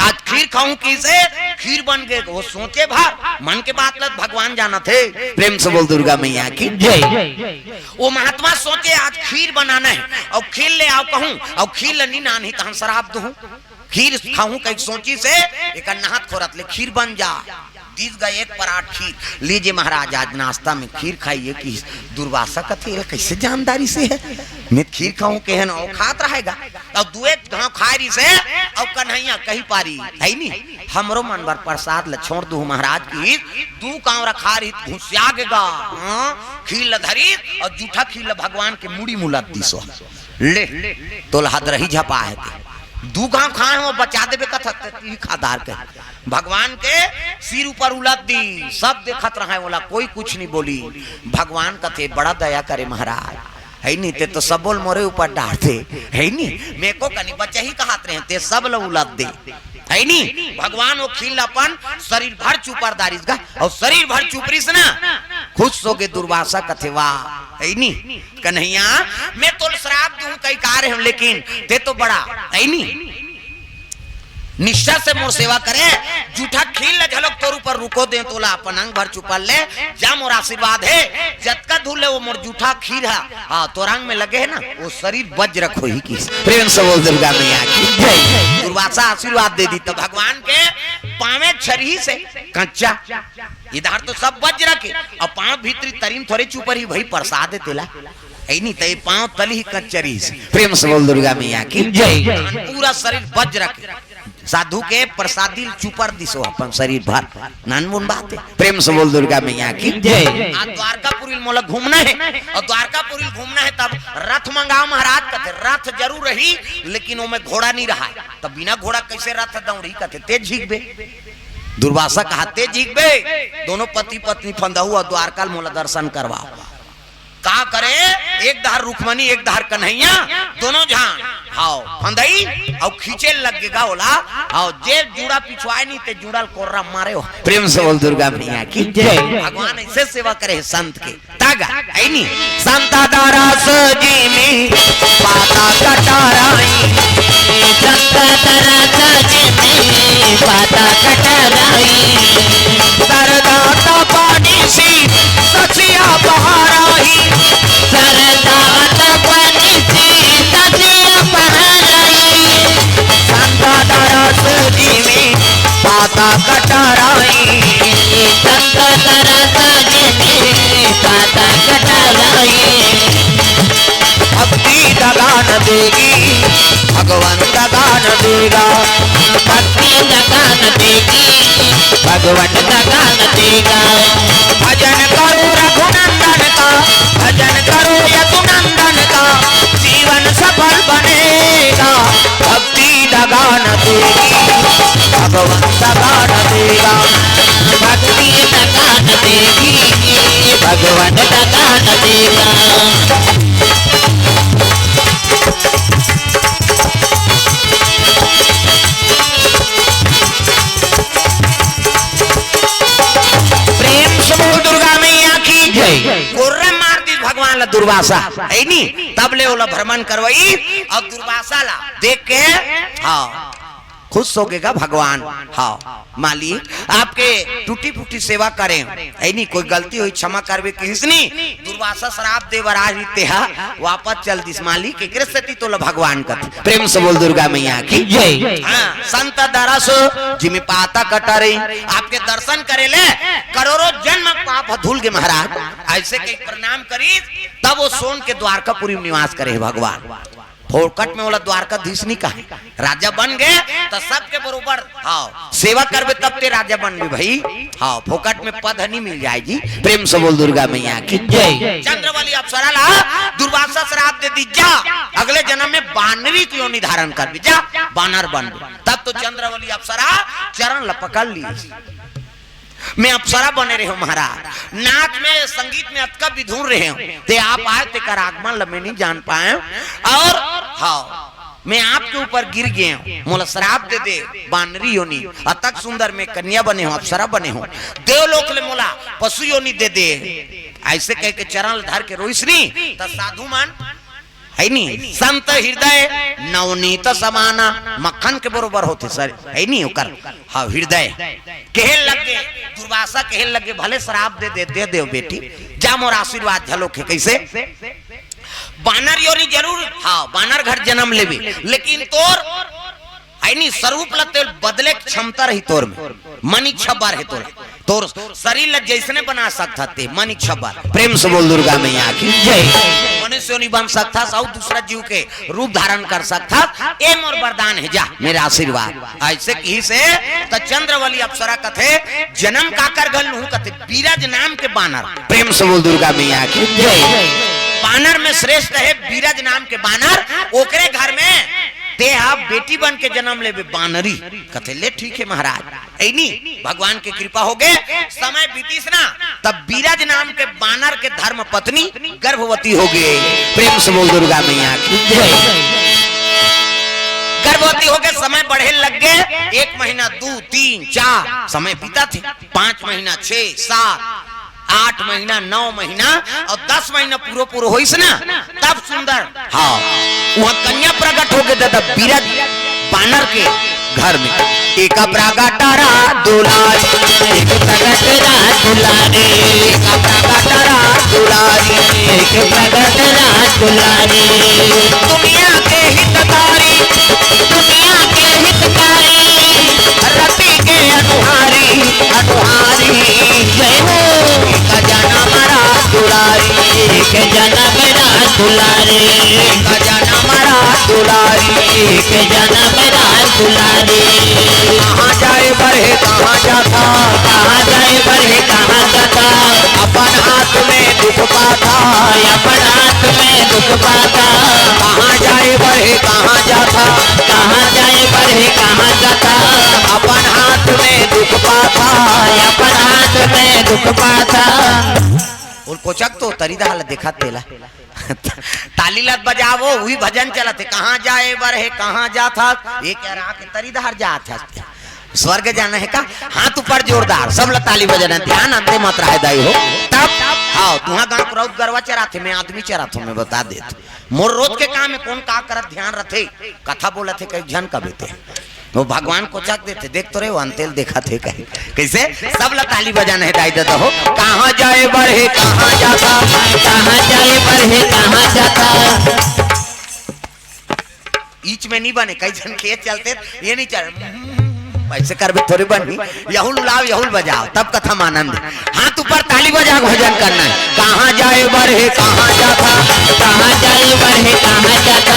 आज खीर खाहूं किसे?" खीर बन गए। वो सोचे भर मन के बात लत भगवान जानथे। प्रेम से बोल दुर्गा मैया की जय। वो महात्मा सोचे, "आज खीर बनाना है अउ खीर ले आव कहूं, अउ खीर ल नी नानही त हम श्राप दूं।" खीर खाहूं कहिके सोचिस हे, एकर नहात खोरत ले खीर बन जा। दिस गा एक परात खीर, "लीजिए महाराज, आज नाश्ता में खीर खाइए।" कि दुर्वासा कथे, "ये कैसे जानदारी से है? मैं खीर खाहूं कहे न, वो खात रहेगा।" अउ दुए घांव खाय रिहिसे, अउ कन्हैया कहि पारी, हइ नी, हमरो मन बर प्रसाद ल छोड़ दुहू महाराज, कि दू कांवरा खाय रिहिस, घुसिया गे गा, हाँ, खील ल धरिस, अउ जूठा खील ल भगवान के मुड़ी म उलद दिस। ले, तोला हदरही झपा हे ते। दू घांव खाय हंव, बचा देबे कथस, त तिही खा डार कहि। भगवान के सिर ऊपर उलद दिस, सब देखत रहंय ओला, कोई कुछ नइ बोलिस। भगवान कथे, बड़ा दया करे महाराज, हइ नी, ते तो सबो ल मोरे ऊपर डारते, हइ नी, मेको कनी बचही कहत रहेंव, ते सब ल उलद दे, हइ नी। भगवान ओ खील ल अपन सरीर भर चुपर डारिस गा, अउ सरीर भर चुपरिस ना, खुस होगे दुर्वासा कथे, वाह, हइ नी, कन्हैया, मैं तोला श्राप दूं कहि कहे रहेंव, लेकिन ते तो बड़ा, हइ नी, निष्ठा से मोर सेवा करे, जूठा खील ल घलोक तोर ऊपर रुको देंव, तोला अपन अंग भर चुपर ले, जा मोर आशीर्वाद हे, जतका दूर ले ओ मोर जूठा खील ह, हाँ, तोर अंग में लगे हे ना, ओ सरीर बज्र के होही कहिस। प्रेम से बोल दुर्गा मैया की जय। दुर्वासा आशीर्वाद दे दिस, त भगवान के पांवे छरिहिस हे कंचा, इधर तो सब बज्र के, अउ पांव भीतरी तरी म थोरे चुपरही भई, प्रसाद हे तेला। हइ नी, त ए पांव तली ही कंचा रिहिस। प्रेम से बोल दुर्गा मैया की जय। पूरा सरीर बज्र के, साधु के प्रसादी ल चुपर दिस ओ अपन सरीर भर। नानमुन बात हे। प्रेम से बोल दुर्गा मैया की जय। आज द्वारकापुरी ल मोला घूमना हे, अउ द्वारकापुरी ल घूमना हे, तब रथ मंगाव महाराज कथे, रथ जरूर रही, लेकिन ओमे घोड़ा नइ रहय, त बिना घोड़ा कइसे रथ दौड़ही कथे, ते झिकबे। दुर्वासा कहा, ते झिकबे, दूनों पति पत्नी फंदहू अउ द्वारका ल मोला दर्शन करवाव। का करे, एक डहर रुक्मणी, एक डहर कन्हैया, दूनों झन, हव, फंदई अउ खींचे लग गे गा ओला, हव, जे जूड़ा पिछवाय नी ते जूड़ा ल कोर्रा मारे हो। प्रेम से बोल दुर्गा मैया की जय। भगवान अइसे सेवा करे हे संत के। तागा, हइ नी, संत दरस जिमि पाता कटराई। संत दरस जिमि पाता कटराई। सरदा तपनिसि सचिया पहराई। सरदा तपनिसि सचिया पहराई। संत दरस जिमि पाता कटराई। संत दरस जिमि पाता कटराई। भक्ति दगा न देगी, भगवंत दगा न देगा। भक्ति दगा न देगी, भगवंत दगा न देगा। भजन करो रघुनंदन का, भजन करो यदुनंदन का, जीवन सफल बनेगा। भक्ति दगा न देगी, भगवंत दगा न देगा। भक्ति दगा न देगी, भगवंत दगा न देगा। प्रेम से बोल दुर्गा मैया की जय। कोर्रा मार दिस भगवान ला दुर्वासा, हइ नी? तब ले ओला भ्रमण करवई अउ दुर्वासा ला देख के, हाँ, खुस होगे गा भगवान। हाँ, मालिक, आपके टूटी फूटी सेवा करेंव, हइ नी, कोई गलती होही क्षमा करबे कहिस नी, दुर्वासा श्राप दे बर आय रिहिस तेहा वापस चल दिस मालिक, एकरे सेती तोला भगवान कथे। प्रेम से बोल दुर्गा मैया की जय। हाँ, संत दरस जिमि पाता कटराई, आपके दर्शन करे ले करोड़ों जन्म पाप धुल गे महाराज, अइसे कहि प्रणाम करिस, तब ओ सोन के द्वारकापुरी म निवास करे हे भगवान। फोकट में ओला द्वारकाधीश नइ कहे। राजा बन गे त सबके बरोबर, हाँ, सेवा करबे तब ते राजा बनबे भई। हाँ, फोकट में पद नइ मिल जाय जी। प्रेम से बोल दुर्गा मैया की जय। चंद्रवली अप्सरा ला दुर्वासा श्राप दे दिस, जा अगले जनम में बानरी के योनि धारण करबे, जा बानर बनबे। तब तो चंद्रवली अप्सरा चरण ला पकड़ लिस। मैं अप्सरा बने रहेंव महाराज, नाच में, संगीत में अतका विधुर रहेंव, ते आप आय, तेकर आगमन ल मैं नइ जान पाएंव। अउ हाँ, मैं आपके ऊपर गिर गेंव, मोला श्राप दे दे, बानरी योनि, अतक सुंदर मैं कन्या बने हंव, अप्सरा बने हंव, देवलोक ले मोला पशु योनि दे दे। अइसे कहिके चरण ल धर के रोइस नी, त साधु मन हइ नी, संत हृदय नवनीत समाना, मक्खन के बरोबर होथे सर, हइ नी ओकर, हाँ, हृदय। कहे लगे, दुर्वासा कहे लगे, भले श्राप दे दे, दे देव बेटी, जा मोर आशीर्वाद घलोक हे। कइसे? बानर योनि जरूर, हाँ, बानर घर जनम लेबे, लेकिन तोर हइ नी, स्वरूप ल तेल बदले के क्षमता रही तोर में, मन इच्छा बर हे तोला। तोर शरीर ला जैसने बना सकत हस ते, मन इच्छा बर। प्रेम से बोल दुर्गा मैया की जय। मनुष्य नहीं बन सकत हस अउ दूसरा जीव के रूप धारण कर सकत हस, ए मोर वरदान हे, जा, मेरा आशीर्वाद। अइसे कहिस हे त चंद्रवली अप्सरा कथे, जनम काकर घर लुहूं कथे, बीरज नाम के बानर। प्रेम से बोल दुर्गा मैया की जय। बानर में श्रेष्ठ हे बीरज नाम के बानर, ओकरे घर में तेहा बेटी बन के जनम लेबे बानरी। कथे, ले ठीक हे महाराज, अइनी भगवान के कृपा होगे, समय बीतिस ना, तब बीरज नाम के बानर के धर्म पत्नी गर्भवती होगे। प्रेम से बोल दुर्गा मैया की जय। गर्भवती होगे, समय बढ़े लग गे, एक महीना, दू, तीन, चार, समय बीतत हे, पांच महीना, छह, सात, आठ महीना, नौ महीना अउ दस महीना पूरो पूरो होइस ना, तब सुंदर, हाँ, उहां कन्या प्रगट होगे दादा, बीरज बानर के घर में। एक प्रगट रहा दुलारी, एक प्रगट रहा दुलारी, एक प्रगट रहा दुलारी, एक प्रगट रहा दुलारी। दुनिया के हितकारी, दुनिया के हितकारी, रति के अनुहारी, अनुहारी। जय हो। एक जनम रहा दुलारी, एक जनम रहा दुलारी, एक जनम रहा दुलारी, एक जनम रहा दुलारी। कहाँ जाए बर हे, कहाँ जाथा? कहाँ जाए बर हे, कहाँ जाथा? अपन हाथ में दुख पाथा, अपन हाथ में दुख पाथा। कहाँ जाए बर हे, कहाँ जाथा? कहाँ जाए बर हे, कहाँ जाथा? अपन हाथ में दुख पाथा, अपन हाथ में दुख पाथा। अउ कोचक तो तरी दहा ला देखत तेला। ताली ला बजावो, उही भजन चलत हे, कहाँ जाए बर हे, कहाँ जाथा? ये कह रहा कि तरी दहा जाथा। स्वर्ग जाना हे का? हाथ ऊपर जोरदार, सब ला ताली बजाना, ध्यान अंते मत रहे दाई हो। तब, हाँ, तुहा गांव के राउत गरवा चराथे, मैं आदमी चराथों, मैं बता देत। मोर रोज के काम में कोन का करत ध्यान रथे, कथा बोलत हे, कई झन कबे ते। वो भगवान कोचक देथे, देख तो रे, वो अंते ल देखत हे कहे। कइसे? सब ला ताली बजाना हे दाई ददा हो। कहाँ जाए बर हे, कहाँ जाथा? कहाँ जाए बर हे, कहाँ जाथा? ईच में नहीं बने, कई झन के चलते ये नहीं चल, अइसे करबे थोड़ी बनही। यहू ल उलाव, यहू ल बजाव, तब कथा म आनंद। हाथ ऊपर ताली बजा के भजन करना हे। कहाँ जाए बर हे, कहाँ जाथा? कहाँ जाए बर हे, कहाँ जाथा?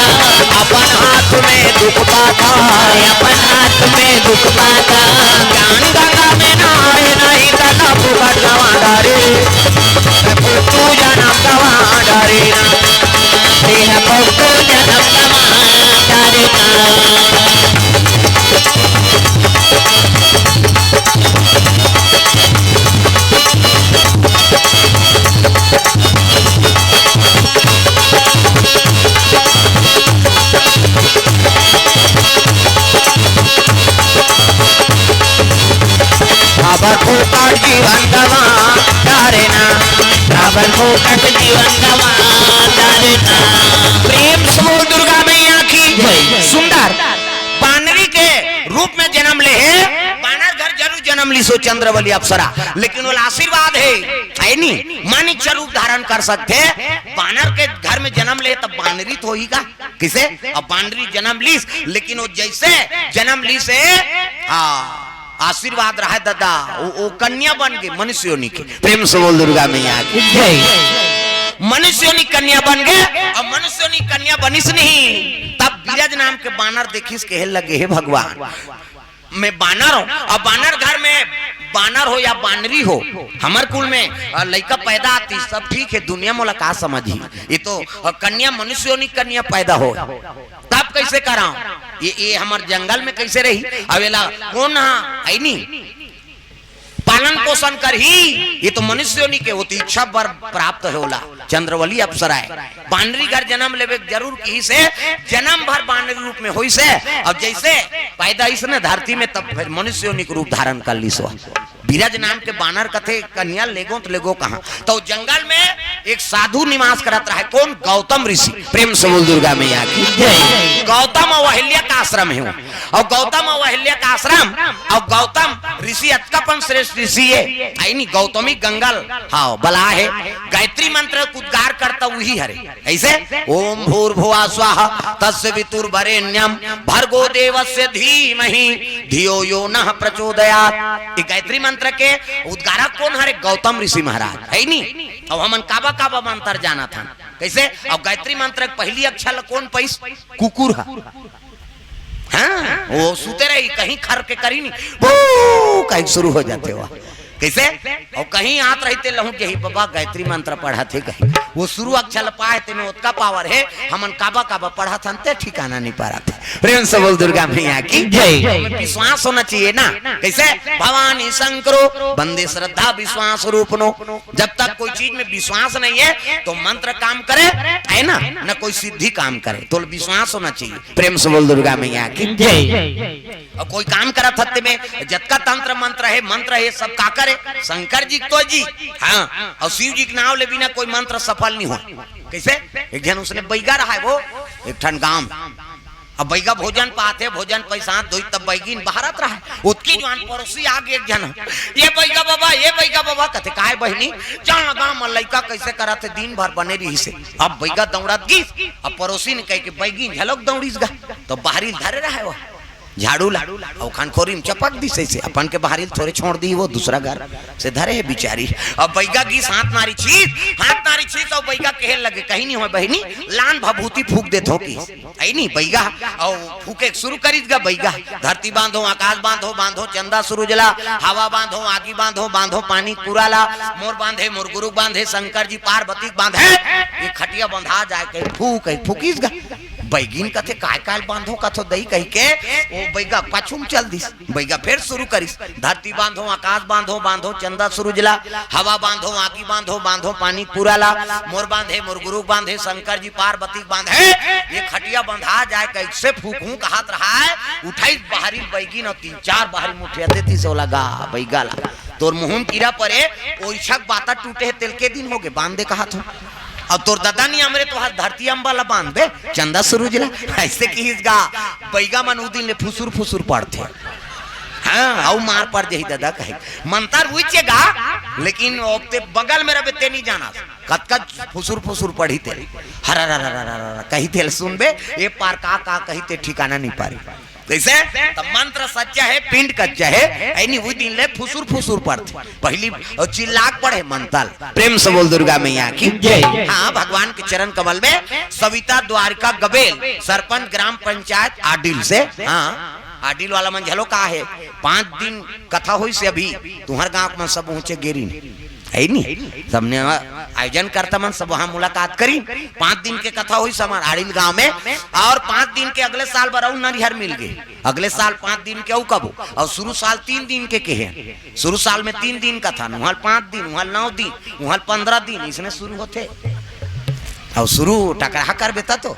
अपन हाथ में दुख पाथा, अपन हाथ में दुख पाथा। ज्ञान गंगा में नहाए नहीं दादा, फुकट गवा डारे, फुकट जनम गवा डारे ना। तेरा फुकट जनम गवा डारे ना। काबर फोकट जीवन गवा डारे ना, काबर फोकट जीवन गवा डारे ना। प्रेम से बोल दुर्गा मैया की जय। सुंदर बानरी के रूप में जन्म ले हे, बानर घर जरूर जन्म लीस हो चंद्रवली अप्सरा, लेकिन वो आशीर्वाद हे, हे नी, मन इच्छा रूप धारण कर सकथे। बानर के घर में जन्म ले तब बानरी तो होही का? किसे? अब बानरी जन्म लीस, लेकिन वो जैसे जन्म लीस हे, हाँ, आशीर्वाद रहे दादा, वो, वो कन्या बन गे मनुष्य योनि के। प्रेम से बोल दुर्गा मैया की जय। मनुष्य योनि कन्या बन गे, अउ मनुष्य योनि कन्या बनिस नहीं, तब बीरज नाम के बानर देखिस, कहे लगे, हे भगवान, मैं बानर हूँ, अउ बानर घर में बानर हो या बानरी हो, हमर कुल में, अ, लइका पैदा आतिस, सब ठीक हे, दुनिया मोला का समझही? ये तो, अ, कन्या मनुष्य योनि कन्या पैदा हो, तब कइसे करांव? ये, ये हमर जंगल में कइसे रही? अब एला कोन हा, हे नी, पालन पोषण करही? ये तो मनुष्य योनि के होती, इच्छा बर प्राप्त हे ओला। चंद्रवली अप्सरा हे, बानरी घर जन्म लेबे जरूर किहिस हे, जन्म भर बानरी रूप में होइस हे, अउ जैसे पैदा होइस न धरती में, तब फिर मनुष्य योनि के रूप धारण कर लीस हो। बीरज नाम के बानर कथे, कन्या लेगो त लेगो कहाँ? तो जंगल में एक साधु निवास करत रहे। कौन? गौतम ऋषि। प्रेम से बोल दुर्गा मैया की जय। गौतम अउ अहिल्या का आश्रम हे वो। अउ गौतम अउ अहिल्या का आश्रम, अउ गौतम ऋषि अतका पन श्रेष्ठ ऋषि हे, हे नी? गौतमी गंगा ल, हाँ, बलाय हे। गायत्री मंत्र के उद्गार करता वही हरे। अइसे, ओम भूर्भुवः स्वः तस्य वितुर्वरेण्यं भर्गो देवस्य धीमहि धियो यो नः प्रचोदयात्। ये गायत्री मंत्र के उद्गारक कौन हरे? गौतम ऋषि महाराज, हे नी? अउ हमन काबा काबा मंत्र जानत हन। कइसे? अउ गायत्री मंत्र के पहिली अक्षर ल कौन पइस? कुकुर ह। हाँ, वो सुते रही, कहीं खर के करी नहीं, बू कहीं शुरू हो जाथे वो। कइसे? अउ कहीं आत रही ते लहुट जही, "बाबा गायत्री मंत्र पढ़त हे," कहीं। वो शुरू अक्षर ल पाय, तेमे ओतका पावर हे, हमन काबा काबा पढ़त हन ते ठिकाना नहीं परत हे। प्रेम से बोल दुर्गा मैया की जय। हमें विश्वास होना चाहिए ना। कइसे? भवानी शंकरो वंदे श्रद्धा विश्वास रूपनो। जब तक कोई चीज में विश्वास नहीं हे तो मंत्र काम करे, हे ना, न कोई सिद्धि काम करे। तो विश्वास होना चाहिए। प्रेम से बोल दुर्गा मैया की जय। अउ कोई काम करत हत्ते में जतका तंत्र मंत्र हे, मंत्र हे, सब का करे? शंकर जी के तो जी। हाँ, अउ शिव जी के नाव ले बिना कोई मंत्र सफल नहीं हो। कइसे? एक झन उसने बइगा रहा हे वो, एक ठन गांव। अब बइगा भोजन पाथे, भोजन पइसात धोई, तब बइगिन बहारत रहा हे। ओतकी जुवार परोसी आगे एक झन, "ये बइगा बाबा, ये बइगा बाबा," कथे, "काय बहिनी?" "जान लगा म लइका कइसे करत हे, दिन भर बने रहिसे।" अब बइगा दौड़त गिस, अब परोसी ने कहिके बइगिन घलोक दौड़िस गा, तो बहरी ल धरे रहा हे वो झाड़ू ला, अउ खानखोरी म चपक दिस अइसे, अपन के बहरी ल थोरे छोड़ दी, वो दूसरा घर से धरे हे बिचारी। अब बइगा गिस, हाथ मारी छीस, हाथ मारी छीस, अउ बइगा कहे लगे, "कहीं नहीं होय बहिनी, लान भभूति फूंक देथों कि।" हे नी, बइगा, अउ फूंके शुरू करिस गा बइगा, "धरती बांधो, आकाश बांधो, बांधो चंदा सुरुज ला, हवा बांधो, आगी बांधो, बांधो पानी पूरा ला, मोर बांधे, मोर गुरु बांधे, शंकर जी पार्वती के बांधे, ये खटिया बंधा जाय," कहि फूंक, कहि फूंकिस गा। बइगिन कथे, "काय काय ल बांधों कथो दई?" कहिके वो बइगा पाछू म चल दिस। बइगा फेर शुरू करिस, "धरती बांधो, आकाश बांधो, बांधो चंदा सुरुज ला, हवा बांधो, आगी बांधो, बांधो पानी पूरा ला, मोर बांधे, मोर गुरु बांधे, शंकर जी पार्वती बांधे, ये खटिया बंधा जाय, कइसे फूंकहूं?" कहत रहा हे, उठाइस बहरी बइगिन अउ तीन चार बहरी मुठिया देतिस ओला गा, बइगा ला, "तोर मुंह म कीरा परे, ओइछक बाता टूटे हे, तेला के दिन होगे, बांध दे कहत हों। अब तोर ददा नहीं अमरे तो आज धरती अम्बा ला बांध दे, चंदा सुरुज ला।" अइसे किहिस गा, बइगा मन उ दिन ले फुसुर फुसुर पड़थे। हाँ, अउ मार पड़ जही ददा कहे। मंतर उइचे गा, लेकिन अब ते बगल में रबे ते नहीं जाना। कतका फुसुर फुसुर पढ़ी ते। हर, हर, हर, हर, हर, हर, कही तेल सुनबे, ए पार का, का कही ते ठिकाना नहीं पारी। कइसे? त मंत्र सच्चा हे, पिंड कच्चा हे, अइनी उही दिन ले फुसुर फुसुर पड़थे। पहिली अउ चिल्ला के पढ़े मंतर। प्रेम से बोल दुर्गा मैया की जय। हाँ, भगवान के चरण कमल में सविता द्वारिका गबेल, सरपंच ग्राम पंचायत आडिल से। हाँ, आडिल वाला मन झलो का हे, पांच दिन कथा होइस हे अभी, तुंहर गांव के मन सब पहुंचे गेरिन। हे नी? सबने आयोजन करता मन सब वहां मुलाकात करिन। पांच दिन के कथा होइस हे हमर आडिल गांव में, अउ पांच दिन के अगले साल बर अउ नरिहर मिल गे। अगले साल पांच दिन के अउ कबो, अउ शुरू साल तीन दिन के केहे। शुरू साल में तीन दिन कथा, उहां ल पांच दिन, उहां ल नौ दिन, उहां ल पंद्रह दिन, अइसने शुरू होथे। अउ शुरू टकराहा करबे त तो,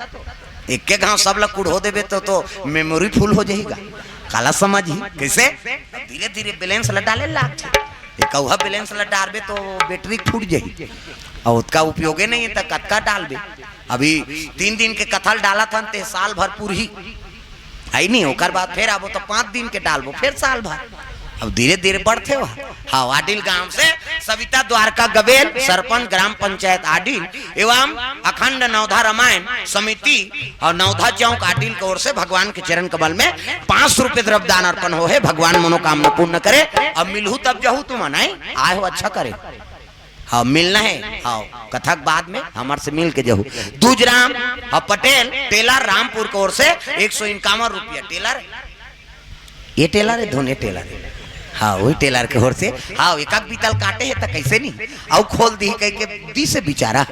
एक्के घांव सब ल कुढ़ो देबे त तो, तो memory full हो जही गा। काला समझही? कइसे? अब धीरे-धीरे balance ल डाले लागथे। एक अउहा balance ल डारबे तो battery फूट जही। अउ ओतका उपयोगे नहीं हे त कतका डालबे? अभी तीन दिन के कथा ल डालत हन ते साल भर पूरही। हे नी, ओकर बाद फेर आबो त पांच दिन के डालबो, फेर साल भर। अब धीरे-धीरे बढ़थे वो। हाँ, आडिल गांव से सविता द्वारका गबेल, सरपंच ग्राम पंचायत आडिल एवं अखंड नवधा रामायण समिति अउ नवधा चौक आडिल के ओर से भगवान के चरण कमल में पांच सौ रुपये द्रव्य दान अर्पण हो हे। भगवान मनोकामना पूर्ण करे। अब मिलहू तब जहू तुमन, आए हो अच्छा करे। हाँ, मिलना हे। हाँ, कथा के बाद में हमर से मिल के जहू। दूजराम, हाँ, पटेल टेलर रामपुर के ओर से एक सौ इक्यावन रुपया। टेलर, ये टेलर हे, धोने टेलर हे। हाँ, वही टेलर के ओर से। हाँ, एक आध बीतल काटे हे त कइसे नहीं, अउ खोल दी कहिके दिस हे बिचारा।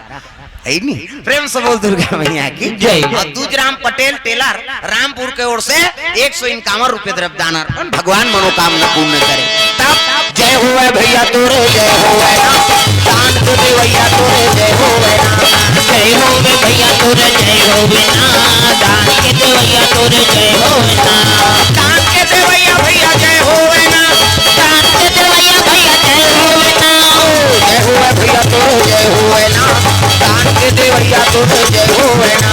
हे नी? प्रेम से बोल दुर्गा मैया की जय। अउ दूजराम पटेल टेलर रामपुर के ओर से एक सौ इक्यावन रुपये द्रव्य दान अर्पण, भगवान मनोकामना पूर्ण करे। तब जय होवे भैया तोरे, जय होवे ना, दान के देवैया तोरे, जय होवे ना। जय होवे भैया तोरे, जय होवे ना, दान के देवैया तोरे, जय होवे ना। दान के देवैया भैया, जय होवे ना, दान के देवैया भैया, जय होवे ना। जय होवे भैया तोरे, जय होवे ना। तोर जय हो ना,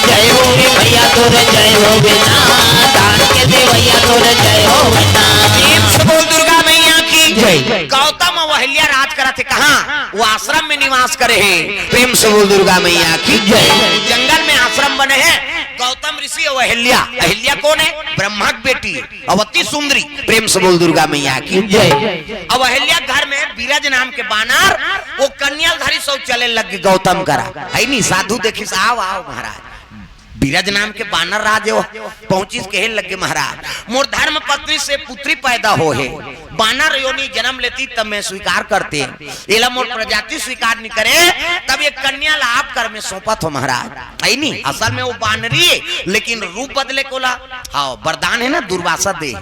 जय हो रे भैया तोर जय हो ना, दान के देवैया तोर जय हो ना। प्रेम से बोल दुर्गा मैया की जय। गौतम अउ अहिल्या राज करत हे कहाँ? वो आश्रम में निवास करे हे। प्रेम से बोल दुर्गा मैया की जय। जंगल में आश्रम बने हे। गौतम ऋषि अउ अहिल्या, अहिल्या कौन हे? ब्रह्मा के बेटी हे। अउ अति सुंदरी। प्रेम से बोल दुर्गा मैया की जय। अउ अहिल्या घर में बीरज नाम के बानर, वो कन्या धरी सो चले लग गे गौतम करा, हे नी? साधु देखिस, "आओ, आओ महाराज।" बीरज नाम के बानर राज हे, वो पहुंचिस, कहे लग गे, "महाराज, मोर धर्म पत्नी से पुत्री पैदा होहे, बानर योनि जन्म लेतिस तब मैं स्वीकार करतेंव, एला मोर प्रजाति स्वीकार नइ करे, तब ये कन्या ला आप कर में सौंपत हों महाराज।" हे नी? असल में वो बानरी हे, लेकिन रूप बदले के ओला, हाँ, वरदान हे ना, दुर्वासा दे,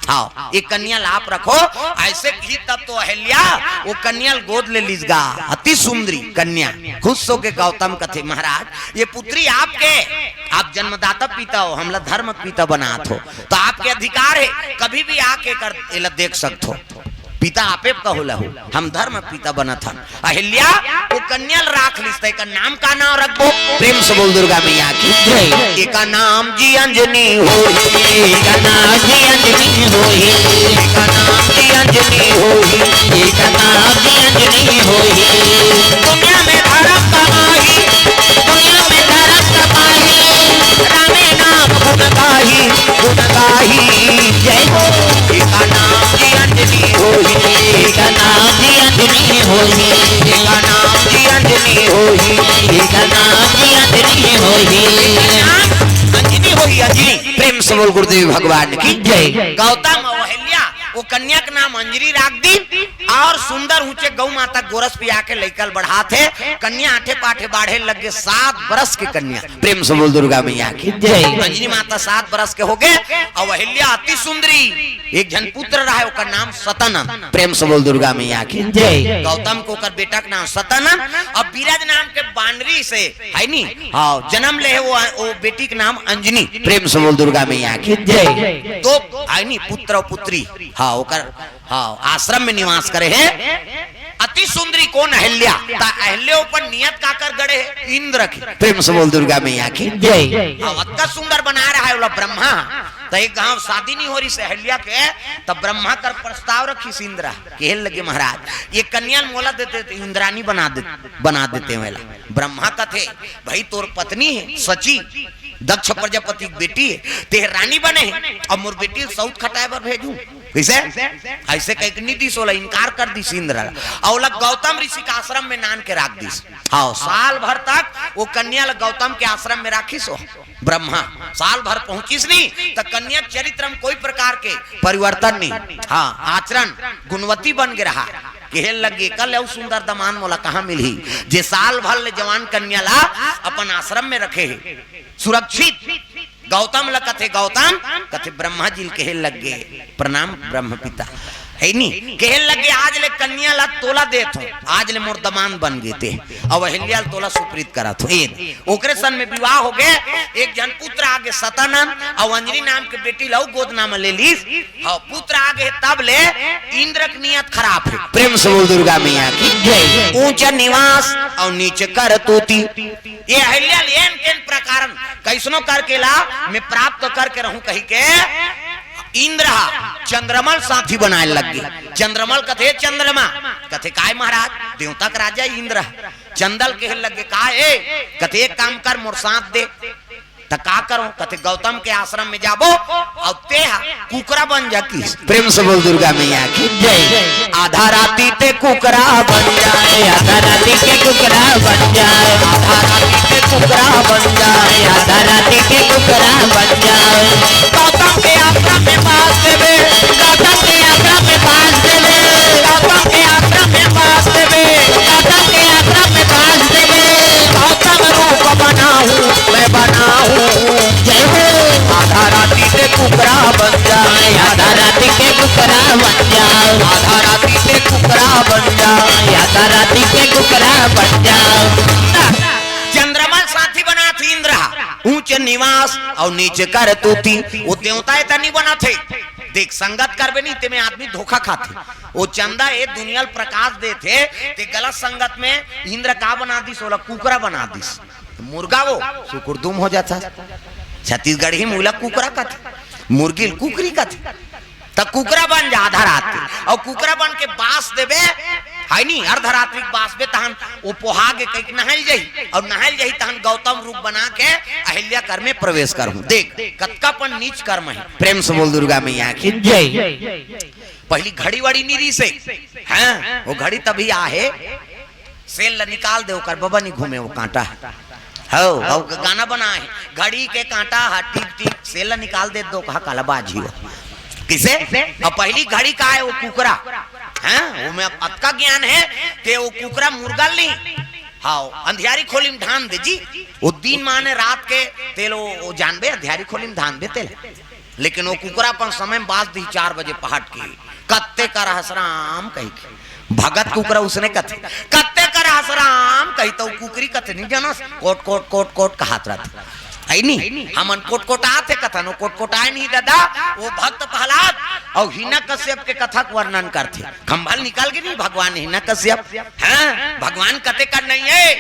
हाँ, ये कन्या ला आप रखो, अइसे किहिस तब तो अहिल्या वो कन्या ल गोद ले लिस गा, अति सुंदरी कन्या। खुश होके गौतम कथे, "महाराज, ये पुत्री आपके, आप जन्मदाता पिता हो, हमला धर्म पिता बनात हो, तो आपके अधिकार हे, कभी भी आके कर एला देख सकत हो, पिता आपे कहूँ लहू, हम धर्म पिता बनत हन।" अहिल्या वो कन्या ल राख लिस, त एकर नाम का नाम रखबो? प्रेम से बोल दुर्गा मैया की जय। एकर नाम जी अंजनी होही, एकर नाम जी अंजनी होही, एकर नाम जी अंजनी होही, एकर नाम जी अंजनी होही। दुनिया में धर्म कमाही, दुनिया में धर्म कमाही, रामे नाम गुण गाही, गुण गाही। जय हो। एकर नाम जी अंजनी होही, एकर नाम जी अंजनी होही, एकर नाम जी अंजनी होही, एकर नाम जी अंजनी होही। अंजनी होही, अंजनी। प्रेम से बोल गुरुदेव भगवान की जय। गौतम अउ अहिल्या वो कन्या के नाम अंजनी राख दिस अउ सुंदर ऊंचे गौ माता गोरस पिया के लइका ल बढ़ात हे। कन्या आठे पाठे बाढ़े लग गे, सात बरस के कन्या। प्रेम से बोल दुर्गा मैया की जय। अंजनी माता सात बरस के होगे अउ अहिल्या अति सुंदरी। एक झन पुत्र रहे, ओकर नाम सतानंद। प्रेम से बोल दुर्गा मैया की जय। गौतम के ओकर बेटा के नाम सतानंद अउ बीरज नाम के बानरी से, हे नी? हाँ, जन्म ले हे वो, वो बेटी के नाम अंजनी। प्रेम से बोल दुर्गा मैया की जय। दो, हे नी, पुत्र अउ पुत्री। हाँ, ओकर, हाँ, आश्रम में निवास करे हे। अति सुंदरी कौन? अहिल्या। त अहिल्या ऊपर नियत काकर गड़े हे? इंद्र के। प्रेम से बोल दुर्गा मैया की जय। हाँ, अतका सुंदर बनाय रहा हे ओला ब्रह्मा। त एक घांव शादी नइ हो रहिस अहिल्या के, त ब्रह्मा कर प्रस्ताव रखिस इंद्र, कहे लगे, "महाराज, ये कन्या ल मोला देते त इंद्रानी बना दे, बना देतेंव एला।" ब्रह्मा कथे, "भाई, तोर पत्नी हे शची, दक्ष प्रजापति के बेटी हे, तें रानी बने हे, अब मोर बेटी ल सउत खटाय बर भेजहूं?" कइसे? अइसे कहिके नइ दिस, ओला इनकार कर दिस इंद्र ह। अउ ओला गौतम ऋषि के आश्रम में नान के राख दिस। हाँ, साल भर तक वो कन्या ल गौतम के आश्रम में राखिस हो ब्रह्मा। साल भर पहुंचिस नहीं त कन्या के चरित्र में कोई प्रकार के परिवर्तन नहीं। हाँ, आचरण गुणवती बन गे रहा। कहे लगे, "कल अउ सुंदर दमांद मोला कहाँ मिलही, जे साल भर ले जवान कन्या ला अपन आश्रम में रखे हे सुरक्षित।" गौतम ल कथे, "गौतम," कथे, "ब्रह्मा जी ल कहे लग गे, प्रणाम ब्रह्म पिता।" हे नी? कहे लग गे, "आज ले कन्या ल तोला देत हों, आज ले मोर दमांद बन गे तें, अउ अहिल्या ल तोला सुप्रीत करत हों।" ए, ओकरे सन में विवाह हो गे, एक झन पुत्र आ गे सतानंद, अउ अंजनी नाम के बेटी ल अउ गोदना में ले लिस। हाँ, पुत्र आ गे, तब ले इंद्र के नियत खराब हे। प्रेम से बोल दुर्गा मैया की जय। ऊंच निवास अउ नीच करतूती। ये अहिल्या ल एन केन प्रकारन कइसनो करके ला मैं प्राप्त करके रहूं कहिके इंद्र ह चंद्रमा ल साथी बनाय लग गे। चंद्रमा ल कथे, "चंद्रमा," कथे, "काय महाराज?" देवता के राजा इंद्र ह। चंदा ल कहे लग गे, "का ए?" कथे, "एक काम कर, मोर साथ दे।" त का करों? कथे, "गौतम के आश्रम में जाबो अउ तें ह कुकरा बन जा।" किस प्रेम से बोल दुर्गा मैया की जय। आधा राती तें कुकरा बन जाए, आधा राती तें कुकरा बन जाए, आधा राती तें कुकरा बन जाए, आधा राती तें कुकरा बन जाए। गौतम के आश्रम में बास देबे, गौतम के आश्रम में बास देबे, गौतम के आश्रम में बास देबे, गौतम के आश्रम में बास देबे। गौतम रूप बनाहूं, मैं बनाहूं। जय हो। आधा राती तें कुकरा बन जाए, आधा राती तें कुकरा बन जाए, आधा राती तें कुकरा बन जाए, आधा राती तें कुकरा बन जाए। चंद्रमा ल साथी बनाथे इंद्र ह, ऊंच निवास अउ नीच करतूती। वो देवता ए त नइ बनाथे। देख, संगत करबे नहीं, तेमे आदमी धोखा खाथे। वो चंदा ए दुनिया ल प्रकाश देथे, ते गलत संगत में इंद्र का बना दिस, ओला कुकरा बना दिस। मुर्गा वो सुकुरदुम हो जाता। छत्तीसगढ़ी में ओला कुकरा कथे, मुर्गी ल कुकरी कथे। त कुकरा बन जा आधा रात के, अउ कुकरा बन के बास देबे, है नी, अर्धरात्रि के बास बे, तहन वो पोहा के कहिके नहाइल जाही, अउ नहाइल जाही तहन गौतम रूप बना के अहिल्या कर में प्रवेश करहूं। देख, कतका अपन नीच कर्म है। प्रेम से बोल दुर्गा मैया की जय। पहली घड़ी वड़ी नी रहिसे, हाँ, वो घड़ी तभी आहे, सेल ल निकाल दे, ओकर बबा नी घूमे, वो कांटा। हो, हो, गाना बना है, घड़ी के कांटा हा टिक टिक, सेल ल निकाल दे, दो कहा काला बाजी हो। किसे? अब पहली घड़ी का है वो कुकरा, हैं? वो में अब अतका ज्ञान है कि वो कुकरा मुर्गा ली, हाँ, अंधियारी खोली में ढान दे जी। वो दिन माने रात के तेल, वो, वो जानबे, अंधियारी खोली में ढान दे तेल। लेकिन वो कुकरा अपन समय में बास दी चार बजे पहाट के, "कत्ते करहस राम?" कही के। भगत कुकरा उसने कथे, "कत्ते करहस राम?" कही तो कुकरी कथे, "नहीं जानस, कोट, कोट, कोट, कोट," कहात रहथे। है नी? हमन कोट कोट आथे कथन, वो कोट कोट आए नहीं दादा, वो भक्त प्रहलाद और हिरण्यकश्यप के कथा के वर्णन करथे। खंभा ल निकल गे नहीं भगवान हिरण्यकश्यप। हाँ, भगवान कते कर नहीं है,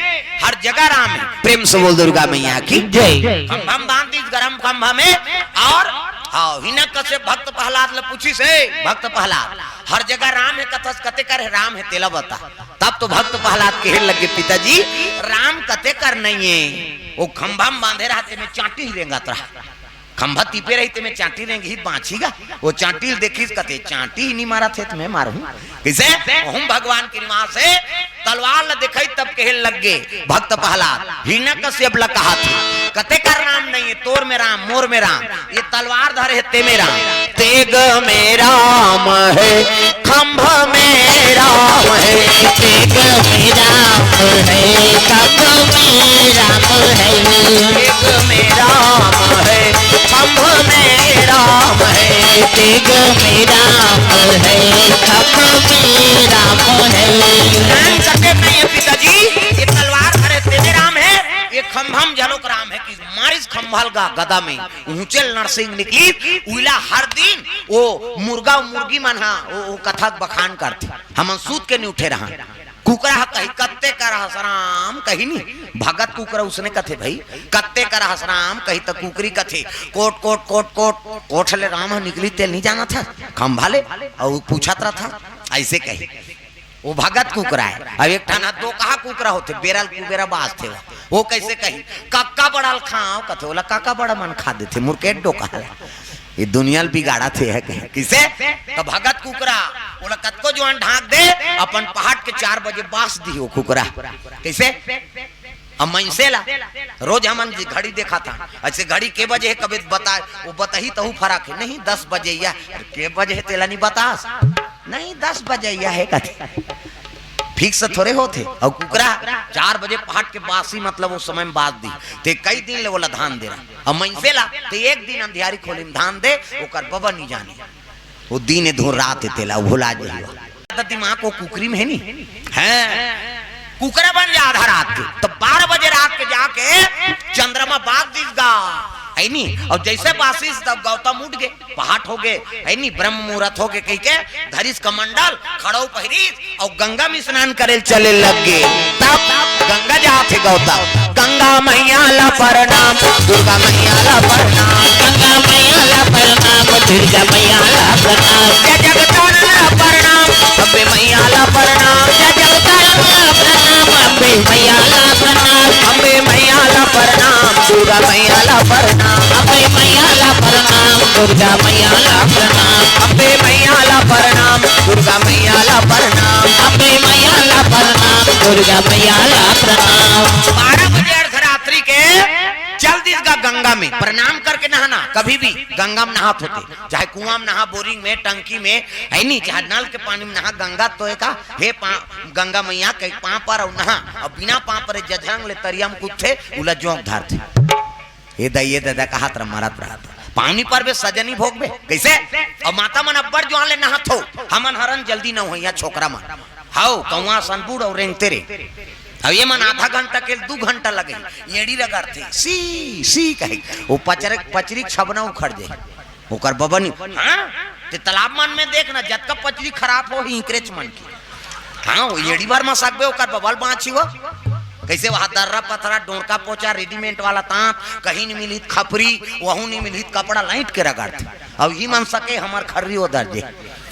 हर जगह राम है। प्रेम से बोल दुर्गा मैया की जय। खंभा में बांध दीस, गरम खंभा में, और हाँ, हिरण्यकश्यप भक्त प्रहलाद ल पूछिस, "हे भक्त प्रहलाद, हर जगह राम है कथस, कते कर है राम है, तेला बता।" तब तो भक्त प्रहलाद कहे लगे, "पिताजी, राम कते कर नहीं है, वो खंभा में बांधे रहा, तेमे चांटी ही रेंगत रहा।" खंभा तीपे रही, तेमे चांटी रेंगही बांची गा। वो चांटी ल देखिस, कथे, "चांटी ही नहीं मारत है, त मैं मारहूं किसे?" ओहू भगवान के निवास है, तलवार ल दिखाई, तब कहे लग गे भक्त प्रहलाद, हिरण्यकश्यप ल कहा थे, "कते कर राम नहीं है, तोर में राम, मोर में राम, ये तलवार धरे है, ते में राम।" तेग में राम है, खंभ में राम है, तेग में राम है, खंभ में राम है। तेग में राम है, खंभ में राम है, तेग में राम है, खंभ में राम है। राम सत्य नहीं है पिताजी, ये तलवार धरे तेमे राम है, ये खंभम जलोक राम है कि मारिस खंभा ल गा गदा में, ऊंचे ल नरसिंह निकली, उइला हर दिन वो मुर्गा मुर्गी मन हा वो, वो कथा के बखान करथे। हमन सूत के नहीं उठे रहा। कुकरा ह कही, "कत्ते करहस राम?" कही नी, भगत कुकरा उसने कथे, "भाई, कत्ते करहस राम?" कही त कुकरी कथे, "कोट, कोट, कोट, कोट, कोठ ले राम ह निकली, तेल नहीं जानत हस, खंभा ले।" अउ पूछत रहा था, ऐसे कही। वो भगत कुकरा है। अब एक ठन ह दो कहा कुकरा होथे, बेरा ल कुबेरा बाजथे वो। वो कैसे कही, "कक्का बड़ा ल खाओ," कथे, "ओला कक्का बड़ा मन खा देथे, मुरकेट डोका है।" ये दुनिया ल बिगाड़त हे, है कहे। किसे? तो भगत कुकरा, ओला कतको जुआन ढांक दे, अपन पहाट के चार बजे बास दिही वो कुकरा। कैसे? अब मइनसे ला, रोज हमन जी घड़ी देखा था, ऐसे घड़ी के बजे है, कभी बता, वो बताही तहू फरक है, "नहीं, दस बजे या।" अरे, के बजे है, तेला नहीं बतास? "नहीं, दस बजे या है," कथे। फिक्स थोड़े होथे। अउ कुकरा चार बजे पहाट के बासी, मतलब वो समय में बास दी, ते कई दिन ले ओला धान दे रहा। अब मइनसे ला ते एक दिन अंधियारी खोली में धान दे, ओकर बबा नहीं जाने। वो दिन ए धुन रात ए तेला भुला जाही। त दिमाग वो कुकरी में है नी? हैं। कुकरा बन जा आधा रात के, त बारह बजे रात के जाके चंद्रमा बास दिस गा, है नी? और जैसे बासिस तब गौतम उठ गे, पहाट हो गे, है नी? ब्रह्म मुहूर्त हो गे कहिके धरिस कमंडल, खड़ो पहिरिस, अउ गंगा में स्नान करे ल चले लग गे। तब गंगा जात हे गौतम, "गंगा मैया ला प्रणाम, दुर्गा मैया ला प्रणाम, गंगा मैया ला प्रणाम, दुर्गा मैया ला प्रणाम, जय जगतारण ला प्रणाम, अम्बे मैया ला प्रणाम, जय जगतारण ला प्रणाम, अम्बे मैया ला प्रणाम, अम्बे मैया ला प्रणाम, दुर्गा मैया ला प्रणाम, अम्बे मैया ला प्रणाम, दुर्गा मैया ला प्रणाम, अम्बे मैया ला प्रणाम, दुर्गा मैया ला प्रणाम, अम्बे मैया ला प्रणाम, दुर्गा मैया ला प्रणाम।" बारह बजे अर्धरात्रि के चल दिस गा गंगा में, प्रणाम करके नहाना। कभी भी गंगा में नहात होते, चाहे कुआं में नहा, बोरिंग में, टंकी में, है नी, चाहे नल के पानी में नहा, गंगा तो एक हे पा-, गंगा मैया के पाँव पर अउ नहा, अउ बिना पाँव पर जझरंग ले तरिया में कूदथे, उला जोंक धरथे। ए दाई, ए दादा, कहत रह, मरत रह। पानी परबे, सजा नी भोगबे। कैसे? अउ माता मन अब्बड़ जुआन ले नहात हो, हमन हरन जल्दी नहवइया छोकरा मन। हव, कौआ असन बूड़ अउ रेंगते रे। अब ये मन आधा घंटा के दू घंटा लगे, एड़ी रगड़थे, "सी, सी," कहे। वो पचरे, पचरी छबना उखड़ जाए। ओकर बबा नी, हाँ? ते तालाब मन में देख ना, जतका पचरी खराब हो, ही इंकरेच मन की। हाँ, वो एड़ी भर म सकबे, ओकर बबा ल बाँची हो। कइसे वहा दर्रा पथरा, डोंड़का पोचा, रेडीमेड वाला तांत, कहीं नहीं मिलित खपरी, वहू नहीं मिलित कपड़ा, लाइट के रगड़थे। अब ही मन सके हमर खर्री ओदर जे।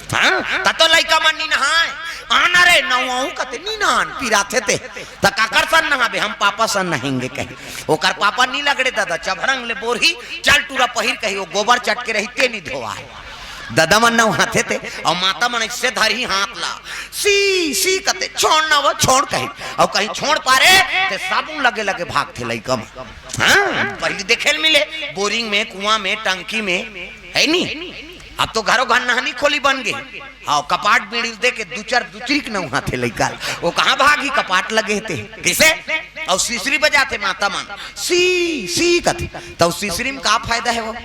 हाँ, त तो लइका मन नी नहाय। आना रे, नहवाहूं कथे, नी नहान, पिराथे ते। त काकर सन नहाबे, हम पापा सन नहेंगे कहे। ओकर पापा नी लगड़े ददा, चभरंग ले बोरही, चल टूरा पहिर कही, वो गोबर चटके रही, ते नी धोवाय। ददा मन नहवाथे ते, अउ माता मन अइसे धरही हाथ ला, सी, सी कथे, छोड़ ना वो, छोड़ कही, अउ कहीं छोड़ पारे, ते साबुन लगे लगे भागथे लइका मन। हाँ, पहली देखे ल मिले, बोरिंग में, कुआं में, टंकी में, है नी? अब तो घरों घर नहानी खोली बन गे। हाँ, कपाट बीड़ी दे के दू चार दुचरी के नहवाथे लइका ल। वो कहाँ भागही, कपाट लगे हे ते। कइसे? अउ सिसरी बजाथे माता मन, सी, सी कथे। त सिसरी में का फायदा हे वो?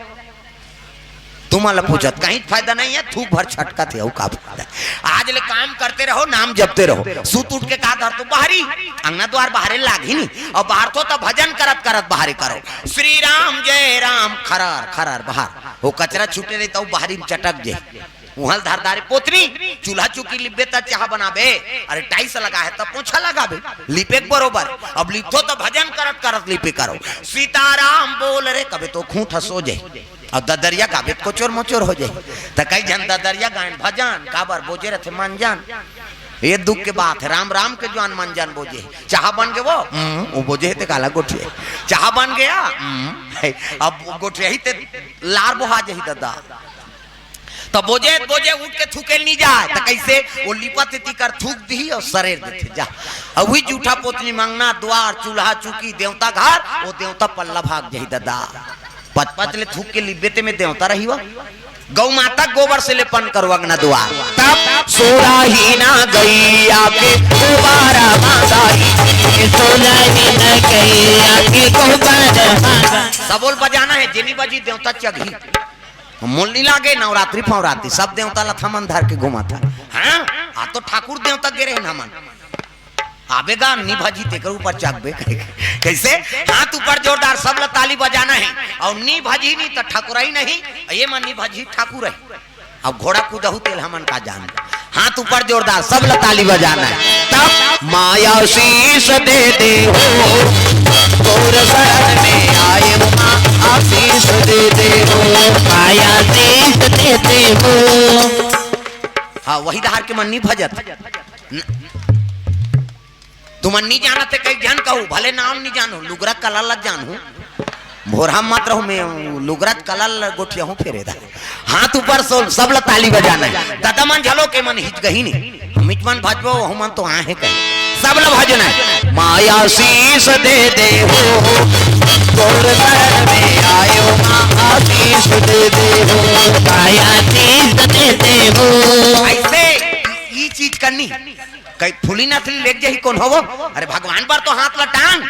तुमन ला पूछत, कहीं फायदा नहीं है, थूक भर छटकत हे, अउ का फायदा? आज ले काम करते रहो, नाम जपते रहो, सुत उठ के का धरथो, बाहरी, अंगना द्वार बाहरे लागही नी, अउ बाहरथो त भजन करत करत बाहरे करो, श्री राम जय राम, खरर खरर बाहर, वो कचरा छूटे रही त बाहरी में चटक जाही, उहल धर दारे पोतनी, चूल्हा चुकी लिपबे त चाहा बनाबे, अरे टाइल्स लगा हे त पोछा लगाबे, लिपे के बरोबर, अब लिपथो त भजन करत करत लिपे करो, सीताराम बोल रे, कबे तो खूंट हंसो जाही। अउ ददरिया गाबे त कोचोर मोचोर हो जाही। त कई झन ददरिया गायन भजन, काबर बोजे रथे मंजन। ये दुख के बात हे, राम राम के जुआन मंजन बोजे। चाहा बन गे वो, हम्म, वो बोजे हे ते काला गोठिया। चाहा बन गया, हम्म, अब गोठिया ही ते लार बोहा जाही ददा। त बोजे, बोजे उठ के थूके ल नी जाय, त कइसे? वो लिपत हे तिकर थूक दिही अउ सरेर देथे, जा। अउ वही जूठा पोतनी म अंगना द्वार, चूल्हा चुकी, देवता घर, वो देवता पल्ला भाग जाही ददा। पच पच ले थूक के लिपबे ते में देवता रही वा। गौ माता गोबर से लेपन करो अंगना द्वार। तब सोराही ना गैया के दोबारा मांगाई। सोराही ना गैया के दोबारा मांगाई। सबोल बजाना हे, जेनी बजी देवता चघी। मोल नी लागे, नवरात्रि फवरात्रि, सब देवता ल हमन धर के घुमाथन। हाँ, आ तो ठाकुर देवता गे रहे हमन। आबे गा, नी भजी तेकर ऊपर चघबे। कइसे? हाथ ऊपर जोरदार, सब ल ताली बजाना हे। अउ नी भजी नी त ठाकुरई नहीं, ये मन नी भजी ठाकुरई। अब घोड़ा कूदहू तेल हमन का जान। हाथ ऊपर जोरदार, सब ल ताली बजाना हे। तब माया शीश दे दे हो, तोर शरण में आए हो माँ, आशीष दे दे हो। माया शीश दे दे हो। हाँ, वही डहार के मन नी भजत। न-, तुमन नी जानत हे, कई झन कहू, भले नाम नी जानहू, लुगरा कलर ला जानहू, भोरहा मत रहू, में लुगरा कलर ला गोठियाहूं फेरे दा। हाथ ऊपर सोल, सब ला ताली बजाना हे। ददा मन झलो के मन हिचकही नी, हमिच मन भजबो, वहू मन तो आहे कहे, सब ला भजना हे। माया शीश दे दे हो, तोर शरण में आयो माँ, आशीष दे दे हो। माया शीश दे दे हो। अइसे ई चीज करनी। कई फूली नथली लेके जाही कोन हो वो? अरे भगवान बर तो हाथ ल टांग।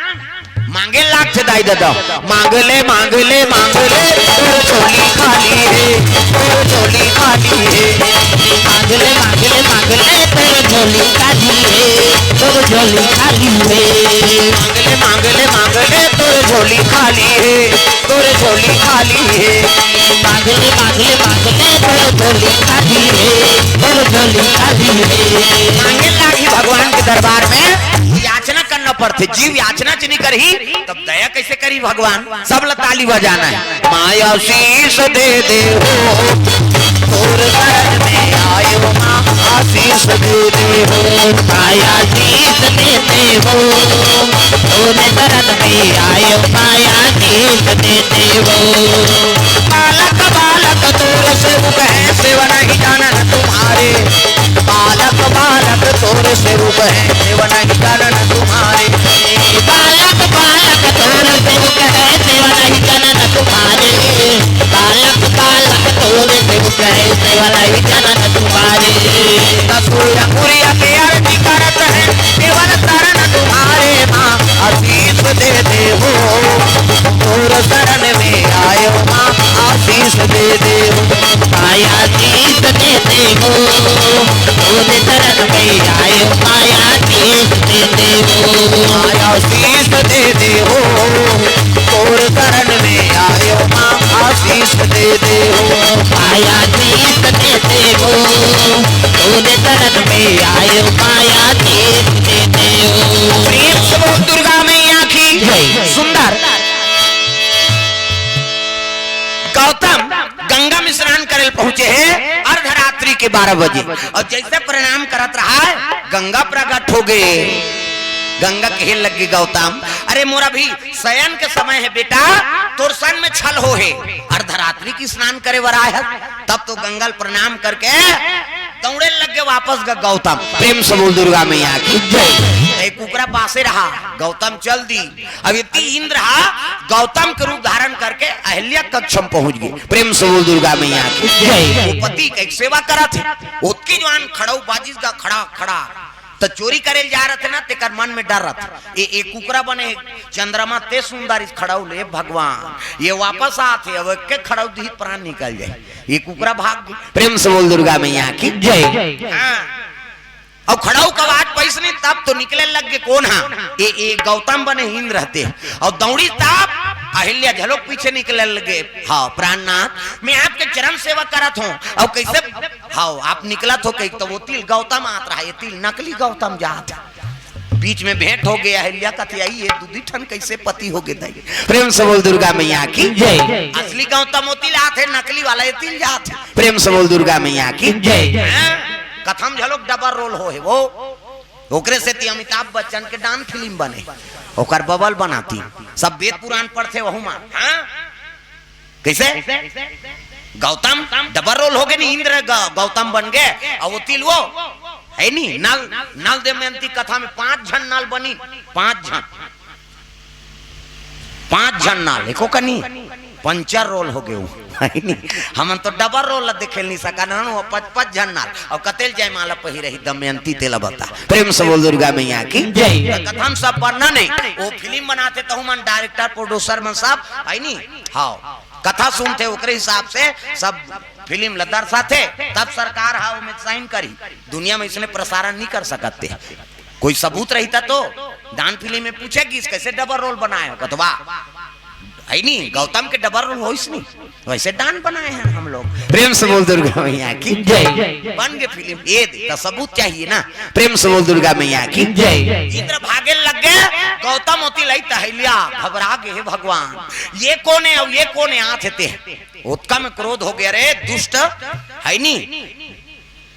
मांगे लागथे दाई ददा। मांग ले, मांग ले, मांग ले, तोर झोली खाली हे, तोर झोली खाली हे। मांग ले, मांग ले, मांग ले, तोर झोली खाली हे, तोर झोली खाली हे। मांग ले, मांग ले, मांग ले, तोर झोली खाली हे, तोर झोली खाली हे। मांग ले, मांग ले, मांग ले, तोर झोली खाली हे, तोर झोली खाली हे। मांगे लागही भगवान के दरबार में, याचना करना पड़थे। जीव याचना च नी करही, तब दया कइसे करही भगवान? सब ला ताली बजाना हे। माया शीश दे दे हो, तोर शरण में आयो माँ, आशीष दे दे हो। माया शीश दे दे हो, तोर शरण में आयो माँ, आशीष दे दे हो। बालक बालक तोर सेवक है, सेवा नहीं जानन तुम्हारे। बालक बालक तोर सेवक है, सेवा नहीं जानन तुम्हारे। बालक बालक तोर सेवक है, सेवा नहीं जानन तुम्हारे। बालक बालक तोर सेवक है, सेवा नहीं जानन तुम्हारे। दसो अंगुरिया के आरती करत है, केवल शरण तुम्हारे माँ, आशीष दे दे हो। तोर शरण में आयो माँ, आशीष दे दे हो। माया आशीष दे दे हो, तोर शरण में आयो माँ, आशीष दे दे हो। माया आशीष दे दे हो, तोर शरण में आयो माँ, आशीष दे दे हो। माया आशीष दे दे हो, तोर शरण में आयो माँ, आशीष दे दे हो। प्रेम से बोल दुर्गा पहुंचे हे अर्धरात्रि के बारह बजे। अउ जइसे प्रणाम करत रहा हे, गंगा प्रकट होगे। गंगा कहे लगे, "गौतम, अरे मोर अभी शयन के समय हे बेटा, तोर सन में छल हो हे, अर्धरात्रि के स्नान करे बर आय हस।" तब तो गंगा ल प्रणाम करके दौड़े लगे वापस ग गौतम। प्रेम से बोल दुर्गा मैया की जय। ए कुकरा पासे रहा, गौतम चल दी। अब इतनी इंद्र हा गौतम के रूप धारण करके अहिल्या कक्ष में पहुंच गए। प्रेम से बोल दुर्गा मैया की जय। वो पति के सेवा करत हे, ओतकी जवान खड़ाऊ बाजिस गा, खड़ा खड़ा त चोरी करे ल जा रहे थे ना, तेकर मन में डर रहा था। ए, ए कुकरा बने चंद्रमा ते सुंदर इस खड़ाऊ ले भगवान, ये वापस आथे, अब एक के खड़ाऊ दिही प्राण निकल जाए। ये कुकरा भाग गई। प्रेम से बोल दुर्गा मैया की जय। हाँ। अब खड़ाऊ का बात पैसनी तब तो निकले लग गए, कौन हा? ए, ए गौतम बने इंद्र रहते। और दौड़ी तब अहिल्या झलोक पीछे निकले लगे। हाँ, प्राणनाथ, मैं आपके चरण सेवा करत हूँ। और कैसे? हाँ, आप निकलत हो कहीं तो वो तिल गौतम आत रहा, ये तिल नकली गौतम जात। बीच में भेंट हो गया, अहिल्या कथे, "आई, ये दूधी ठन कैसे पति हो गए दाई?" प्रेम से बोल दुर्गा मैया की जय। असली गौतम वो तिल आत हे, नकली वाला ये तिल जात हे। प्रेम से बोल दुर्गा मैया की जय। हैं? कथा में झलोक डबल रोल हो हे वो। ओकरे सेती अमिताभ बच्चन के डान फिल्म बने, ओकर बबल बनाती, सब वेद पुराण पढ़थे वहू मा। हाँ? कैसे? गौतम डबल रोल हो गए नी, इंद्र ग-, गौतम बन गए, और वो तिल वो है नी, नल, नल दमयंती कथा में पांच झन नल बनी, पांच झन, पांच झन नल, एको कनी पंचर रोल हो गए वो, है नी? हमन तो डबल रोल ला देखे नहीं सका ना, वो पच, पच झन नल, और कतेल जयमाला पहिरे ही दमयंती तेला बता। प्रेम से बोल दुर्गा मैया की जय। तो कथा में सब वर्णन है, वो फिल्म बनाते तो हमन डायरेक्टर, प्रोड्यूसर मन सब, है नी? हाँ, कथा सुनते ओकरे हिसाब से सब फिल्म ला दर्शाथे, तब सरकार हा ओमे साइन करी। दुनिया में इसने प्रसारण नहीं कर सकते। कोई सबूत रहता तो डान फिल्म में पूछे कि इस कैसे डबल रोल बनाए हो, कतवा है नी, गौतम के डबल रोल होइस नी, वैसे डान बनाए हैं हम लोग। प्रेम से बोल दुर्गा मैया की जय। बन गए फिल्म, ये दे, तो सबूत चाहिए ना। प्रेम से बोल दुर्गा मैया की जय। इंद्र भागे लग गए, गौतम होती लई तहलिया, घबरा गए, "हे भगवान, ये कौन है और ये कौन है?" आथे ते ओतका में क्रोध हो गया, "रे दुष्ट, है नी,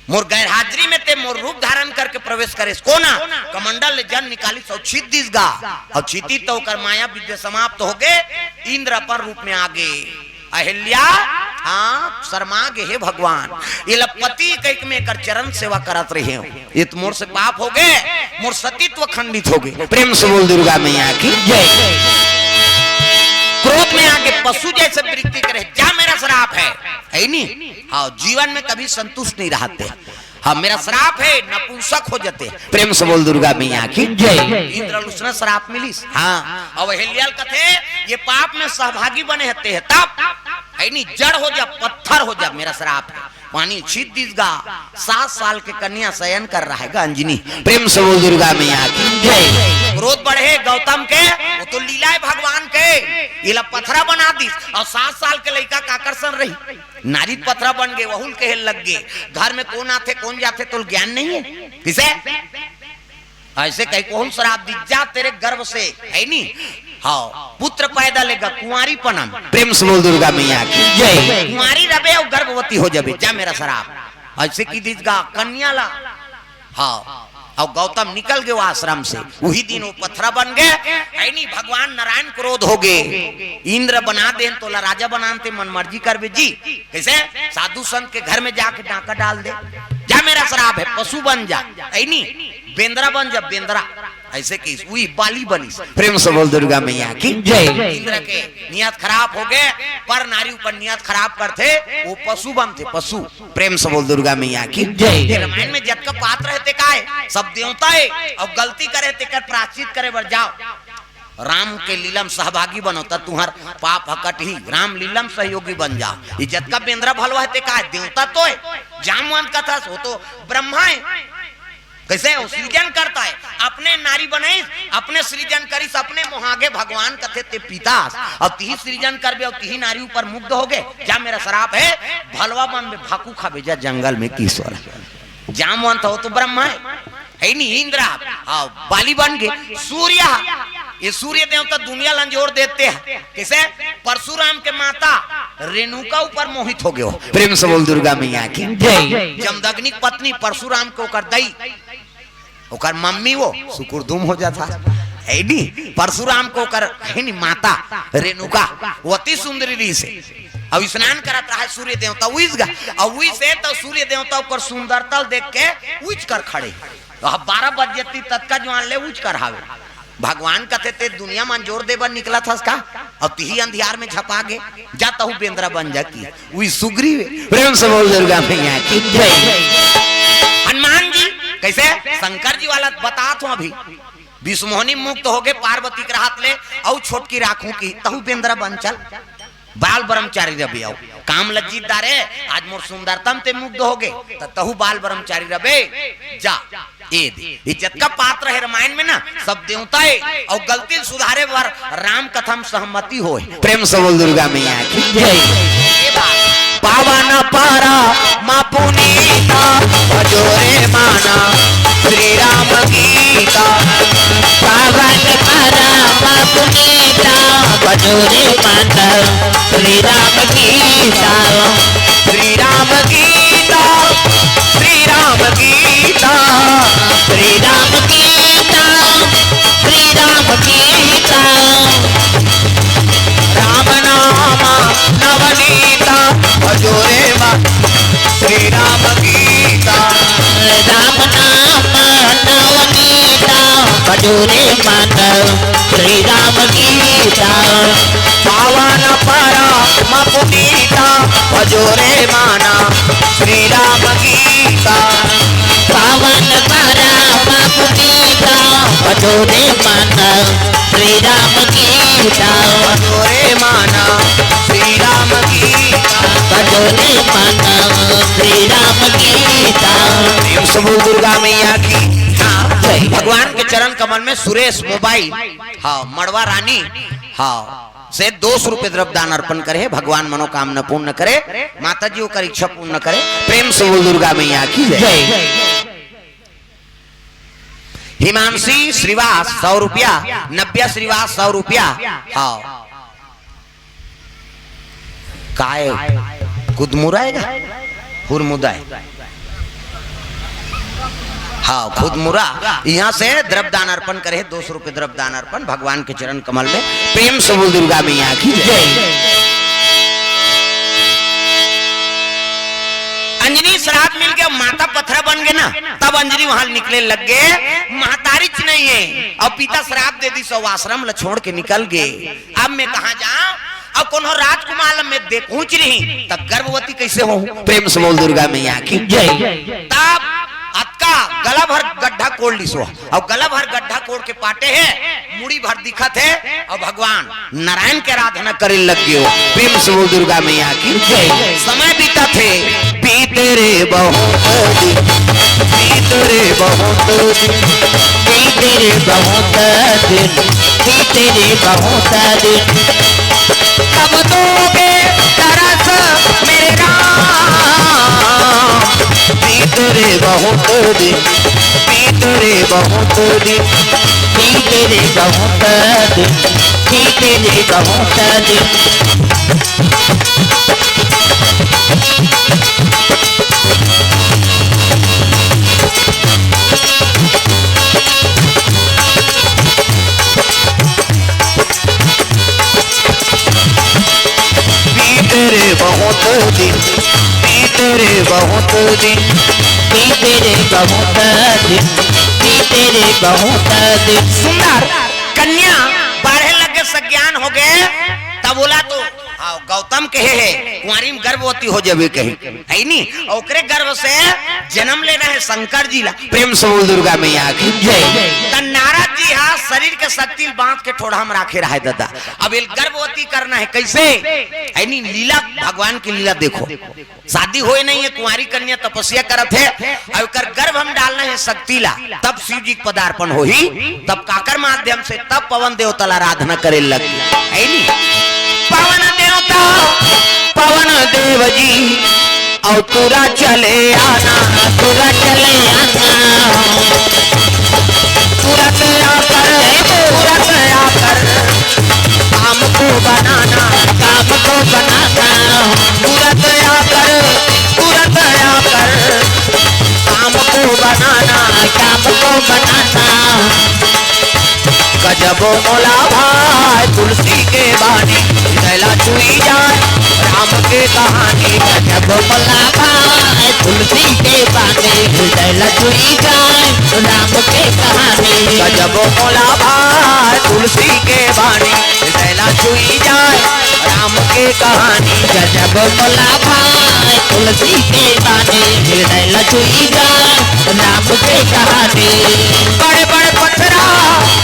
मोर गैर हाजिरी में ते मोर रूप धारण करके प्रवेश करेस, कोना?" कमंडल ले जल निकालिस और छीत दिस गा, और छीती तो ओकर माया विद्या समाप्त हो गए, इंद्र अपन रूप में आ गए। अहिल्या, हाँ, शर्मा गए, "हे भगवान, ये ला पति कहिके मैं एकर चरण सेवा करत रहे हूँ, ये तो मोर से पाप हो गए, मोर सतीत्व खंडित हो गए।" प्रेम से बोल दुर्गा मैया की जय। क्रोध में आके पशु जैसे वृत्ति करे, "जा, मेरा श्राप है।" है नी? हाँ, जीवन में कभी संतुष्ट नहीं रहते। हाँ, मेरा श्राप है, नपुंसक हो जाते। प्रेम से बोल दुर्गा मैया की जय। इंद्र ल उसने श्राप मिलिस। हाँ, अब अहिल्या ल कथे, "ये पाप में सहभागी बने हते है, तब है नी, जड़ हो जा, पत्थर हो जा, मेरा श्राप है।" पानी छीत दिस गा, सात साल के कन्या शयन कर रहा है गा, अंजनी। प्रेम से बोल दुर्गा मैया की जय। क्रोध बढ़े गौतम के, वो तो लीला है भगवान के, इला पथरा बना दिस, और सात साल के लड़का का आकर्षण रही, नारी पथरा बन गए, वहुल कहे लग गए, "घर में कौन आथे, कौन जाथे, तो ज्ञान नहीं है किसे?" ऐसे कही, "कौन श्राप दी, जा तेरे गर्भ से, है नी, हाँ, पुत्र पैदा लेगा कुंवारी पनम।" प्रेम से बोल दुर्गा मैया की जय। "कुंवारी रबे और गर्भवती हो जाबे, जा मेरा श्राप।" ऐसे की दिस गा कन्या ला। हाँ, और गौतम निकल गए वो आश्रम से। वही दिन वो पथरा बन गए। है नी, भगवान नारायण क्रोध हो गए, "इंद्र बना देन तोला राजा बनानते, मन मर्जी करबे जी।" कैसे? साधु संत के घर में जाके डाका डाल दे, "जा मेरा श्राप है, पशु बन जा।" है नी, "बेंदरा बन जा, बेंदरा।" ऐसे की उही बाली बनिस। प्रेम से बोल दुर्गा मैया की जय। इंद्र के नियत खराब हो गए, पर नारी ऊपर नियत खराब करथे, वो पशु बनथे, पशु। प्रेम से बोल दुर्गा मैया की जय। ये रामायण में जतका पात्र है ते का है, सब देवता है, और गलती करे तेकर प्रायश्चित करे बर जाओ, राम के लीला में सहभागी बनो, त तुहर पाप ह कटही, राम लीला में सहयोगी बन जाओ। ये जतका बेंदरा भलवा है ते का है, देवता तो है, जामवंत कथा, वो तो ब्रह्मा है। कैसे? वो सृजन करता है, अपने नारी बनाइस, अपने सृजन करिस, अपने मोहागे भगवान कथे ते पीतास, और तिही सृजन करबे और तिही नारी ऊपर मुग्ध होगे, जा मेरा श्राप है, भलवा मन में भाकू खाबे, जा जंगल में कीश्वर। जामवंत हो तो ब्रह्मा है, है नी, इंद्र, हाँ, बाली बन गए, सूर्य, ये सूर्य देवता दुनिया ल अंजोर देते हैं। कैसे? परशुराम के माता रेणुका ऊपर मोहित हो गयो। प्रेम से बोल दुर्गा मैया की जय। जमदग्नि के पत्नी परशुराम के ओकर दई, ओकर मम्मी वो सुकुरदुम हो जाता है नी। परशुराम के ओकर है नी माता रेणुका, वो अति सुंदरी रहिसे। अब स्नान करत रहा सूर्य देवता उइस गा, और उइसे तो सूर्य देवता ओकर सुंदरता ल देख के उइच कर खड़े। अब बारह बजे ती ततका जवान ले उइच कर हावे। भगवान कथे, "ते दुनिया म अंजोर दे बर निकलत हस का? अउ तिही अंधियार में झपा गे, जा तहू बेंदरा बन जा।" कि उही सुग्रीव हे। प्रेम से बोल दुर्गा मैया की जय। हनुमान जी कैसे? शंकर जी वाला बतात हों अभी। विश्वमोहिनी मुक्त होगे पार्वती के रहत ले, अउ छोटकी राखूं कि तहू बेंदरा बन चल। बाल ब्रह्मचारी रबे, अउ काम लज्जित दारे, आज मोर सुंदरतम ते मुग्ध होगे, त तहू बाल ब्रह्मचारी रबे, जा। ए दे, ये जतका पात्र हे रामायण में ना, सब देवता हे, अउ गलती ल सुधारे बर राम कथा म सहमति होय। प्रेम से बोल दुर्गा मैया की जय। पावन परम पुनीता, भजो रे माना श्री राम गीता। पावन परम पुनीता, भजो रे माना श्री राम गीता। श्री राम गीता, श्री राम गीता, श्री राम गीता, श्री राम गीता। राम नाम नवनीता, भजो रे माना श्री राम गीता। राम नाम नवनीता, भजो रे माना श्री राम गीता। पावन परम पुनीता, भजो रे माना श्री राम गीता। पावन परम पुनीता, भजो रे माना श्री राम गीता। भजो रे माना श्री राम गीता। भजो रे माना श्री राम गीता। प्रेम से बोल दुर्गा मैया की जय। भगवान के चरण कमल में सुरेश मोबाइल, हाँ, मड़वा रानी, हाँ, से दो सौ रुपये द्रव्य दान अर्पण करे हे, भगवान मनोकामना पूर्ण करे, माता जी ओकर इच्छा पूर्ण करे। प्रेम से बोल दुर्गा मैया की जय। जय। हिमांशी श्रीवास सौ रुपया, नव्या श्रीवास सौ रुपया। हाँ, काय कुदमुरा हे का? हुरमुदा हे। हाँ, खुदमुरा। यहाँ से द्रव्य दान अर्पण करे, दो सौ रुपये द्रव्य दान अर्पण भगवान के चरण कमल में। प्रेम से बोल दुर्गा मैया की जय। अंजनी श्राप मिल के माता पथरा बन गे ना, तब अंजनी वहां निकले लग गे। महतारी च नहीं हे, अउ पिता श्राप दे दिस, अउ आश्रम ल छोड़ के निकल गे। अब मैं कहाँ जाऊं? अउ कोनो राजकुमार ल मैं देखहूं च नहीं, त गर्भवती कैसे होहूं? प्रेम से बोल दुर्गा मैया की जय। तब अतका गला भर गड्ढा कोड़ लिस वो, अउ गला भर गड्ढा कोड़ के पाटे हे, मुड़ी भर दिखत हे, अउ भगवान नारायण के आराधना करे लग गे हो। प्रेम से बोल दुर्गा मैया की जय। समय बीतत हे, बीते रे बहुत दिन, बीते रे बहुत दिन, बीते रे बहुत दिन, बीते रे बहुत दिन। कब दोगे दरस मेरे राम, बीते रे बहुत दिन, बीते रे बहुत दिन, बीते रे बहुत दिन, बीते रे बहुत दिन। बीते रे बहुत दिन, बीते रे बहुत दिन, बीते रे बहुत दिन, बीते रे बहुत दिन। सुंदर कन्या बाढ़े लगे, सज्ञान हो गए, तब बोला तो हाँ, गौतम कहे हे, कुंवारी में गर्भवती हो जाबे कहे, हे नी? ओकरे गर्भ से जन्म लेना हे शंकर जी ला। प्रेम से बोल दुर्गा मैया की जय। त नारद जी हा शरीर के शक्ति ल बांध के ठोड़हा में राखे रहे दादा। अब एल गर्भवती करना हे, कैसे? हे नी? लीला, भगवान की लीला देखो। शादी होए नहीं हे, कुंवारी कन्या तपस्या करत हे, अउ एकर गर्भ हम डालना हे शक्ति ला, तब शिव जी के पदार्पण होही। तब काकर माध्यम से? तब पवन देवता ला आराधना करे लग गे, हे नी? पवन देवता, पवन देव जी, अउ तुरा चले आना, तुरा चले आना, तुरत आकर, तुरत आ बनाना, क्या हमको बनाना। गजब मोला भाए तुलसी के बानी, हृदय ला छुई जाए राम के कहानी। गजब मोला भाए तुलसी के बानी, हृदय ला छुई जाए राम के कहानी। गजब मोला भाए तुलसी के बानी, हृदय ला छुई जाए राम के कहानी। गजब मोला भाए तुलसी के बानी, हृदय ला छुई जाए राम के कहानी। बड़े बड़े पथरा,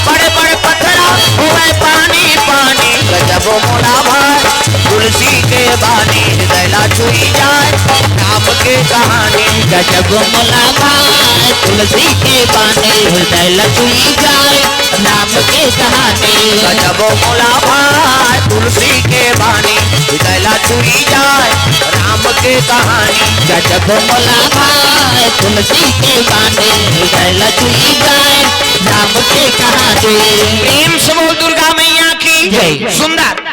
बड़े बड़े पथरा होवे पानी पानी। गजब मोला भाए तुलसी के बानी, हृदय ला छुई जाए राम के कहानी। गजब मोला भाए तुलसी के बानी, हृदय ला छुई जाए राम के कहानी। गजब मोला भाए तुलसी के बानी, हृदय ला छुई जाए राम के कहानी। गजब मोला भाए तुलसी के बानी, हृदय ला छुई जाए राम के कहानी। प्रेम से बोल दुर्गा मैया की जय। सुंदर।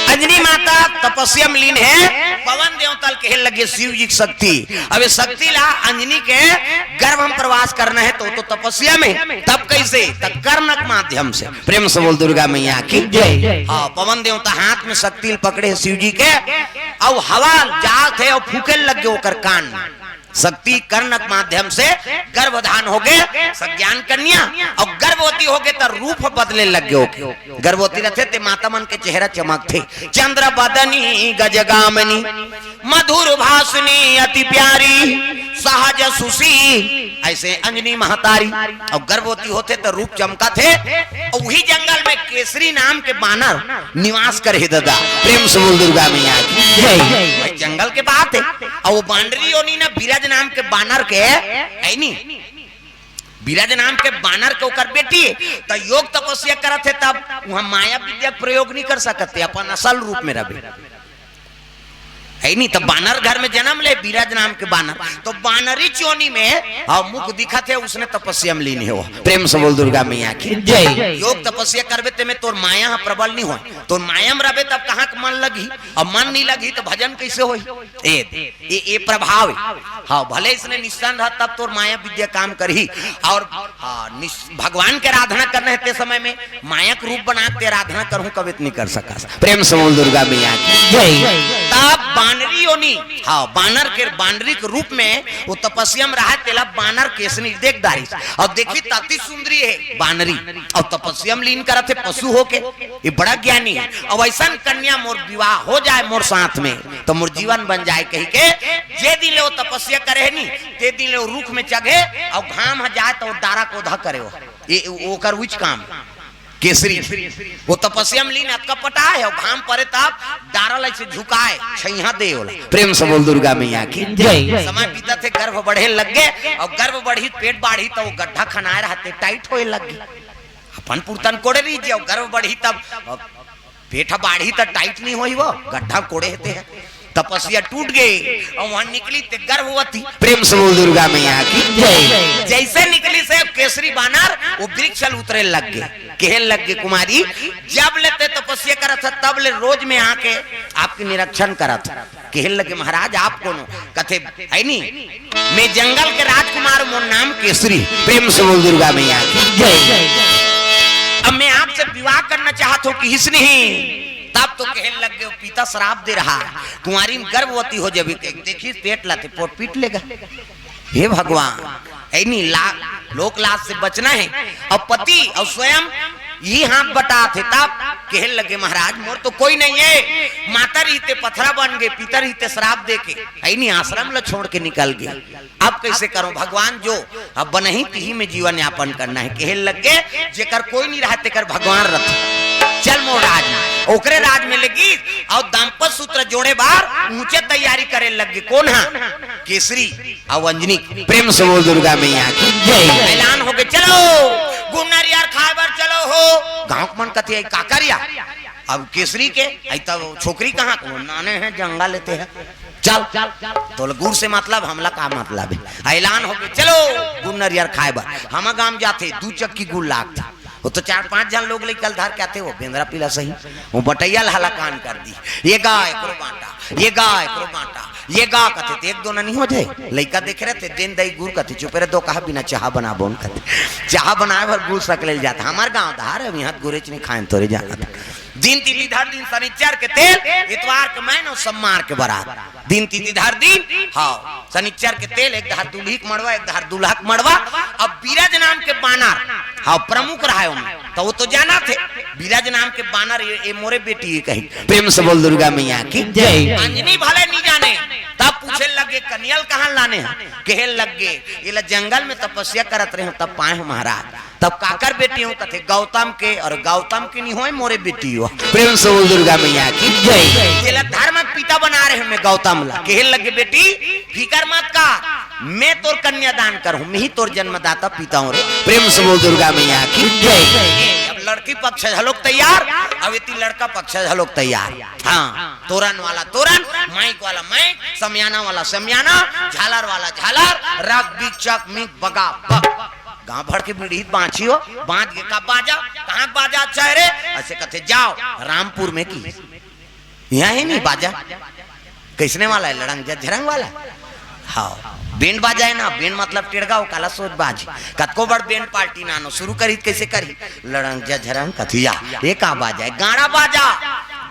अंजनी माता तपस्या में लीन हे, पवन देवता ल कहे लगे शिव जी की शक्ति। अब ये शक्ति ला अंजनी के गर्भ में प्रवास करना हे तो, तो तपस्या में, तब कैसे? तब कर्ण के माध्यम से। प्रेम से बोल दुर्गा मैया की जय। हाँ, पवन देवता हाथ में शक्ति ल पकड़े हे शिव जी के, अउ हवा जात हे अउ फूके लग गे ओकर कान में। शक्ति कर्ण के माध्यम से गर्भधान हो गे, सज्ञान कन्या, अउ गर्भवती हो गे त रूप बदले लग गे ओके। गर्भवती रथे ते माता मन के चेहरा चमकथे। चंद्र बदनी गजगामिनी, मधुर भाषिणी अति प्यारी, सहज सुशील, ऐसे अंजनी महतारी। अउ गर्भवती होथे त रूप चमकथे। अउ वही जंगल में केसरी नाम के बानर निवास करे हे दादा। प्रेम से बोल दुर्गा मैया की जय। वही जंगल के बात हे। अउ वो बानरी योनी ना बिरज नाम के बानर के, है नी? बिरज नाम के बानर के ओकर बेटी हे, त योग तपस्या करत हे तब वहां माया विद्या के प्रयोग नहीं कर सकत हे, अपन असल रूप में रहे। है नी? त बानर घर में जन्म ले बिरज नाम के बानर, तो बानरी चोनी में, हाँ, मुख दिखत हे, उसने तपस्या में लीन हे वो। प्रेम से बोल दुर्गा मैया की जय। योग तपस्या करबे ते में तोर माया ह प्रबल नहीं होय, तोर माया में रहे तब कहाँ के मन लगही, अब मन नहीं लगही तो भजन कैसे होही? ए, ए, ए प्रभाव हे। हाँ, भले इसने निस्संग रहा तब तोर माया विद्या काम करही। और हाँ, निस-, भगवान के आराधना करना हे ते समय में माया के रूप बना के आराधना करहूं, कभी तो नहीं कर सकस। प्रेम से बोल दुर्गा मैया की जय। तब बानरी योनी, हाँ, बानर के, बानरी के रूप में वो तपस्या में रहा, तेला बानर केसरी देख डारिस। अब देखी, ताती सुंदरी हे बानरी, अउ तपस्या में लीन करत हे पशु होके। ये बड़ा ज्ञानी हे। अब ऐसन कन्या मोर विवाह हो जाए मोर साथ में, तो मोर जीवन बन जाए कही के जे दिन ले वो तपस्या करे हे नी, ते दिन ले वो रूख में चघे, अउ घाम ह जाए तो वो डारा कोधा करे हो। ये ओकर उच काम। केसरी, वो तपस्या में लीन, अतका पटा हे, अउ घाम परे तब डारा ल ऐसे झुकाए, छैहा दे ओला। प्रेम से बोल दुर्गा मैया की जय। समय बीतत हे, गर्भ बढ़े लग गे, अउ गर्भ बढ़ी, पेट बाढ़ी, तो वो गड्ढा खनाए रहते, टाइट होए लग गे। अपन पुरतन कोड़े रही जे, अउ गर्भ बढ़ी तब, अब पेट ह बाढ़ी त टाइट नहीं होई, वो गड्ढा कोड़े हेते हैं। तपस्या टूट गे, अउ वहां निकली ते गर्भवती। प्रेम से बोल दुर्गा मैया की जय। जैसे निकली से केसरी बानर वो वृक्ष ल उतरे लग गे, कहे लग गे, कुमारी, जब ले ते तपस्या करत ह, तब ले रोज में आके आपके निरीक्षण करत ह। कहे लगे, महाराज, आप कौन हो? कथे, है नी, मैं जंगल के राजकुमार, मोर नाम केसरी। प्रेम से बोल दुर्गा मैया की जय। अब मैं आपसे विवाह करना चाहत हूँ, किहिस नहीं? तब तो कहे लग गे, पिता श्राप दे रहा, कुंवारी में गर्भवती हो जाबे, देखिस पेट लाते पोट पीट लेगा। हे भगवान, है नी, ला-, लोक लाज से बचना हे। अब पति अउ स्वयं ये हाथ बटात हे, तब कहे लगे, महाराज, मोर तो कोई नहीं हे, माता रहिते पथरा बन गे, पिता रहिते श्राप दे के, है नी, आश्रम ल छोड़ के निकल गे। अब कैसे करूं भगवान, जो अब बनही तिही में जीवन यापन करना हे। कहे लग गे, जेकर कोई नहीं रहा, तेकर भगवान रथे। चल मोर राज में, ओकरे राज में लगी, अउ दाम्पत्य सूत्र जोड़े बार ऊंचे तैयारी करे लग गे। कौन हा? केसरी अउ अंजनी। प्रेम से बोल दुर्गा मैया की जय। ऐलान हो गे, चलो गुड़ नरियर खाए बर चलो हो। गांव के मन कथे, "आई का करिया?" अब केसरी के, "आई तब छोकरी कहाँ को?" "नाने हैं, जंगा लेते हैं।" चल, तोला गुड़ से मतलब, हमला का मतलब हे? ऐलान हो गे, चलो गुड़ नरियर खाए बर। हम गांव जाथे, दू चक्की गुड़ लागथे। वो तो चार पांच झन लोग लइका ल धर के आथे, वो बेंदरा पीला सही, वो बटैया ल हलाकान कर दी। ये गा एकरो बांटा, ये गा एकरो बांटा, ये गा कथे, ते एक दो ननी हो जाए, लइका देखे रहते, दिन दई गुर कथे, "चुपे रे, दो कहा बिना चाहा बना बोन," कथे। चाहा बनाए भर गुर सकले जात। हमार गांव धार है, यहाँ गुरेच नहीं खाएं, तोरे जाना था। दिन तिथि धर दिन शनिचर के तेल, इतवार के मैन और सोमवार के बरात। दिन तिथि धर दिन, हाँ, शनिचर के तेल, एक धार दूल्ही के मड़वा, एक धार दूल्हा के मड़वा। अब बीरज नाम के बानर, हाँ, प्रमुख रहा है उनमें, तो वो तो जाना थे, बीरज नाम के बानर, ये, ये मोरे बेटी, ये कही। प्रेम से बोल दुर्गा मैया की जय। अंजनी भले नहीं जाने, तब पूछे लगे, "कनियल कहाँ लाने हैं?" कहे लगे, "ये ला जंगल में तपस्या करत रहे हो, तब पाए हो महाराज।" तब काकर बेटी हो? कथे, "गौतम के।" "और गौतम के नहीं होए, मोरे बेटी हो।" प्रेम से बोल दुर्गा मैया की जय। "ये ला धर्म के पिता बना रहे हो मैं गौतम ला।" कहे लगे, "बेटी, फिकर मत कर, मैं तोर कन्यादान करहूं, मैं ही तोर जन्मदाता पिता हूं रे।" प्रेम से बोल दुर्गा मैया की जय। अब लड़की पक्ष घलोक तैयार, अब इतनी लड़का पक्ष घलोक तैयार। हाँ, तोरन वाला तोरन, माइक वाला माइक, समियाना वाला समियाना, झालर वाला झालर, रग बिचक मिक बगा बग। गांव भर के बीड़ी बांची हो, बांच के का बाजा, कहाँ के बाजा अच्छा है रे? ऐसे कथे, "जाओ रामपुर में की, यहाँ है नहीं बाजा।" कैसने वाला है? लड़ंग झझरंग वाला। हाँ, बैंड बाजा है ना, बैंड मतलब टेड़गा, वो काला सोच बाज। कतको बड़ बैंड पार्टी नानो शुरू करी, कैसे करी? लड़ंग झझरंग कथिया, ये का बाजा है? गाड़ा बाजा,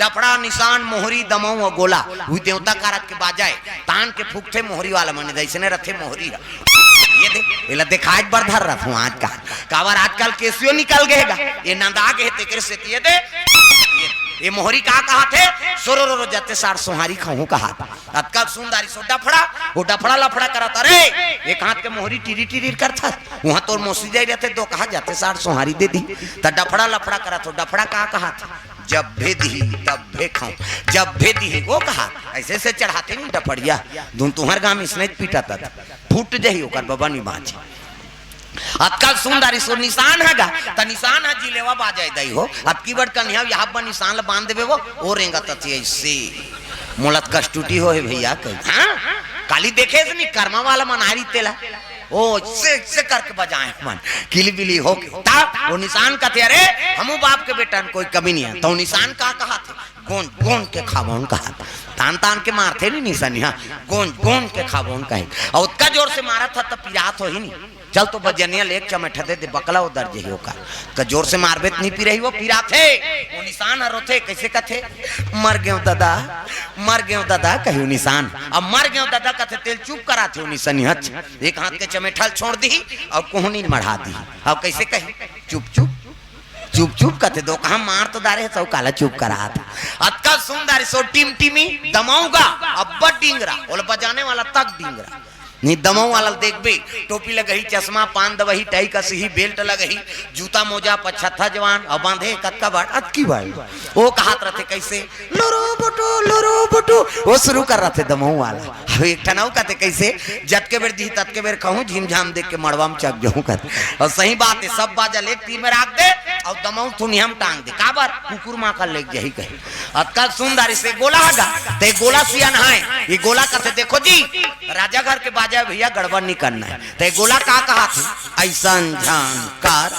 डफड़ा, निशान, मोहरी, दमऊ और गोला, वो देवता कारत के बाजा है। तान के फूकथे मोहरी वाला, मने जैसने रथे मोहरी ह। ये दे, एला दिखाए बर धर रहा हूँ आज का। काबर आजकल केसियो निकल गए गा, ये नंदा गए, तेकर से ये दे, ये, ये मोहरी का कहा थे? "सोरो रो रो जाते सार सोहारी खाऊं" कहा था। अतका सुंदरी सो डफड़ा, वो डफड़ा लफड़ा करत, "अरे, एक हाथ के मोहरी टिरी टिरी करत हस, वहां तोर मौसी जाई रहते, दो कहा जाते सार सोहारी दे दी।" त डफड़ा लफड़ा करत हो, डफड़ा का कहा था? "जब भे दिही, तब भे खाऊं, जब भे दिही।" वो कहा, ऐसे से चढ़ाते नहीं डफड़िया, धुन तुहर गांव में इसने पीटा था, फूट जही ओकर बबा नहीं बांची। अतका सुंदरी सो निशान है गा, त निशान है जिलेवा बाजाए दई हो। अतकी बड़ कन्या यहाँ पर निशान ल बांध देबे वो, ओ रेंगा तथी ऐसे। मोला त कष्टुटी हो है भैया कही। हाँ? काली देखे से नहीं, कर्मा वाला मनारी तेला। ओ, से, से करके बजाए मन। किली बिली हो के। ता, वो निशान कथे, "अरे, हमू बाप के बेटा न कोई कमी नहीं है।" तो निशान का कहा थे? "गोंज, गोंज के खावन" कहा था। तान, तान के मारथे नहीं निशान, हाँ। "गोंज, गोंज के खावन" कहे। और उतका जोर से मारा था, तब पिरात हो ही नहीं। चल तो बजनिया ले एक चमेठा दे दे, बकला उधर जही ओकर। त जोर से मारबे त नहीं पिरही, वो पिराथे। वो निशान ह रोथे, कैसे कथे, "मर गेव ददा, मर गेव ददा," कही वो निशान। अब "मर गेव ददा" कथे, तेल चुप कराथे वो निशानी हच। एक हाथ के चमेठा ल छोड़ दी और कोहनी ल मढ़ा दी। अब कैसे कही, "चुप चुप, चुप चुप" कथे, दो कहा मार तो दारे, सब काला चुप करा था। अतका सुंदर सो टिमटिमी दमाऊंगा, अब्बड़ डिंगरा, बोले बजाने वाला तक डिंगरा। नहीं दमऊ वाला ल देखबे, टोपी लगही, चश्मा, पान दवही, टाई कस ही, बेल्ट लगही, जूता मोजा, पछत्था जवान, अउ बांधे कतका बड़, अतकी बड़। वो कहत रहथे कैसे, "लोरो बोटो, लोरो बोटो," वो शुरू कर रहथे दमऊ वाला। अब एक ठन अउ कहथे कैसे, "जतके बेर दिही ततके बेर खाहूं, झिमझाम देख के मड़वा में चक जाहूं," कहथे। अउ सही बात है, सब बाजा ल एक तीर में राख दे अउ दमऊ थुनिया में टांग दे। काबर? कुकुर माखा लेके जाही कहे। अतका सुंदर इसे गोला हगा, ते गोला सियान है, ये गोला कथे, "देखो जी, राजा घर के बाजा है भैया, गड़बड़ नहीं करना है।" ते गोला का कहा थे? "ऐसन झन कर,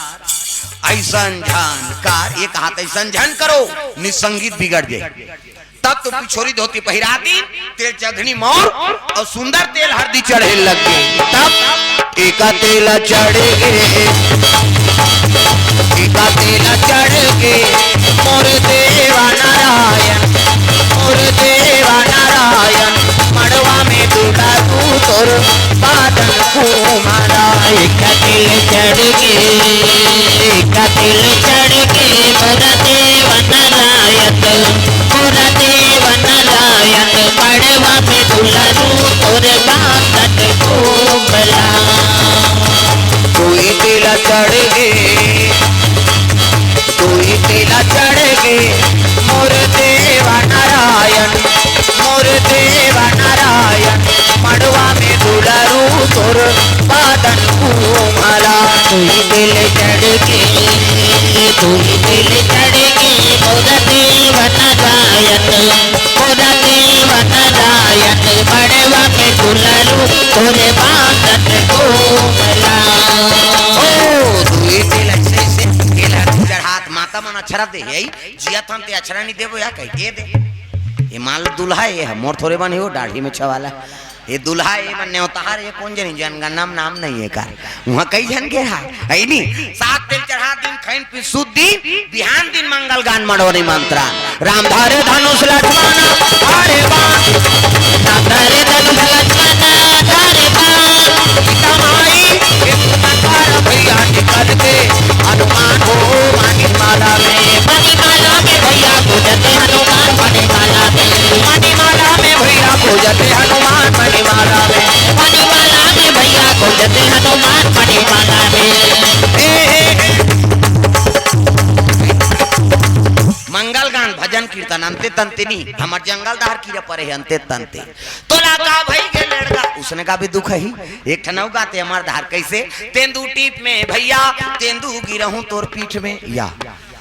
ऐसन झन कर," ये कहा थे, "ऐसन झन करो, निसंगीत बिगड़ जाए।" तब तो पिछोरी धोती पहिरा दी, तेल चघनी मौर अउ सुंदर तेल हरदी चढ़े लग गे। तब एका तेल चढ़ गे, एका तेल चढ़ गे, मोर देवा नारायण, मोर देवा नारायण, मड़वा में दुलारू तोर बादन कुमारा। एका तेल चढ़ गे, एका तेल चढ़ गे, मोर देवा नारायण, मोर देवा नारायण, मड़वा में दुलारू तोर बादन कुमारा। तोई तेला चढ़ गे, तोई तेला चढ़ गे, मोर देवा नारायण, मोर देवा नारायण, मड़वा में दुलारू तोर बादन कुमारा। तोई तेल चढ़ गे, तोई तेल चढ़ गे, मोर देवा नारायण, मोर देवा नारायण, मड़वा में दुलारू तोर बादन कुमारा। ओ, तोई तेल ऐसे, ऐसे, केला चढ़ात माता मन अक्षरा दे, यही जिया थन ते अक्षरा नहीं देबो या कही, ये दे। ये मान लो दूल्हा ये है, मोर थोरे बन ही वो दाढ़ी में छवाला। ये दूल्हा ये मन नेवतार, ये कोन जनी जनगणना में नाम नहीं है का? वहाँ कई झन के रहा है नी। साग तेल चढ़ा दिन, खैन पी सुध दिन, बिहान दिन मंगल गान मड़ो निमंत्रण। राम धरे धनुष लक्ष्मण धरे बाण। राम धरे धनुष लक्ष्मण धरे बाण। सीता माई के पुकार भैया निकल के हनुमान हो मणिमाला में। मणिमाला में भैया पूजते हनुमान मणिमाला में। मणिमाला में भैया पूजते हनुमान मणिमाला में। मणिमाला में भैया पूजते हनुमान मणिमाला में। ए, ए, ए। मंगल गान, भजन कीर्तन, अंते तंते नी, हमर जंगल दहार कीरा परे हे, अंते तंते। तोला का भई गे लड़का, उसने का भी दुख ही। एक ठन अउ गाथे हमर दहार, कइसे? तेंदू टीप में भैया, तेंदू गिरहूं तोर पीठ में। या,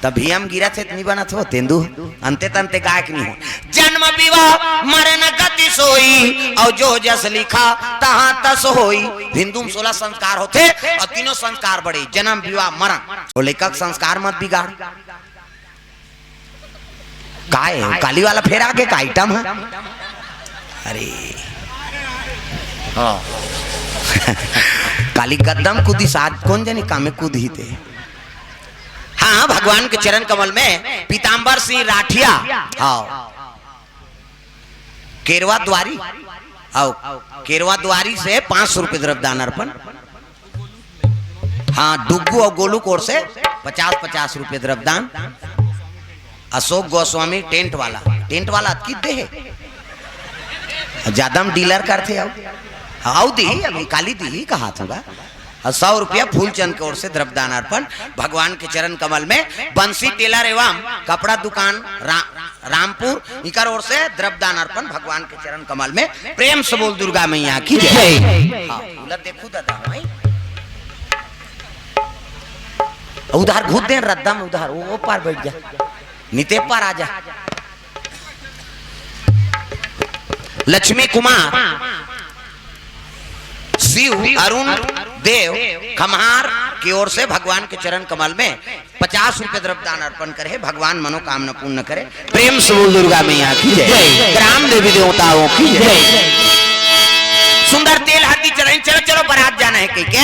तभी हम गिरा थे, इतनी बनत हो, तेंदू, अंते तंते गायक नहीं हो। जन्म विवाह मरण गति सोई, और जो जस लिखा तहां तस होई। हिंदू में सोलह संस्कार होथे, और तीनों संस्कार बड़े, जन्म विवाह मरण। वो लेखक संस्कार मत बिगाड़। काय है? काली वाला फेर आगे का आइटम है? अरे। हाँ। काली गद्दम कूदी साथ, कोन जनी कामे कूदी थे। हाँ, भगवान के चरण कमल में पीताम्बर सिंह राठिया। हाँ। केरवा द्वारी। आओ, केरवा द्वारी से पाँच सौ रुपये द्रव्य दान अर्पण। हाँ, डुग्गू और गोलू कोर से पचास पचास रुपये द्रव्यदान। अशोक गोस्वामी टेंट वाला, टेंट वाला अतकी दे हे। ज्यादा हम डीलर करथे, आओ, आओ दी, अभी काली दी कहा था। और सौ रुपया फूलचंद के ओर से द्रव्यदान अर्पण भगवान के चरण कमल में। बंसी टेलर एवं कपड़ा दुकान रा-, रामपुर, इकर ओर से द्रव्यदान अर्पण भगवान के चरण कमल में। प्रेम से बोल दुर्गा मैया की जय। जय। हाँ, बोला देखो दादा, भाई। उधार घुस दे रद्दा में उधार, वो, वो पार बैठ जा, निते पार आ जा। लक्ष्मी कुमार शिव अरुण देव खम्हार की ओर से भगवान के चरण कमल में पचास रुपए द्रव्यदान अर्पण करे, भगवान मनोकामना पूर्ण करे। प्रेम से बोल दुर्गा मैया की जय, जय। ग्राम देवी देवताओं की जय। जय। सुंदर तेल हल्दी चढ़ाई, चलो, चलो, बारात जाना है कह के,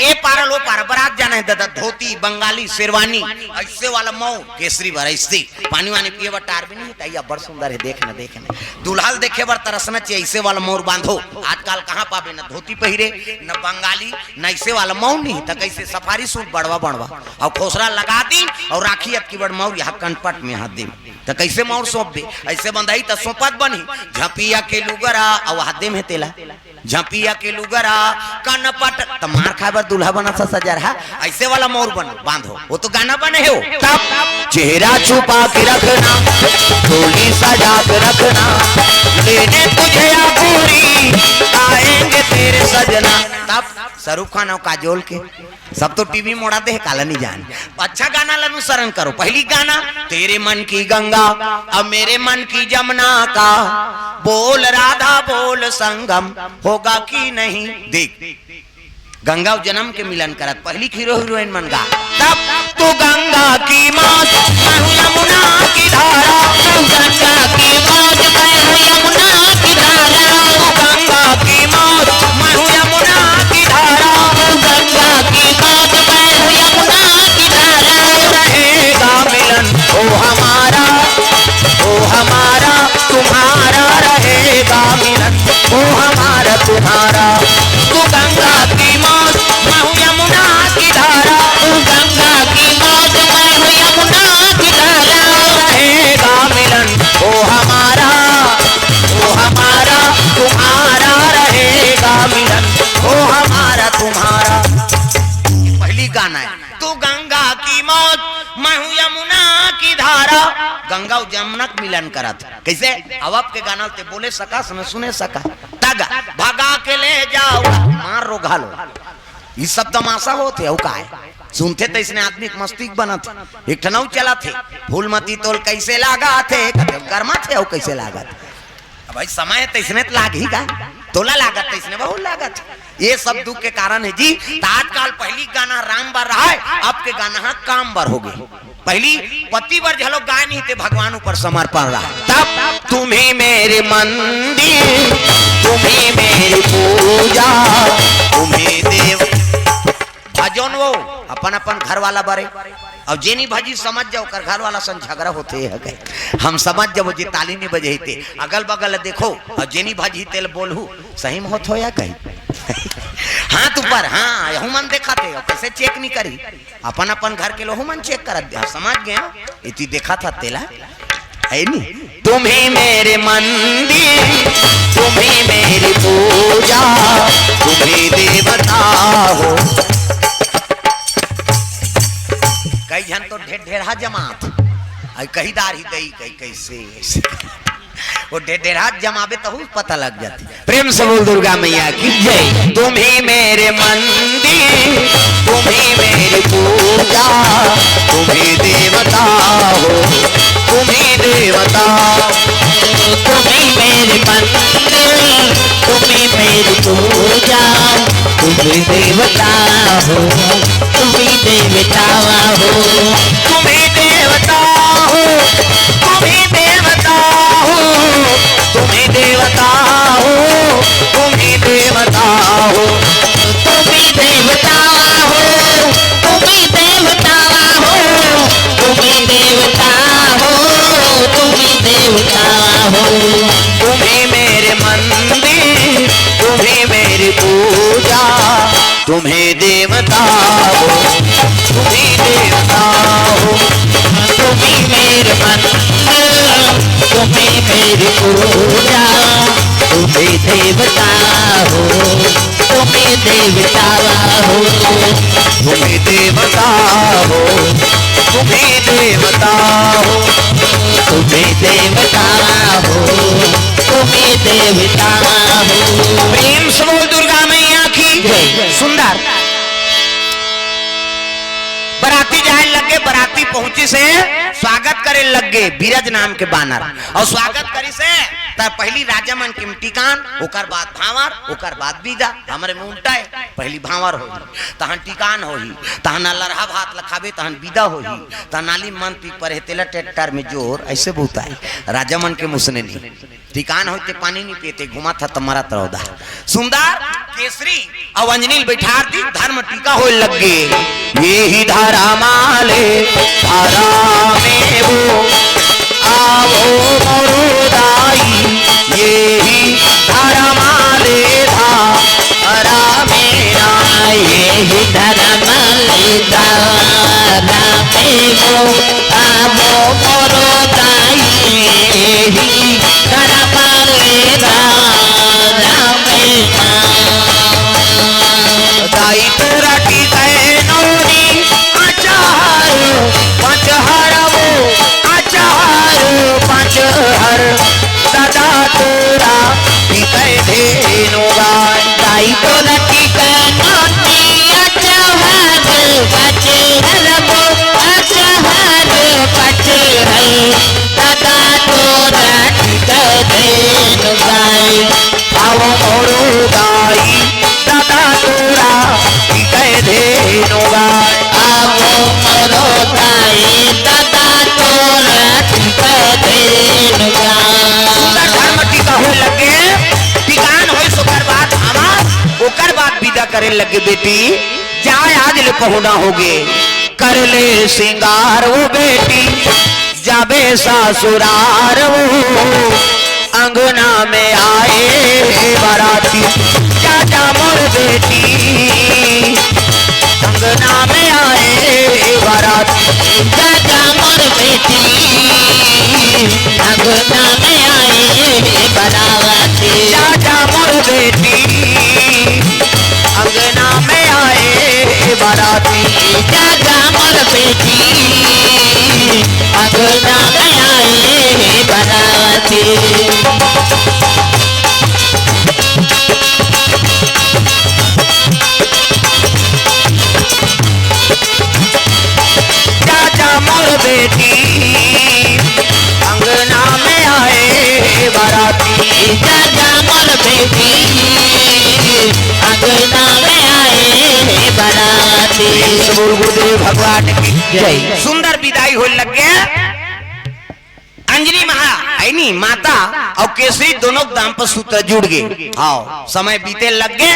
ए पारा लो पारा, बारात जाना है दादा, धोती, बंगाली, शेरवानी, ऐसे वाला मऊ, केसरी बरैस्ती, पानी वानी पिए बर टार भी नहीं, तैया बड़ सुंदर है, देख न, देख न। दुल्हा ल देखे बर तरसना चाहिए, ऐसे वाला मौर बांधो। आजकल कहाँ पाबे, न धोती पहिरे, न बंगाली, न ऐसे वाला मौर नहीं, त कैसे सफारी सूट बड़वा बड़वा, और खोसरा लगा दी, और राखी अतकी बड़ मौर यहाँ कनपट में हाथ दे, त कैसे मौर सौंप दे? ऐसे बंधाई त सौंपत बनी, झपिया के लुगरा, और हाथ दे में तेला। झपिया के लुगरा कनपट, त मार खाए बर दूल्हा बना सा सजर है, ऐसे वाला मौर बन बांधो। वो तो गाना बने हो। तब चेहरा छुपा के रखना, डोली सजा के रखना, लेने तुझे या गोरी, आएंगे तेरे सजना। तब शाहरुख खान और काजोल के सब तो टीवी मोड़ा दे, काला नहीं जान। अच्छा गाना ला अनुसरण करो। पहली गाना, तेरे मन की गंगा, अब मेरे मन की जमुना का, बोल राधा बोल संगम, होगा कि नहीं। देख, गंगा अउ जनम के मिलन करत, पहली हीरो हीरोइन मन गा। तब तू गंगा की मौत, मैं हूँ यमुना की धारा। तू गंगा की मौत, मैं हूँ यमुना की धारा। तू गंगा की मौत, मैं हूँ यमुना की धारा। तू गंगा की मौत, मैं हूँ यमुना की धारा। रहेगा मिलन ओ हमारा, ओ हमारा, तुम्हारा रहेगा मिलन, ओ हमारा तुम्हारा। तू गंगा की मौत, मैं हूँ यमुना की धारा। तू गंगा की मौत, मैं हूँ यमुना की धारा। रहेगा मिलन ओ हमारा, ओ हमारा, तुम्हारा रहेगा मिलन, ओ हमारा तुम्हारा। पहली गाना है, तू गंगा की मौत, मैं हूँ यमुना की धारा। गंगा अउ जमुना के मिलन करत। कैसे? अब आपके गाना ते बोले सका, सुने, सुने सका। तग भगा के ले जाओ, मार रो घालो। ये सब तमाशा होथे, अउ का है? सुनथे त इसने आदमी के मस्ती बनत हे। एक ठन अउ चलत हे, फूलमती तोल कैसे लागा थे, कथे गरमा थे, अउ कैसे लागा थे। अब भाई समय है त इसने त लाग ही का। तोला लागत हे इसने बहुत लागत हे। ये सब दुख के कारण हे जी। त आजकल पहली गाना राम बर रहा हे, अब के गाना हा काम बर हो गे। पहली पति बर घलो गाय नहीं थे, भगवान ऊपर समर्पण रहा। तब तुम्ही मेरे मंदिर, तुम्ही मेरी पूजा, तुम्ही देव भजो न वो अपन अपन घर वाला बरे। अउ जेनी भजी समझ जाओ, कर घर वाला सन झगड़ा होथे हे कहे। हम समझ जाबो जे ताली नहीं बजे हे ते। अगल बगल देखो, अउ जेनी भजी तेल बोलहू, सही में होत हो या कही। हाथ ऊपर, हाँ, यहू मन देखा थे, अउ कैसे चेक नहीं करी? अपन अपन घर के लोहू मन चेक करत दे। समझ गए हो? इति देखा था तेला। है नी? तुम्ही मेरे मंदिर, तुम्ही मेरी पूजा, तुम्ही देवता हो। कई झन तो ढेर ढेरहा जमात, आई कही दार ही दई, कई कैसे, ऐसे। वो ढेर ढेरहा जमाबे तहू पता लग जाती। प्रेम से बोल दुर्गा मैया की जय। तुम्ही मेरे मंदिर, तुम्ही मेरी पूजा, तुम्ही देवता हो, तुम्ही देवता। तुम्ही मेरे मंदिर, तुम्ही मेरी पूजा, तुम्ही देवता हो, तुम्ही देवता हो। तुम्ही देवता हो, तुम्ही देवता हो, तुम्ही देवता हो, तुम्ही देवता हो। तुम्ही देवता हो, तुम्ही देवता हो, तुम्ही देवता हो, तुम्ही देवता हो। तुम्ही मेरे मंदिर, तुम्ही मेरी पूजा, तुम्ही देवता हो, तुम्ही देवता हो। तुम्ही मेरे मंदिर, तुम्ही मेरी पूजा, तुम्ही देवता हो, तुम्ही देवता हो। तुम्ही देवता हो, तुम्ही देवता हो, तुम्ही देवता हो, तुम्ही देवता हो। प्रेम से बोल दुर्गा मैया की जय। सुंदर। बराती जाए लग गे, बराती पहुंचिस हे, स्वागत करे लग गे बिरज नाम के बानर। अउ स्वागत करिस हे, त पहली राजा मन के टिकान, ओकर बाद भांवर, ओकर बाद बिदा। हमरे में उल्टा हे, पहली भांवर होही, तहन टिकान होही, तहन अलरहा भात ल खाबे, तहन बिदा होही, तहन नाली मन पी परे तेला ट्रैक्टर में जोर, ऐसे बहुत आए। राजा मन के मुसने नहीं। टिकान होते पानी नहीं पीते, घुमा था त मरत रहो दा। सुंदर केसरी अउ अंजनी ल बैठार दी, धर्म टीका होए लग गे। ये ही धर्म आले धर्म में वो, आवो मोरो दाई, ये ही धर्म आले धर्म में ना, ये ही धर्म आले धर्म में वो, आवो मोरो दाई, ये ही धर्म आले धर्म में ना। दाई तोरा टिके नोनी अचार पचहर वो, अचार पचहर। दादा तोरा टिके धेनु गाय। दाई तोरा टिके नोनी अचार पचहर वो, अचार पचहर। दादा तोरा टिके धेनु गाय। आवो मोरो दाई, दादा तोरा टिके धेनु गाय। आवो मोरो दाई, दादा तोरा टिके धेनु गाय। सुंदर धर्म टीका होए लगे, टिकान होइस ओकर बाद हमार, ओकर बाद बिदा करे लगे बेटी, जाए आज ले पहुना होगे, कर ले सिंगार वो बेटी। जाबे ससुरार वो, अंगना में आए बराती। जा जा मोर बेटी, अंगना में आए बराती। जा जा मोर बेटी, अंगना में आए बराती। जा जा मोर बेटी, अंगना में आए बराती। जा जा मोर बेटी, अंगना में आए बराती। जा जा मोर बेटी, अंगना में आए बराती। जा जा मोर बेटी, बोल गुरुदेव भगवान की जय। सुंदर विदाई होय लग गे। अंजनी महा, है नी, माता अउ केसरी दोनों दाम्पत्य सूत्र जुड़ गे। हाँ, समय बीते लग गे,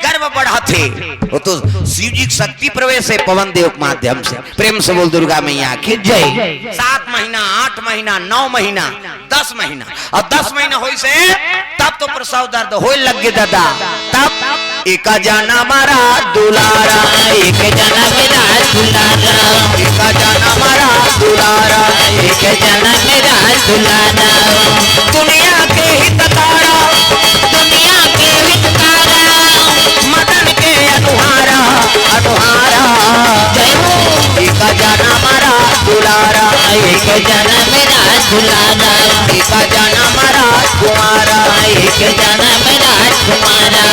गर्व बढ़त हे। वो तो शिव जी के शक्ति प्रवेश हे पवन देव के माध्यम से। प्रेम से बोल दुर्गा मैया की जय। सात महीना, आठ महीना, नौ महीना, दस महीना, अउ दस महीना होइस हे, तब तो प्रसव दर्द होय लग गे दादा। तब एक जनम रा दुलारा, एक जनम रा दुलारा, एक जनम रा दुलारा, एक जनम रा दुलारा। दुनिया के हितकारा, दुनिया के हितकारा, मदन के अनुहारा, अनुहारा। जय हो। एक जनम रा दुलारा, एक जनम रा दुलारा, एक जनम राजकुमारा, एक जनम राजकुमारा।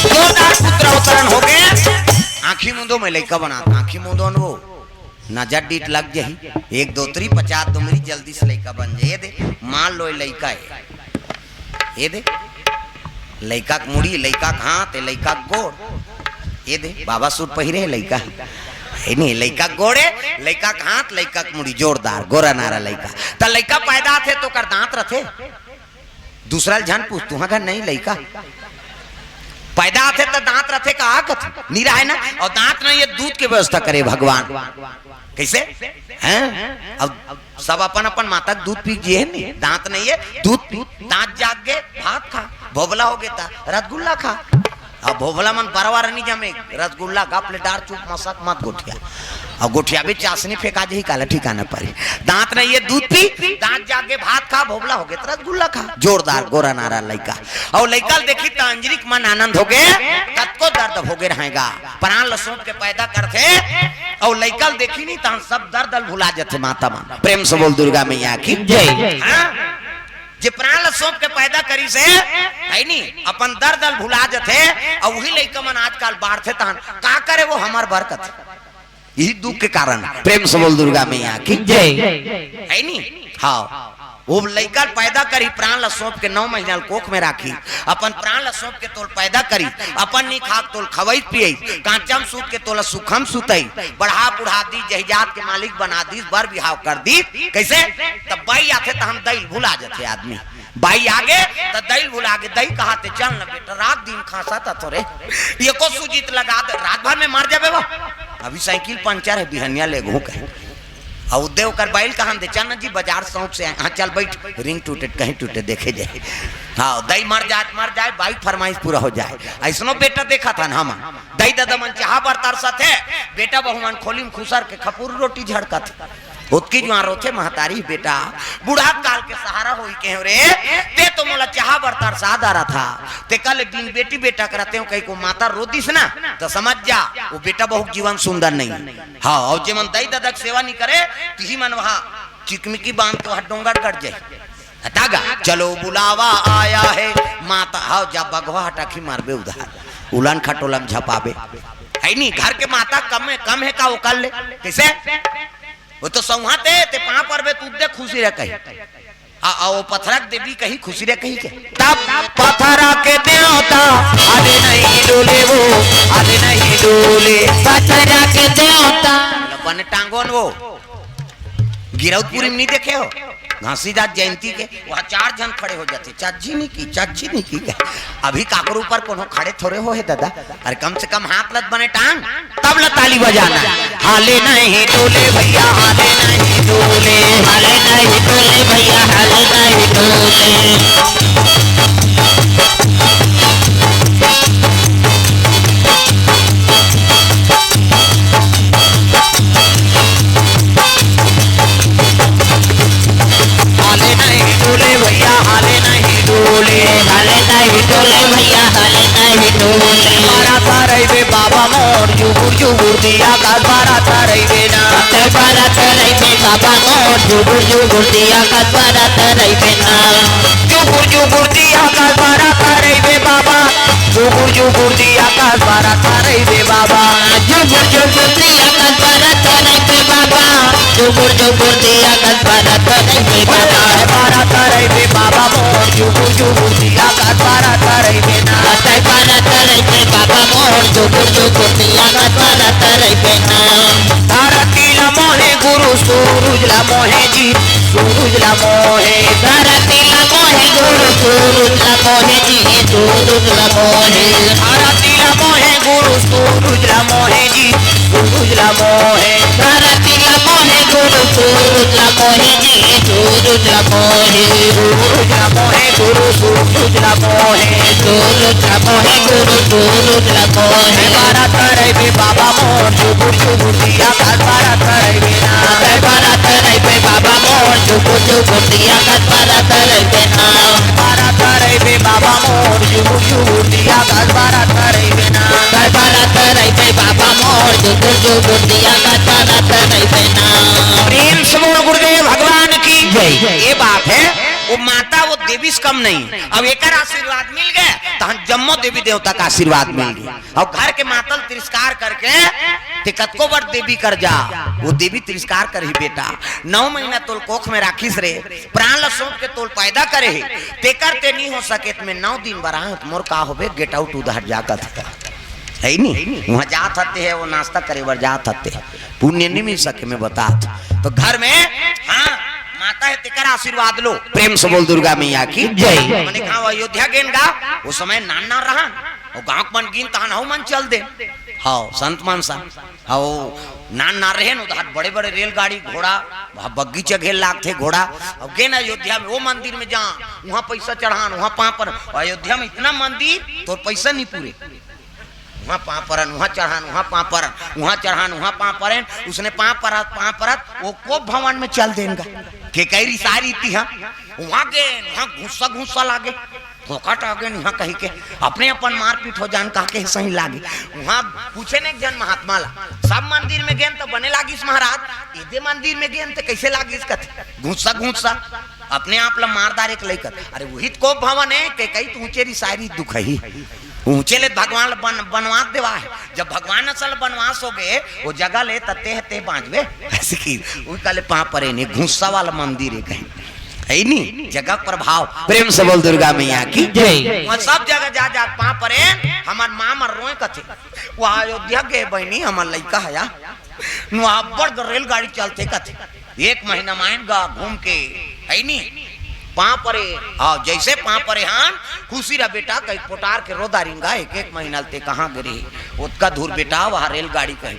जोरदार पुत्र अवतरण हो गे। आँखी मूंदो, मैं लइका बनात, आँखी मूंदो न वो। नजर डीठ लग जाही, एक दो तरी पचास दुमरी, जल्दी से लइका बन जाही। ये दे, मान लो ये लइका हे, ये दे, लइका के मुड़ी, लइका के हाथ, ये लइका के गोड़, ये दे, बाबा सूट पहिरे हे लइका, हे नी, लइका के गोड़ हे, लइका के हाथ, लइका के मुड़ी, जोरदार गोरा नारा लइका। त लइका पैदा आथे त ओकर दांत रथे, दूसरा ल झन पूछ, तुंहर घर नहीं लइका पैदा आथे त दांत रथे का? कथे नी रहे ना। अउ दांत नहीं हे, दूध के व्यवस्था करे भगवान। कइसे? हैं? अब सब अपन अपन माता के दूध पी के जिए हे नी, दांत नहीं हे, दूध पी, दांत जाग गे, भात खा, भोभला हो गे त रसगुल्ला खा। अब भोभला मन बरवा रनी जमे, रसगुल्ला गप ले डार, चुप मसक मत गोठिया। अउ गोठियाबे चासनी फेंका जाही, काला ठिकाना परी। दांत नहीं हे, दूध पी, दांत जाग गे, भात खा, भोभला हो गे त रसगुल्ला खा। जोरदार गोरा नारा लइका। अउ लइका ल देखही त अंजनी के मन आनंद हो गे, कतको दर्द हो गे रहेगा, प्राण ल सौंप के पैदा करथे। अउ लइका ल देखही नी, तहन सब दर्द ल भुला जथे माता मन। प्रेम से बोल दुर्गा मैया की जय। हाँ? जे प्राण ल सौंप के पैदा करिस हे, है नी, अपन दर्द ल भुला जथे। अउ उही लइका मन आजकल बाढ़थे, तहन का करे वो हमर बरकत। यही दुख के कारण। प्रेम से बोल दुर्गा मैया की जय। है नी? हाँ, वो लइका ल पैदा करही, प्राण ल सौंप के नौ महीना ल कोख में राखही, अपन प्राण ल सौंप के तोल पैदा करही, अपन नी खाक तोल खवई पियई, कांचम सूत के तोला सुखम सुतई, बढ़ा बुढ़ा दी, जहिजात के मालिक बना दी, बर बिहाव कर दी। कइसे? तब बाई आथे त हम दई ल भुला जथे आदमी। बाई आगे त दई ल भुला गे, दई कहाथे चल न बेटा, रात दिन खांसत हस रे, एको सूजी त लगा दे, रात भर में मर जाबे वो। अभी साइकिल पंचर हे, बिहनिया लेगहूं कहे। अउ दे ओकर बाई ल कहाथे चल न जी बाजार सौंप से आए। हाँ चल बइठ, रिंग टूटे कहीं टूटे देखे जाए। हाँ दई मर जाए त मर जाए, बाई फरमाइश पूरा हो जाए। अइसनो बेटा देखत हन हम, दई ददा मन चाहा बर तरसत हे, बेटा बहू मन खोली म खुसर के खपुर रोटी झड़कत हे। ओतकी जुवार रोथे महतारी, बेटा, बुढ़ा काल के सहारा होई के हो रे, ते तो मोला चाहा बर तरसा डारत हस, ते कल दिन बेटी बेटा करते हो कहीं को माता रो दिस ना, त समझ जा, वो बेटा बहू के जीवन सुंदर नहीं। हाँ, अउ जे मन दई ददा के सेवा नी करे, तिही मन वहाँ चिकमिकी बांध के वहाँ डोंगरगढ़ जाए। हटा गा, चलो बुलावा आया है माता, हाँ जा बघवा हटा के मारबे उधार, उलन खटोला म झपाबे। है नी, घर के माता कम हे, कम हे का ओकर ले? कइसे? वो तो सौंहा ते, ते पांव परबे, तू दे खुशी रहे कही। आ, आ, वो पथरा के देवी कही खुशी रहे कही के। तब पथरा के देवता, हाले नहीं डोले वो, हाले नहीं डोले। पथरा के देवता। बने टांगोन वो। गिरौदपुरी में नहीं देखे हो? घासीदास जयंती के वहाँ चार झन खड़े हो जाथे, चाची नहीं की, चाची नहीं की कहे। अभी काकरो ऊपर कोनो खड़े थोड़े हो हे दादा। अरे कम से कम हाथ ल त बने टांग, तब ल ताली बजाना। हाले नहीं डोले भैया, हाले नहीं डोले। हाले नहीं डोले भैया, हाले नहीं डोले। हाले नहीं डोले भैया, हाले नहीं डोले। हाले नहीं डोले भैया, हाले नहीं डोले। बारा तारई बे बाबा मोर, जुगुर जुगुर दिया का बारा तारई बे ना। बारा तारई बे बाबा मोर, जुगुर जुगुर दिया का बारा तारई बे ना। जुगुर जुगुर दिया का बारा तारई बे बाबा। जुगुर जुगुर दिया का बारा तारई बे बाबा। जुगुर जुगुर दिया का बारा तारई बे बाबा। जुगुर जुगुर दिया का बारा तारई बे बाबा। बारा तारई बे बाबा मोर। जुगुर जुगुर दिया का बारा तारई बे ना। ताई बारा धरती ला मोहे गुरु सूरज ला मोहे जी, सूरज ला मोहे। धरती ला मोहे गुरु सूरज ला मोहे जी, सूरज ला मोहे। धरती ला मोहे गुरु सूरज ला मोहे जी, सूरज ला मोहे। धरती ला मोहे गुरु सूरज ला मोहे जी, सूरज ला मोहे। सूरज ला मोहे गुरु सूरज ला मोहे। सूरज ला मोहे गुरु सूरज ला मोहे। बारह तरह में बाबा मोर जुगुर जुगुर दिया कर बारह तरह में ना। बारह तरह में बाबा मोर जुगुर जुगुर दिया कर बारह तरह में ना। बारह तरह में बाबा मोर जुगुर जुगुर दिया कर बारह तरह में ना। बारह तरह में बाबा मोर जुगुर जुगुर दिया कर बारह तरह में ना। प्रेम से बोल गुरुदेव भगवान की जय। ये बात है, वो माता वो देवी से कम नहीं। अब एकर आशीर्वाद मिल गए, तहन जम्मो देवी देवता का आशीर्वाद मिल गया। अउ घर के मातल तिरस्कार करके ते कतको बड़ देवी कर जा, वो देवी तिरस्कार करही बेटा। नौ महीना तोल कोख में राखिस रे, प्राण ल सौंप के तोल पैदा करे हे, तेकर ते नहीं हो सके, त में नौ दिन बर आए, त मोर का होबे, get out, उधर जा कथे। है नी, वहाँ जात हते है, वो नाश्ता करे बर जात हते, पुण्य नहीं मिल सके, मैं बतात। तो घर में, हाँ, माता है, तेकर आशीर्वाद लो। प्रेम से बोल दुर्गा मैया की जय। मने कहा, वो अयोध्या गेन गा, वो समय नान नान रहन, वो गाँव के मन गिन तहन हऊ मन चल दे। हाँ, संत मन सा। हाँ, वो नान नान रहे न, उधर बड़े बड़े रेलगाड़ी, घोड़ा, वहाँ बग्गी चघेल लागथे घोड़ा। अब गेन अयोध्या में, वो मंदिर में जा, वहाँ पैसा चढ़ान, वहाँ पाँव पर। अयोध्या में इतना मंदिर, तोर पैसा नहीं पूरे। वहाँ पाँव परन, वहाँ चढ़ान, वहाँ पाँव परन, वहाँ चढ़ान, वहाँ पाँव परन। उसने पाँव परत, पाँव परत, वो कोप भवन में चल देन गा। के कई रिसारी थी, हाँ, वहाँ गेन, वहाँ घुस्सा घुस्सा लागे। फोकट आ गेन इहाँ कहि के, अपने अपन मारपीट हो जान कह के सही लागे। उहाँ पूछे ने एक झन महात्मा ला, सब मंदिर में गेन त बने लागिस महाराज, एदे मंदिर में गेन त कइसे लागिस कथे, घुस्सा घुस्सा, अपने आप ला मार डारे के लइकत। अरे उही त कोप भवन हे, के कही त ऊँचे रिसारी दुखही, ऊँचे ले भगवान ला बन-, बनवास देवा हे। जब भगवान असल बनवास हो गे, वो जगह ले त ते ह ते बाँचबे। ऐसे कि उही काले पाँव परे ने घुस्सा वाला मंदिर हे कहीं। है नी? जगह प्रभाव। प्रेम से बोल दुर्गा मैया की जय। वहाँ सब जगह जा जा पाँव परे, हमार माँ मर रोए कथे। वहाँ अयोध्या गे बहिनी, हमार लइका हया। वहाँ बड़ रेलगाड़ी चलथे कथे। एक महीना मायन गा घूम के, है नी? पाँव परे, हाँ, जैसे पाँव परे हन, खुशी रह बेटा, कहीं पोटार के रो डारिन गा, एक एक महीना ल ते कहाँ गे रहे? ओतका दूर बेटा, वहाँ रेलगाड़ी कहीं।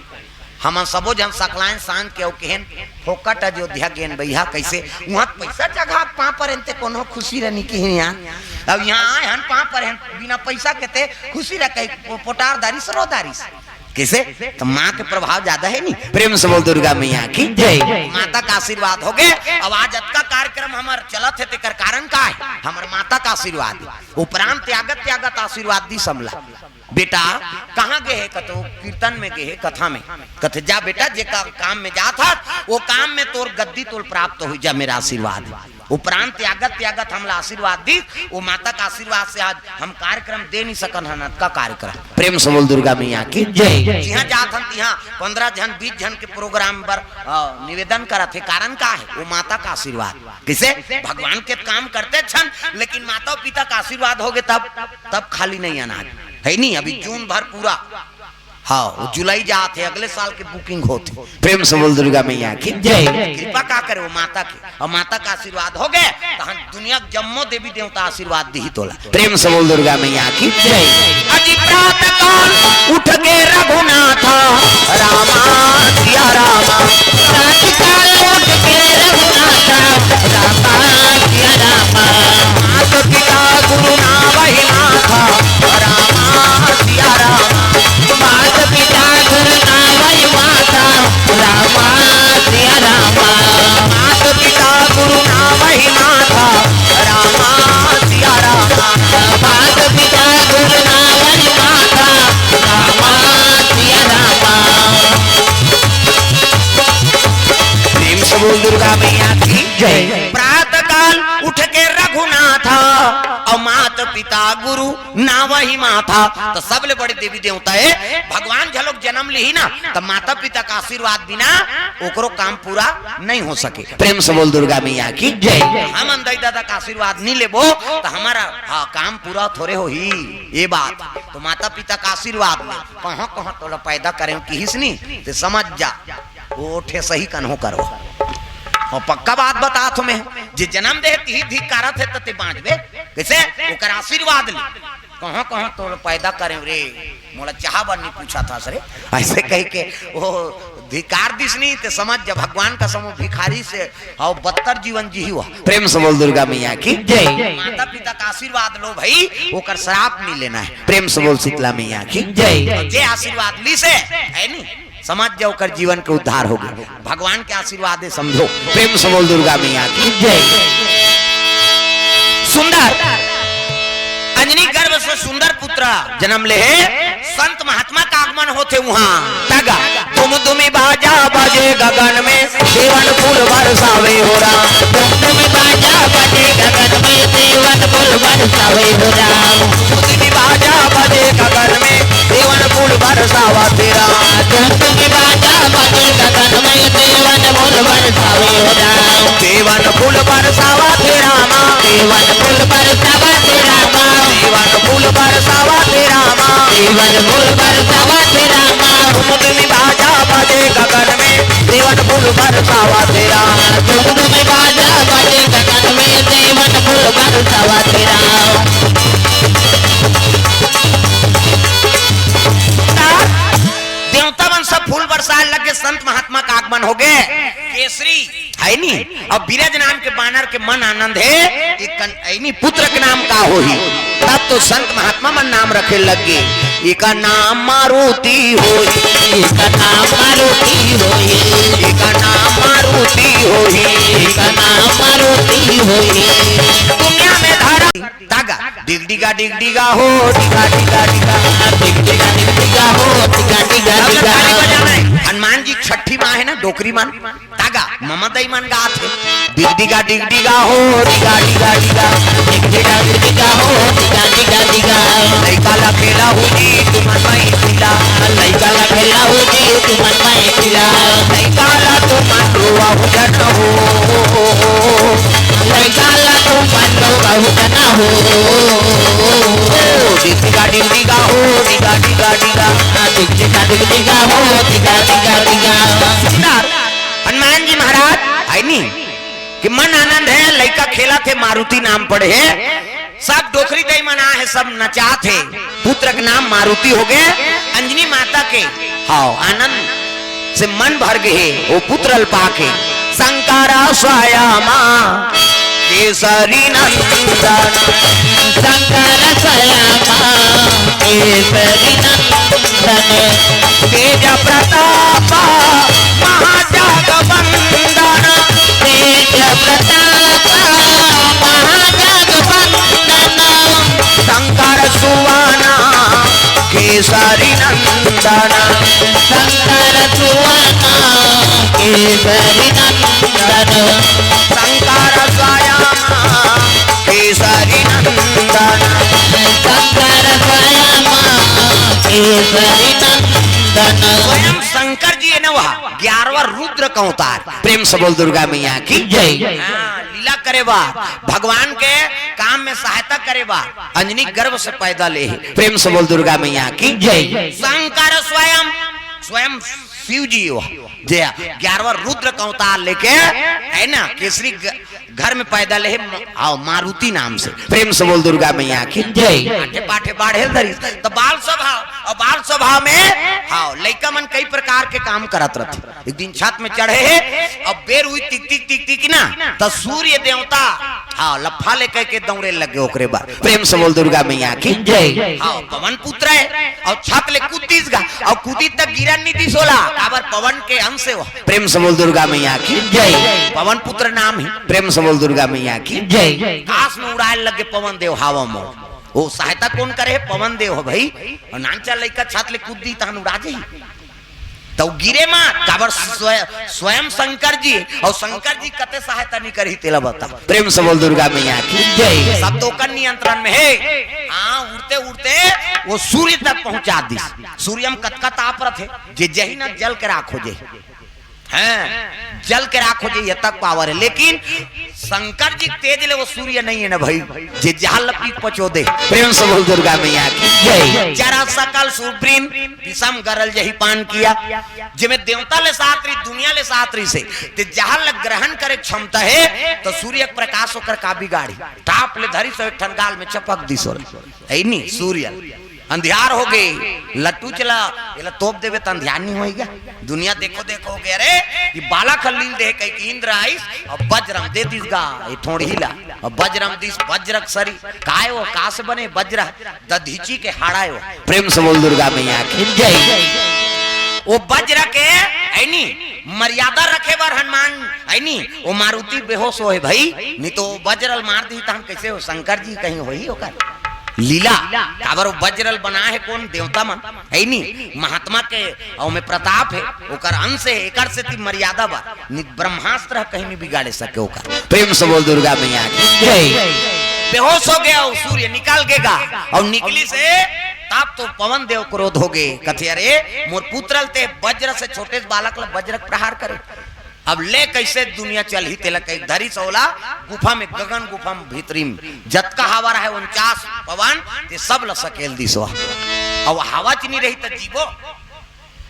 हमन सबो झन सकलायन सांझ के अउ केहेन, "फोकट अयोध्या गेन बइहा, कइसे?" उहाँ त पइसा चघा के पाँव परेन ते कोनो खुशी रह नी किहिन यार। अब इहाँ आए हन पाँव परेन, बिना पइसा के ते खुशी रह कही पो-, पोटार डारिस, रो डारिस। कइसे? त माँ के प्रभाव जादा हे नी। प्रेम से बोल दुर्गा मैया की जय। माता का आशीर्वाद हो गे। अब आज अतका कार्यक्रम हमर चलत हे, तेकर कारण का हे? हमर माता का आशीर्वाद। उपरांत त्यागत त्यागत आशीर्वाद दिस हमला। बेटा, कहाँ गे हे? कतो कीर्तन में गे हे, कथा में। कथे, "जा बेटा, जे का-, काम में जात हस, वो काम में तोर गद्दी तोल प्राप्त होई, जा मेरा आशीर्वाद।" उपरांत त्यागत त्यागत हमला आशीर्वाद दिस, वो माता का आशीर्वाद से आज हम कार्यक्रम दे नहीं सकन हन, अतका कार्यक्रम। प्रेम से बोल दुर्गा मैया की जय। जिहाँ जात हन तिहाँ पन्द्रह झन, बीस झन के प्रोग्राम बर, अ, निवेदन करत हे, कारण का हे? वो माता का आशीर्वाद। कइसे? भगवान के काम करते छन, लेकिन माता पिता का आशीर्वाद हो गे तब, तब खाली नहीं अनाज। है नी? अभी जून भर पूरा, हाँ, वो जुलाई जात हे, अगले साल के booking होत हे। प्रेम से बोल दुर्गा मैया की जय। कृपा का करे वो माता के, अउ माता का आशीर्वाद हो गे, तहन दुनिया के जम्मो देवी देवता आशीर्वाद दिही तोला। प्रेम से बोल दुर्गा मैया की जय। अजी प्रातः काल उठ के रघुनाथा, रामा सिया रामा। प्रातः काल उठ के रघुनाथा, रामा सिया रामा। मात पिता गुरु नावहि माथा, रामा सिया रामा। मात पिता गुरु नावहि माथा, रामा सिया रामा। मात पिता गुरु नावहि माथा, रामा सिया रामा। मात पिता गुरु नावहि माथा, रामा सिया रामा। प्रेम से बोल दुर्गा मैया की जय। प्रातः काल उठ के रघुनाथा, अउ मात गुरु नावहि माथा। त सबले बड़े देवी देवता हे, भगवान घलोक जनम लिही ना, त माता पिता का आशीर्वाद बिना ओकरो काम पूरा नहीं हो सके। प्रेम से बोल दुर्गा मैया की जय। हमन दाई ददा का आशीर्वाद नहीं लेबो, त हमारा, हाँ, काम पूरा थोरे होही। ये बात तो माता पिता का आशीर्वाद ले, कहाँ कहाँ तोला पैदा करेंव किहिस नी, ते समझ जा, वो ठे सही कन्हो करो। और पक्का बात बतात हूँ मैं, जे जनम दे तिही धिकारत हे, त ते बाँचबे कैसे? ओकर आशीर्वाद ले। कहाँ कहाँ तोला पैदा करेंव रे, मोला चाहा बर नहीं पूछा था सरे, ऐसे कह के वो धिकार दिस नहीं, ते समझ जा, भगवान का समूह भिखारी से अउ बदतर जीवन जीही हुआ। प्रेम से बोल दुर्गा मैया की जय। माता पिता का आशीर्वाद लो भाई, ओकर श्राप नहीं लेना है। प्रेम से बोल शीतला मैया की जय। अउ जे आशीर्वाद लिस हे, है नी, समझ जा ओकर जीवन के उद्धार होगे। भगवान के आशीर्वाद हे, समझो। प्रेम से बोल दुर्गा मैया की जय। सुंदर अंजनी गर्भ से सुंदर पुत्र जनम ले हे, संत महात्मा का आगमन होथे उहाँ। तगा दुम दुमी बाजा बजे गगन में, देवन फूल बरसावे हो राम। दुम दुमी बाजा बजे गगन में, देवन फूल बरसावे हो राम। दुम दुमी बाजा बजे गगन में, देवन फूल बरसावत हे राम। दुम दुमी बाजा बजे गगन में, देवन फूल बरसावे हो राम। देवन फूल बरसावत हे रामा। देवन फूल बरसावत हे रामा। देवन फूल बरसावत हे रामा। देवन फूल बरसावत हे रामा। दुम दुमी बाजा बजे गगन में, देवन फूल बरसावत हे राम। दुम दुमी बाजा बजे गगन में, देवन फूल बरसावत हे राम। देवता मन सब फूल बरसाए लगे, संत महात्मा का आगमन होगे। केसरी है नी, अब बिरज नाम के बानर के मन आनंद हे, एक कन-, है नी, पुत्र के नाम का होही? तब तो संत महात्मा मन नाम रखे लग गे। एका नाम मारुति होही। एका नाम मारुति होही। एका नाम मारुति होही। एका नाम मारुति होही। दुनिया में धरा तागा, डिग डिगा, डिग डिगा हो, डिगा, डिगा, डिगा। डिग डिगा, डिग डिगा हो, डिगा, डिगा, अब डिगा। ताली बजाना है। हनुमान जी छठी माँ है ना, डोकरी मन। तागा, ममा दई मन गात हे। डिग डिगा, डिग डिगा हो, डिगा, डिगा, डिगा। डिग डिगा, डिग डिगा हो, डिगा, डिगा, डिगा। लइका ला खेलाहू जी, तुमन मई पिला। लइका ला खेलाहू जी, तुमन मई पिला। लइका ला तुमन रोवाहू जन हो। लइका ला तुमन रोवाहू जन हो। डिग डिगा, डिग डिगा हो, डिगा, डिगा, डिगा। डिग डिगा, डिग डिगा हो, डिगा, डिगा, डिगा। सुंदर हनुमान जी महाराज है नी कि मन आनंद हे, लइका खेलत हे, मारुति नाम पड़े हे, सब डोकरी दई मन आहे, सब नचात हे, पुत्र के नाम मारुति होगे, अंजनी माता के, हाँ, आनंद से मन भर गे हे, वो पुत्र ल पाके। शंकर स्वयं केसरी नंदन। शंकर स्वयं केसरी नंदन। तेज प्रताप महाजगवंदन। तेज प्रताप महाजगवंदन। शंकर सुवन केसरी नंदन। शंकर सुवन केसरी नंदन। शंकर स्वयं केसरी नंदन। शंकर स्वयं केसरी नंदन। स्वयं शंकर जी हे ना, वह ग्यारहवाँ रुद्र का अवतार। प्रेम से बोल दुर्गा मैया की जय। हाँ, लीला करे बर, भगवान के काम में सहायता करे बर अंजनी गर्भ से पैदा ले हे। प्रेम से बोल दुर्गा मैया की जय। शंकर स्वयं, स्वयं शिव जी हो, जे ग्यारहवाँ रुद्र का अवतार लेके, है ना, केसरी ग-, घर में पैदा ले हे, म-, आओ, मारुति नाम से। प्रेम से बोल दुर्गा मैया की जय। पाठे पाठे बाढ़े धरिस, तो बाल स्वभाव, और बाल स्वभाव में, हाँ, लइका मन कई प्रकार के काम करत रहथे। एक दिन छत में चढ़े हे, अब बेर हुई टिक टिक टिक टिक ना, त सूर्य देवता, हाँ, लफा लेके के दौड़े लगे ओकरे बर। प्रेम से बोल दुर्गा मैया की जय। हाँ, पवन पुत्र हे, और छत ले कूद दिस गा, और कूदी तक गिरन नहीं दिस ओला, काबर पवन के अंश हे वो। प्रेम से बोल दुर्गा मैया की जय। पवन पुत्र नाम हे, प्रेम से बोल दुर्गा मैया की जय। आकाश में उड़ाए लगे पवन देव हवा में। वो सहायता कोन करे हे? पवन देव हो भाई। और नानचा लइका छत ले कूद दी तहन उड़ा जाही। त गिरे मत, काबर स्वय-, स्वयं शंकर जी, अउ शंकर जी कते सहायता नइ करही तेला बता। प्रेम से बोल दुर्गा मैया की जय। सब तो ओकर नियंत्रण में हे। हाँ, उड़ते उड़ते वो सूर्य तक पहुंचा दिस। सूर्य म कतका ताप रथे, जे जही न जल के राख हो जाही। हैं, जल के राख हो जाही, ये तक पावर हे। लेकिन शंकर जी के तेज ले वो सूर्य नइ हे ना भई, जे जहां ल पीक पचो दे। प्रेम से बोल दुर्गा मैया की जय। जरा सकल सुरवृंद विषम गरल जही पान किया। जेमे देवता ले साथ रही, दुनिया ले साथ रही से, ते जहां ल ग्रहण करे के क्षमता हे, त सूर्य के प्रकाश ओकर का बिगाड़ी? ताप ले धरिस अउ एक ठन गाल में चपक दिस ओला। हे नी, सूर्य अंधियार हो गे, लट्टू चला, एला तोप देबे त अंधियार नइ होही गा। दुनिया देखो देखो हो गे, अरे, ये बालक ह लील दे कहिके इंद्र आइस, अउ वज्र म दे दिस गा, ये ठोड़ही ला, अउ वज्र म दिस, वज्र के सरी, काय वो, का से बने वज्र? दधीचि के हाड़ा हे वो। प्रेम से बोल दुर्गा मैया की जय। वो वज्र के, हे नी, मर्यादा रखे बर हनुमान, हे नी, वो मारुति बेहोश होहे भई, नइ तो वज्र ल मार दिही तहन कइसे हो, शंकर जी कहीं होही ओकर लीला। काबर वो वज्र ल बनाए हे कोन? देवता मन, हे नी, महात्मा के, अउ में प्रताप हे, ओकर अंश हे, एकर सेती मर्यादा बर, नइ त ब्रह्मास्त्र कहीं नइ बिगाड़े सके ओकर। प्रेम से बोल दुर्गा मैया की जय। बेहोश हो गे वो सूर्य, निकल गे गा, अउ निकलिस हे, तब तो पवन देव क्रोध हो गे, कथे, "अरे, मोर पुत्र ल ते वज्र से, छोटे से बालक ल वज्र के प्रहार करे, अब ले कइसे दुनिया चलही?" तेला कहिके धरिस ओला गुफा में, गगन गुफा में, भीतरी में जतका हवा रहे उनचास पवन, ते सब ल सकेल दिस ओ। अब हवा च नइ रही त जीबो?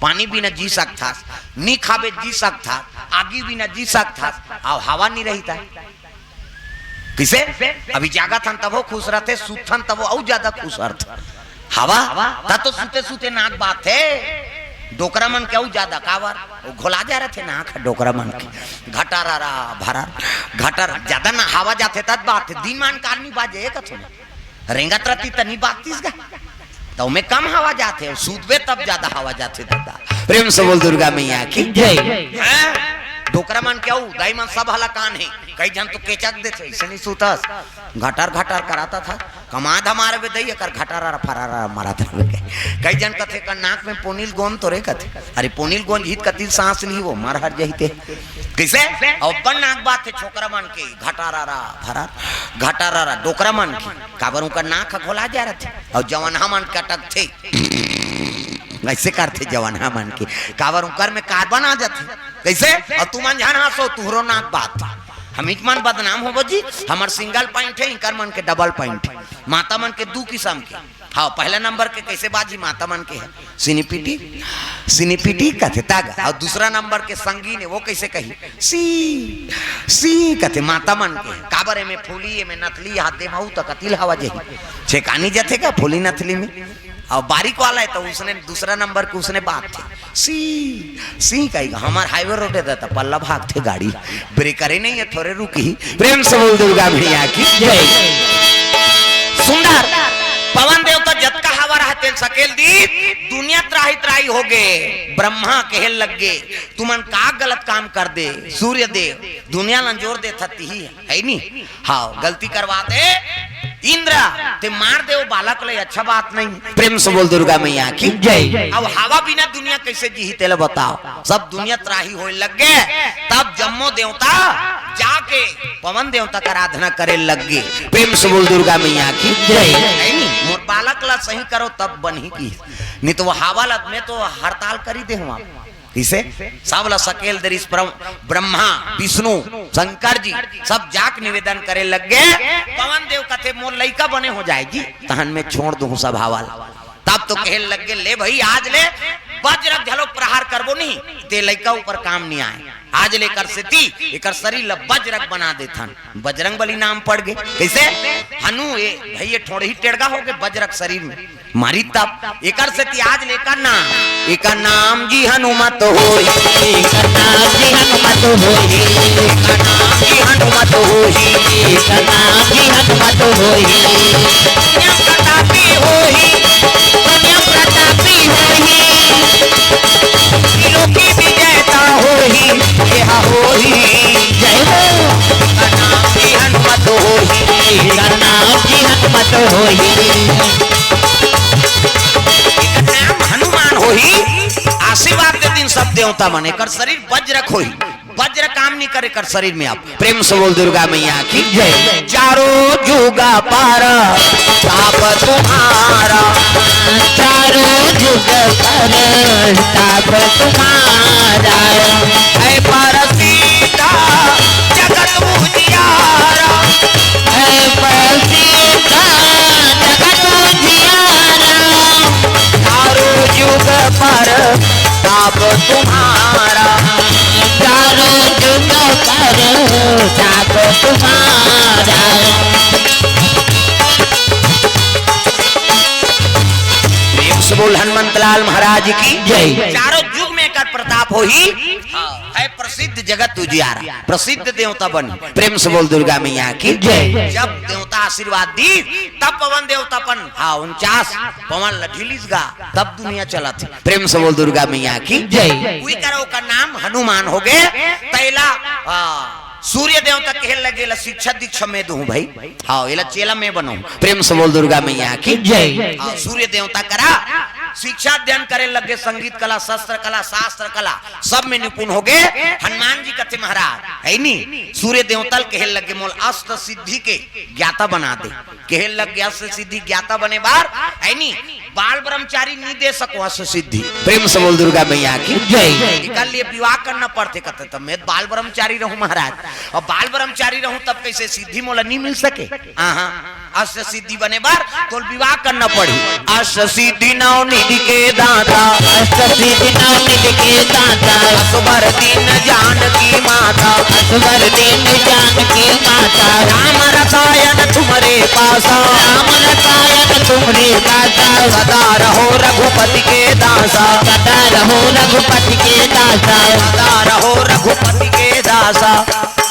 पानी बिना जी सकथस, नी खाबे जी सकथस, आगी बिना जी सकथस, अउ हवा नइ रही त कइसे? अभी जागत हन तभो खुश रथे, सुतथन तभो अउ ज्यादा खुश रथे। हवा, त तो सुते सुते नाक बात हे। डोकरा मन के अउ ज्यादा काबर? वो घोला जा रथे नाक डोकरा मन के। घटारारा, भरार, घटार, ज्यादा ना हवा जाथे तब बात हे। दिन मान कार नइ बाजे कथो। रेंगत रती त नइ बाजतिस गा। त ओमे कम हवा जाथे, अउ सुतबे तब ज्यादा हवा जाथे दादा। प्रेम से बोल दुर्गा मैया की जय। हैं? डोकरा मन के अउ दाई मन सब हलाकान हे। कई झन तो केचक देथे, अइसे नइ सुतस। घटर घटर करात हे। कमा धमार बे दई, एकर घटारारा फरारारा मारत रहे। कई झन कथे, "एकर नाक में पोनील गोंद तो रे," कथे। अरे पोनील गोंद हित कतिल सांस ली वो, मर हर जही ते। कइसे? अउ अपन नाक बात हे छोकरा मन के, घटारारा फरार, घटारारा डोकरा मन के। काबर उनकर नाक ह घोला जा रथे, अउ जवनहा मन के अटकथे। अइसे करथे जवनहा मन के, काबर उनकर में कार्बन आ जाथे। कइसे? अउ तुमन झन हंसो, तुहरो नाक बात। हमीच मन बदनाम होबो जी, हमर सिंगल पॉइंट हे, इनकर मन के डबल पॉइंट हे। माता मन के दू किसम के। हाँ, पहला नंबर के कइसे बाजी माता मन के हे? सिनीपिटी, सिनीपिटी कथे तागा। अउ दूसरा नंबर के संगीन हे, वो कइसे कही? सी, सी कथे माता मन के। काबर एमे फूली, एमे नथली, हाथ दे महू त कतिल हवा जही। छेकानी जथे का फूली नथली में? अउ बारीक वाला हे त उसने दूसरा नंबर के उसने बात हे। सी, सी कही, हमर हाईवे रोड हे त पल्ला भागथे गाड़ी। ब्रेकरे नइ हे, थोरे रुकही। प्रेम से बोल दुर्गा मैया की जय। सुंदर पवन देवता जतका हवा रहा तेन सकेल दी, दुनिया त्राही त्राही हो गे। ब्रह्मा कहे लग गे, "तुमन का गलत काम कर दे सूर्य देव, दुनिया ल अंजोर देथस तिही हे नी?" हाँ, गलती करवा दे इंद्र, ते मार दे वो बालक ले, अच्छा बात नहीं। प्रेम से बोल दुर्गा मैया की जय। अब हवा बिना दुनिया कइसे जीही तेला बताओ। सब दुनिया त्राही होए लग गे, तब जम्मो देवता जाके पवन देवता के आराधना करे लग गे। प्रेम से बोल दुर्गा मैया की जय। हे नी? मोर बालक ला सही करो तब बनही की, नइ तो वो हवा ला में तो हड़ताल करी दे हूँ। कइसे? सब ला सकेल दे रिस ब्रह्म-, ब्रह्मा, विष्णु, शंकर जी, सब जाके निवेदन करे लग गे। पवन देव कथे, "मोर लइका बने हो जाए जी, तहन में छोड़ दूँ सब हवा ला।" तब तो कहे लग गे, "ले भई, आज ले वज्रक घलो प्रहार करबो नहीं, ते लइका ऊपर काम नइ आए। आज ले एकर सेती, एकर शरीर ला वज्रक बना देथन।" बजरंग बली नाम पड़ गे। कइसे? हनु, ए भई, ये ठोड़ही टेड़गा हो गे वज्रक शरीर में। मारी तब एकर सेती आज ले एकर नाम, एकर नाम जी हनुमत होई। एकर नाम जी हनुमत होई। एकर नाम जी हनुमत होई। एकर नाम जी हनुमत होई। पुण्य प्रतापी होई, पुण्य प्रतापी होई। त्रिलोकी विजेता होई, एहा होई। जय हो। एकर नाम जी हनुमत होई। एकर नाम जी हनुमत होई। एकर नाम हनुमान होई। आशीर्वाद दे दिन सब देवता मन, एकर शरीर वज्र खोही, वज्र काम नहीं करे कर शरीर में। आप प्रेम से बोल दुर्गा मैया की जय। चारों जुग पर ताप तुम्हारा, चारों जुग पर ताप तुम्हारा। है प्रसिद्ध जगत उजियारा, है प्रसिद्ध जगत उजियारा। चारों जुग पर ताप तुम्हारा, चारों जुग पर ताप तुम्हारा। प्रेम से बोल हनुमंतलाल महाराज की जय। चारों जुग में एकर प्रताप होही। हाँ, है प्रसिद्ध जगत उजियारा, प्रसिद्ध देवता बनी। प्रेम से बोल दुर्गा मैया की जय। जब देवता आशीर्वाद दी, तब पवन देवता अपन, हाँ, उनचास पवन ल ढीलिस गा, तब दुनिया चलत हे। प्रेम से बोल दुर्गा मैया की जय। उही कर ओकर नाम हनुमान हो गे। तैला, हाँ, सूर्य देवता कहे लगे, "ला शिक्षा दीक्षा में दूं भाई, हाँ, एला चेला में बनाऊं।" प्रेम से बोल दुर्गा मैया की जय। हाँ, सूर्य देवता करा शिक्षा अध्ययन करे लगे, संगीत कला, शस्त्र कला, शास्त्र कला, सब में निपुण हो गे। हनुमान जी कथे महाराज, है नी, सूर्य देवता ल कहे लगे, "मोल अष्ट सिद्धि के ज्ञाता बना दे।" कहे लग गया, अष्ट सिद्धि ज्ञाता बने बार, है नी, बाल ब्रह्मचारी नहीं दे सको अष्ट सिद्धि। प्रेम से बोल दुर्गा मैया की जय। एकर लिए विवाह करना पड़थे, कथे, "तब मैं बाल ब्रह्मचारी रहूं महाराज, और बाल ब्रह्मचारी रहूं तब कैसे सिद्धि मोला नहीं मिल सके?" हाँ, हाँ, अष्ट सिद्धि बने बार तोल विवाह करना पड़ी। अष्ट सिद्धि नौ निधि के दाता, अष्ट सिद्धि नौ निधि के दाता। असबर दीन जानकी माता, असबर दीन जानकी माता। राम रसायन तुम्हरे पासा, राम रसायन तुम्हरे पासा। सदा रहो रघुपति के दासा, सदा रहो रघुपति के दासा। सदा रहो रघुपति के दासा।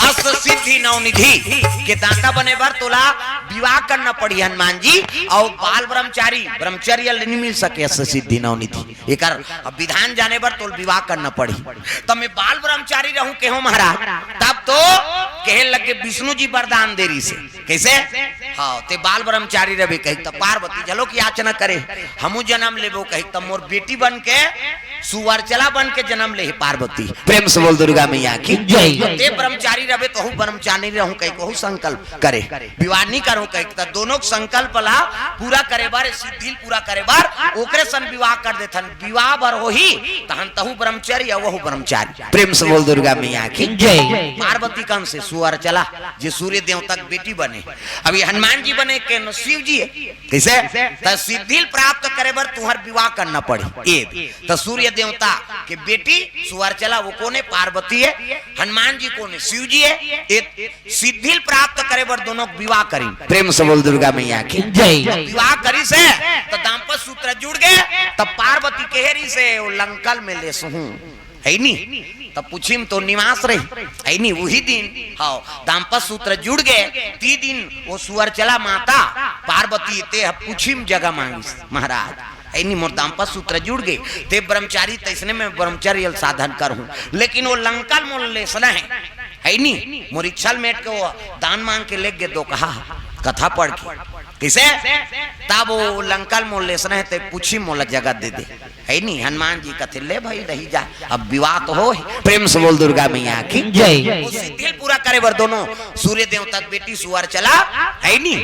अष्ट सिद्धि नौ निधि के दाता बने बर तोला विवाह करना पड़ी हनुमान जी, और बाल ब्रह्मचारी ब्रह्मचर्य ले नहीं मिल सके अष्ट सिद्धि नौ निधि। एकर अब विधान जाने बर तोल विवाह करना पड़ी। तब मैं बाल ब्रह्मचारी रहूं केहो महाराज, तब तो कहे लगे विष्णु जी वरदान दे रही से, कैसे? हाँ, ते बाल ब्रह्मचारी रहे कही, तब पार्वती झलोक याचना करे, "हमू जन्म लेबो," कही, "तब मोर बेटी बन के, सुअरचला बन के जन्म ले पार्वती।" प्रेम से बोल दुर्गा मैया की जय। ते ब्रह्मचारी रहे तो हूँ ब्रह्मचारी रहूं कही, कहू संकल्प करे, विवाह नहीं करूं कहे, त दोनों के संकल्प ला पूरा करे बर, सिद्धि ल पूरा करे बर ओकरे सन विवाह कर देथन। विवाह बर होही तहन तहू ब्रह्मचारी या वहू ब्रह्मचारी। प्रेम से बोल दुर्गा मैया की जय। पार्वती कन से सुअरचला, जे सूर्य देवता के बेटी बने, अभी हनुमान जी बने के न शिव जी है। कैसे? त सिद्धि ल प्राप्त करे बर तुहर विवाह करना पड़ी। ए त सूर्य देवता के बेटी सुअरचला, वो कोने? पार्वती है। हनुमान जी कोने? शिव जी है। ए सिद्धि ल प्राप्त करे बर दोनों के विवाह करी। प्रेम से बोल दुर्गा मैया की जय। विवाह करी से त दाम्पत्य सूत्र जुड़ गए। तब पार्वती कहे रही से, "वो लंकल में लेसहूं," है नी? तब पूछी में तो निवास रही, है नी? वही दिन, हाँ, दाम्पत्य सूत्र जुड़ गए। ती दिन वो सुअरचला माता पार्वती ते पूछी में जगह मांगी महाराज, है नी? मोर दाम्पत्य सूत्र जुड़ गए, ते ब्रह्मचारी, तैसने में ब्रह्मचर्य साधन करहूं, लेकिन वो लंकल मोल लेसना है, है नी? मोर इच्छा ल मेट के वो दान मांग के लेग गे दो कहा, कथा पढ़ के। किसे? तब वो लंकल मोल लेसना है, ते पूछी मोला जगह दे दे, है नी? हनुमान जी कथे, "ले भाई, रही जा, अब विवाह तो हो।" प्रेम से बोल दुर्गा मैया की जय। वो सिद्धि ल पूरा करे बर दोनों सूर्य देवता के बेटी सुअरचला, है नी?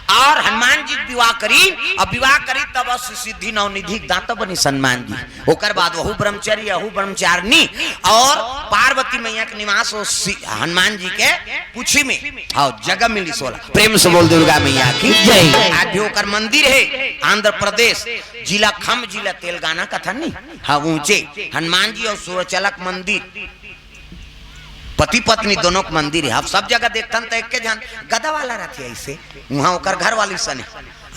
और हनुमान जी विवाह करी, अब विवाह करी तब अष्ट सिद्धि नौ निधि दाता बनी हनुमान जी। ओकर बाद वहू ब्रह्मचारी, यहू ब्रह्मचारिणी, और पार्वती मैया के निवास वो सि-, हनुमान जी के पूछी में, हाँ, जगह मिली सोला। प्रेम से बोल दुर्गा मैया की जय। आज भी ओकर मंदिर है, आंध्र प्रदेश, जिला खम, जिला तेलंगाना कथन नहीं, हाँ, ऊंचे हनुमान जी और सुअरचला के मंदिर, पति पत्नी दोनों के मंदिर है। अब सब जगह देखथन त एक के झन गदा वाला रथे ऐसे, वहां ओकर घर वाली सने।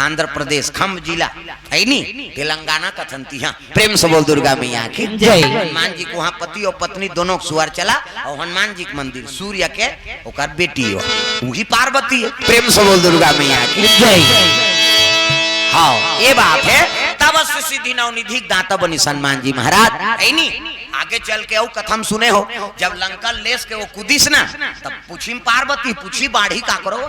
आंध्र प्रदेश, खम जिला, है नी? तेलंगाना कथन तिहा। प्रेम से बोल दुर्गा मैया की जय। हनुमान जी के वहां पति और पत्नी दोनों के सुअरचला, और हनुमान जी के मंदिर सूर्य के ओकर बेटी हो, वही पार्वती है। प्रेम से बोल दुर्गा मैया की जय। हाँ, ये बात है। तब अष्ट सिद्धि नौ निधि दाता बनी हनुमान जी महाराज, है नी? आगे चल के अउ कथा में सुने हो, जब लंका लेस के वो कुदिस ना, तब पूछी में पार्वती, पूछी बाढ़ी का करो,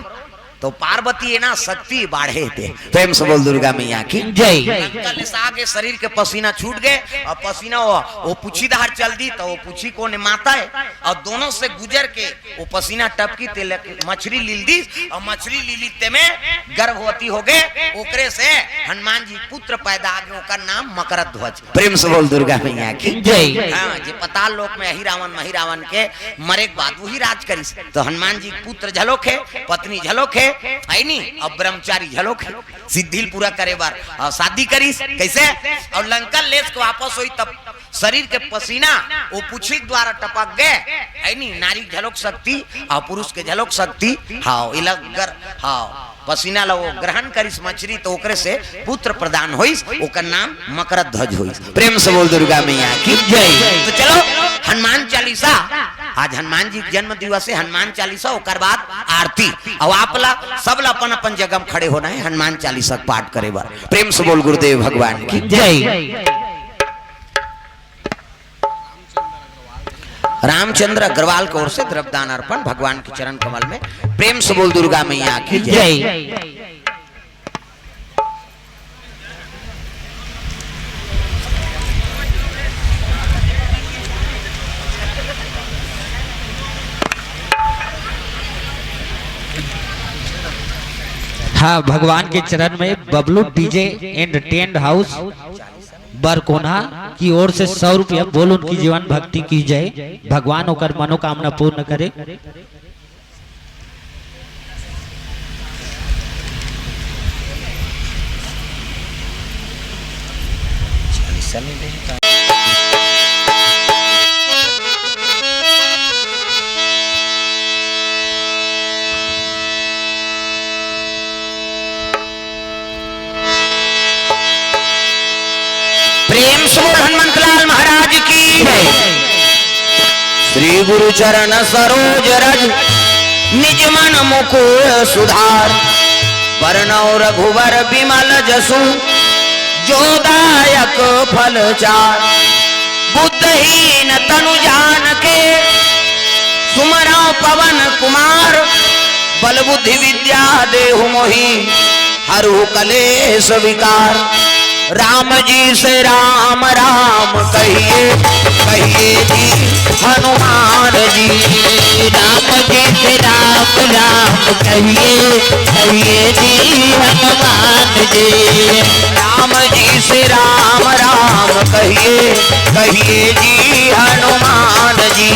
तो पार्वती हे ना, शक्ति बाढ़े हे। प्रेम से बोल दुर्गा मैया की जय। लंका ले से आके शरीर के पसीना छूट गए अउ पसीना वो, वो पूछी डहर चल दिस, तो वो पूछी कोन हे? माता हे। अउ दोनों से गुजर के वो पसीना टपकी, ते ले मछरी लील दिस, अउ मछरी लीली ते में गर्भवती हो गए। ओकरे से हनुमान जी पुत्र पैदा आ गए, ओकर नाम मकर ध्वज। प्रेम से बोल दुर्गा मैया की जय। हाँ, जे पताल लोक में अही रावण, मही रावण के मरे के बाद वही राज करिस। तो हनुमान जी के पुत्र झलोक हे, पत्नी झलोक हे, हे नी, अउ ब्रह्मचारी झलोक हे। सिद्धि ल पूरा करे बर अउ शादी करिस। कैसे? अउ लंका ले से के वापस होइस, तब शरीर के पसीना वो पूछी के द्वारा टपक गए, हे नी, नारी के झलोक शक्ति अउ पुरुष के झलोक शक्ति। हाँ, इला गर-, हाँ, पसीना ला वो ग्रहण करिस मछरी, तो ओकरे से पुत्र प्रदान होइस, ओकर नाम मकर ध्वज होइस। प्रेम से बोल दुर्गा मैया की जय। तो चलो, हनुमान चालीसा, आज हनुमान जी के जन्म दिवस हे, हनुमान चालीसा, ओकर बाद आरती। अउ आप ला, सब ला अपन अपन जगह में खड़े होना हे हनुमान चालीसा के पाठ करे बर। प्रेम से बोल गुरुदेव भगवान की जय। रामचंद्र अग्रवाल की ओर से द्रव्यदान अर्पण भगवान के चरण कमल में। प्रेम से बोल दुर्गा मैया की जय। जय। हाँ, भगवान के चरण में Bablu DJ and tent house Barkona की ओर से सौ रुपया। बोल उनकी जीवन भक्ति की जय, भगवान ओकर मनोकामना पूर्ण करे। प्रेम से बोल हनुमंत लाल महाराज की जय। श्री गुरु चरण सरोज रज निज मन मुकुर सुधार। बरनउँ रघुबर बिमल जसु जो दायक फल चार। बुद्धहीन तनु जान के सुमरउँ पवन कुमार। बल बुद्धि विद्या देहु मोहि हरहु कलेश विकार। राम जी से राम राम कहिए, कहिए जी हनुमान जी। राम जी से राम राम कहिए, कहिए जी हनुमान जी। राम जी से राम राम कहिए, कहिए जी हनुमान जी।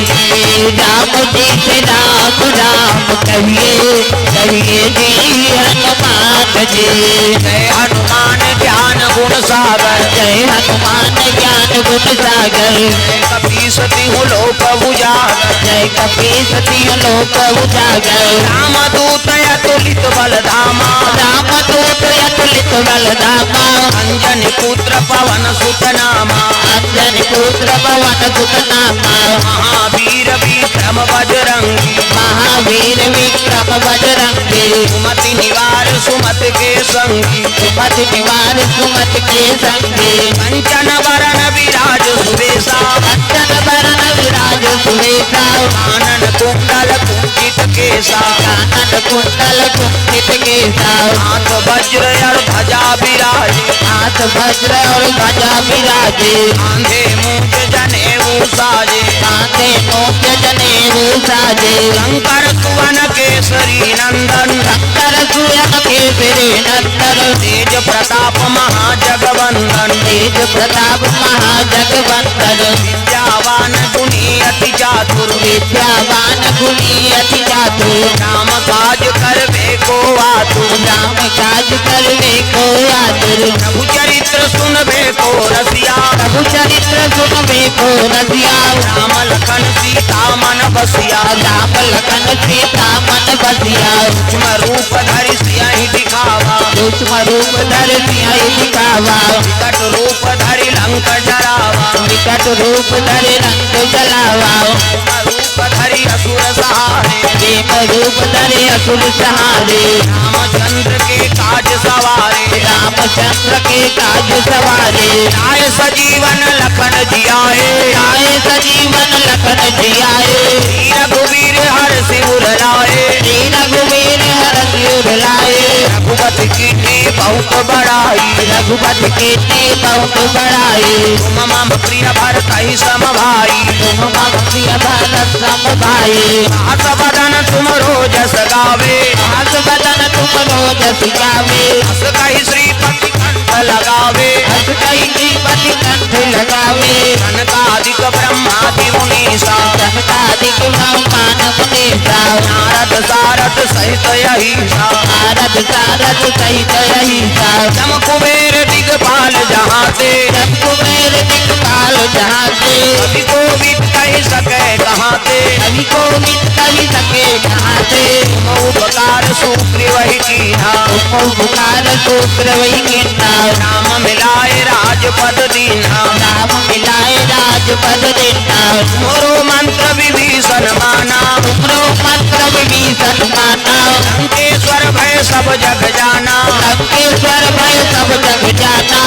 राम जी से राम राम कहिए, कहिए जी हनुमान जी। जय हनुमान ज्ञान गुण सागर। जय हनुमान ज्ञान गुण सागर। जय कपीस तिहु लोक उजागर। जय कपीस तिहु लोक उजागर। राम दूत अतुलित बल धामा। राम दूत अतुलित बल धामा। अंजनी पुत्र पवन सुत नामा। अंजनी पुत्र पवन सुत नामा। महावीर विक्रम बजरंगी। महावीर विक्रम बजरंगी। सुमति निवार सुमति के संगी। सुमति निवार सुमति के संगी। कंचन बरन विराज सुबेसा। कंचन बरन विराज सुबेसा। कानन कुंडल कुंचित केसा। कानन कुंडल कुंचित केसा। हाथ वज्र और ध्वजा विराजे। हाथ वज्र और ध्वजा विराजे। कांधे मूंज जनेऊ साजे। कांधे मूंज जनेऊ साजे। शंकर सुवन केसरी नंदन। शंकर सुवन केसरी नंदन। तेज प्रताप महाजगवंदन। तेज प्रताप महाजगवंदन। विद्यावान गुणी अति चातुर। विद्यावान गुणी अति चातुर। राम काज करबे को आतुर। राम काज करबे को आतुर। प्रभु चरित्र सुनबे को रसिया। प्रभु चरित्र सुनबे को रसिया। राम लखन सीता मन बसिया। राम लखन सीता मन बसिया। सूक्ष्म रूप धरि सियहि दिखावा। सूक्ष्म रूप धरि सियहि दिखावा। विकट रूप धरि लंक जरावा। विकट रूप धरि लंक जलावा। भीम रूप धरि असुर संहारे। भीम रूप धरि असुर संहारे। रामचंद्र के काज सवारे। रामचंद्र के काज सवारे। लाए सजीवन लखन जियाए। लाए सजीवन लखन जियाए। श्री रघुवीर हरषि उर लाए। श्री रघुवीर हरषि उर लाए। रघुपति कीन्ही बहुत बड़ाई। रघुपति कीन्ही बहुत बड़ाई। तुम मम प्रिय भरत ही सम भाई। तुम मम प्रिय भरत सम भाई। सहस बदन तुम रो जस गावे। सहस बदन तुम रो जस गावे। अस कहि श्रीपति कंठ लगावे। अस कहि श्रीपति कंठ लगावे। सनकादिक ब्रह्मादि मुनीसा। सनकादिक ब्रह्मादि मुनीसा। नारद सारद सहित अहिसा। नारद सारद सहित अहिसा। जम कुबेर दिगपाल जहाँ ते। जम कुबेर दिगपाल जहाँ ते। कवि कोविद कहि सके कहाँ ते। कवि कोविद कहि सके कहाँ ते। तुम उपकार सुग्रीव ही कीन्हा। तुम उपकार सुग्रीव ही कीन्हा। राम मिलाए राजपद दीन्हा। राम मिलाए राजपद दीन्हा। तुम्हरो मंत्र विभीषण माना। तुम्हरो मंत्र विभीषण माना। लंकेश्वर भय सब जग जाना। लंकेश्वर भय सब जग जाना।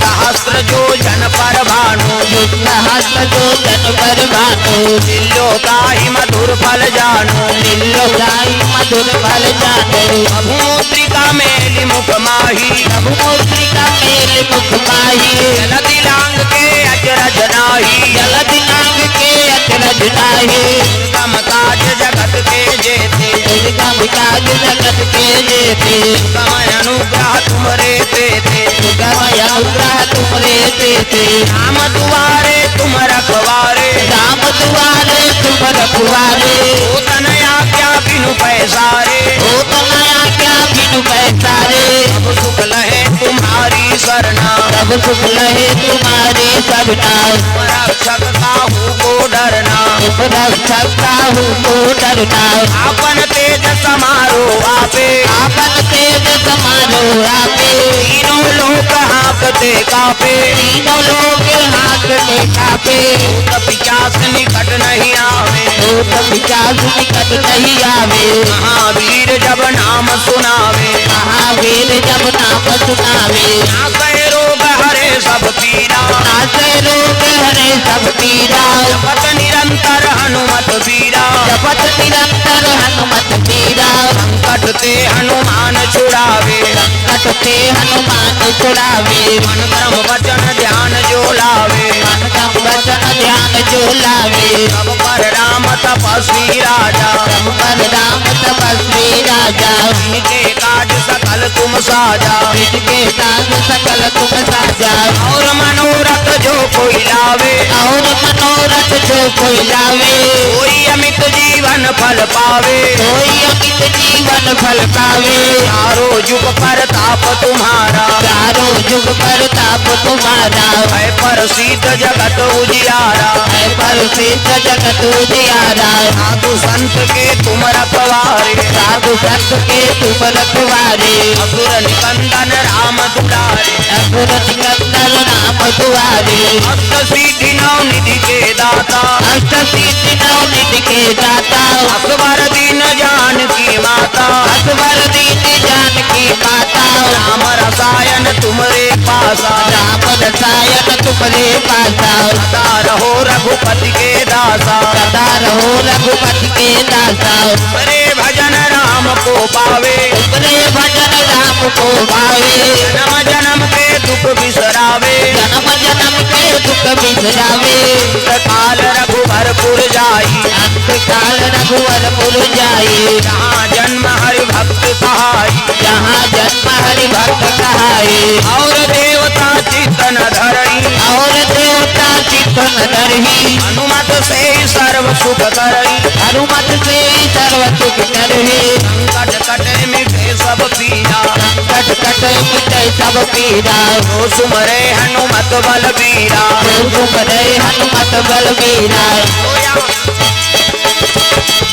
सहस्त्र योजन पर भानु। सहस्त्र योजन पर भानु। लील्यो ताहि मधुर फल जानू। लील्यो ताहि मधुर फल जानू। प्रभु मुद्रिका मेलि मुख माही। प्रभु मुद्रिका मेलि मुख माही। जलधि लांघ के अचरज नाही। जलधि लांघ के अचरज नाही। दुर्गम काज जगत के जेते। दुर्गम काज जगत के जेते। सुगम अनुग्रह तुम्हरे तेते। सुगम अनुग्रह तुम्हरे तेते। राम दुआरे तुम रखवारे। राम दुआरे तुम रखवारे। होत न आज्ञा बिनु पैसारे। होत न आज्ञा बिनु पैसारे। सब सुख लहे तुम्हारी सरना। सब सुख लहे तुम्हारी सरना। तुम रक्षक काहू को डरना। तुम रक्षक काहू को डरना। आपन तेज समारो आपे। आपन तेज समारो आपे। तीनों लोक हाँकते कापे। तीनों लोक हाँकते कापे। भूत पिशाच निकट नहीं आवे। भूत पिशाच निकट नहीं आवे। महावीर जब नाम सुनावे। महावीर जब नाम सुनावे। नासै रोग हरे सब पीरा। नासै रोग हरे सब पीरा। जपत निरंतर हनुमत बीरा। जपत निरंतर हनुमत बीरा। संकट ते हनुमान छुड़ावे। संकट ते हनुमान छुड़ावे। मन कर्म वचन ध्यान जो लावे। मन कर्म वचन ध्यान जो लावे। सब पर राम तपस्वी राजा। सब पर राम तपस्वी राजा। इनके काज सकल तुम साजा। इनके काज सकल तुम साजा। और मनोरथ जो कोई लावे। और मनोरथ जो कोई लावे। सोई अमित जीवन फल पावे। सोई अमित जीवन फल पावे। चारों जुग परताप तुम्हारा। चारों जुग परताप तुम्हारा। है प्रसिद्ध जगत उजियारा। है प्रसिद्ध जगत उजियारा। साधु संत के तुम रखवारे। साधु संत के तुम रखवारे। असुर निकंदन राम दुलारे। असुर निकंदन राम दुआरे। अष्ट सिद्धि नौ निधि के दाता। अष्ट सिद्धि नौ निधि के दाता। असवर दीन जानकी माता। असवर दीन जानकी माता। राम रसायन तुम्हरे पासा। राम रसायन तुम्हरे पासा। सदा रहो रघुपति के दासा। सदा रहो रघुपति के दासा। तुम्हरे भजन राम को पावे। तुम्हरे भजन राम को पावे। जन्म जन्म के दुख बिसरावे। जन्म जन्म के दुख बिसरावे। अंत काल रघुवर पुर जाई। अंत काल रघुवर पुर जाई। जहाँ जन्म हरि भक्त कहाई। जहाँ जन्म हरि भक्त कहाई। और देवता चित्त न धरई। और देवता चित्त न धरई। हनुमत से ही सर्व सुख करई। हनुमत से ही सर्व सुख करई। संकट कटे मिटे सब पीरा। संकट कटे मिटे सब पीरा। जो सुमरे हनुमत बलबीरा। जो सुमरे हनुमत बलबीरा। सोया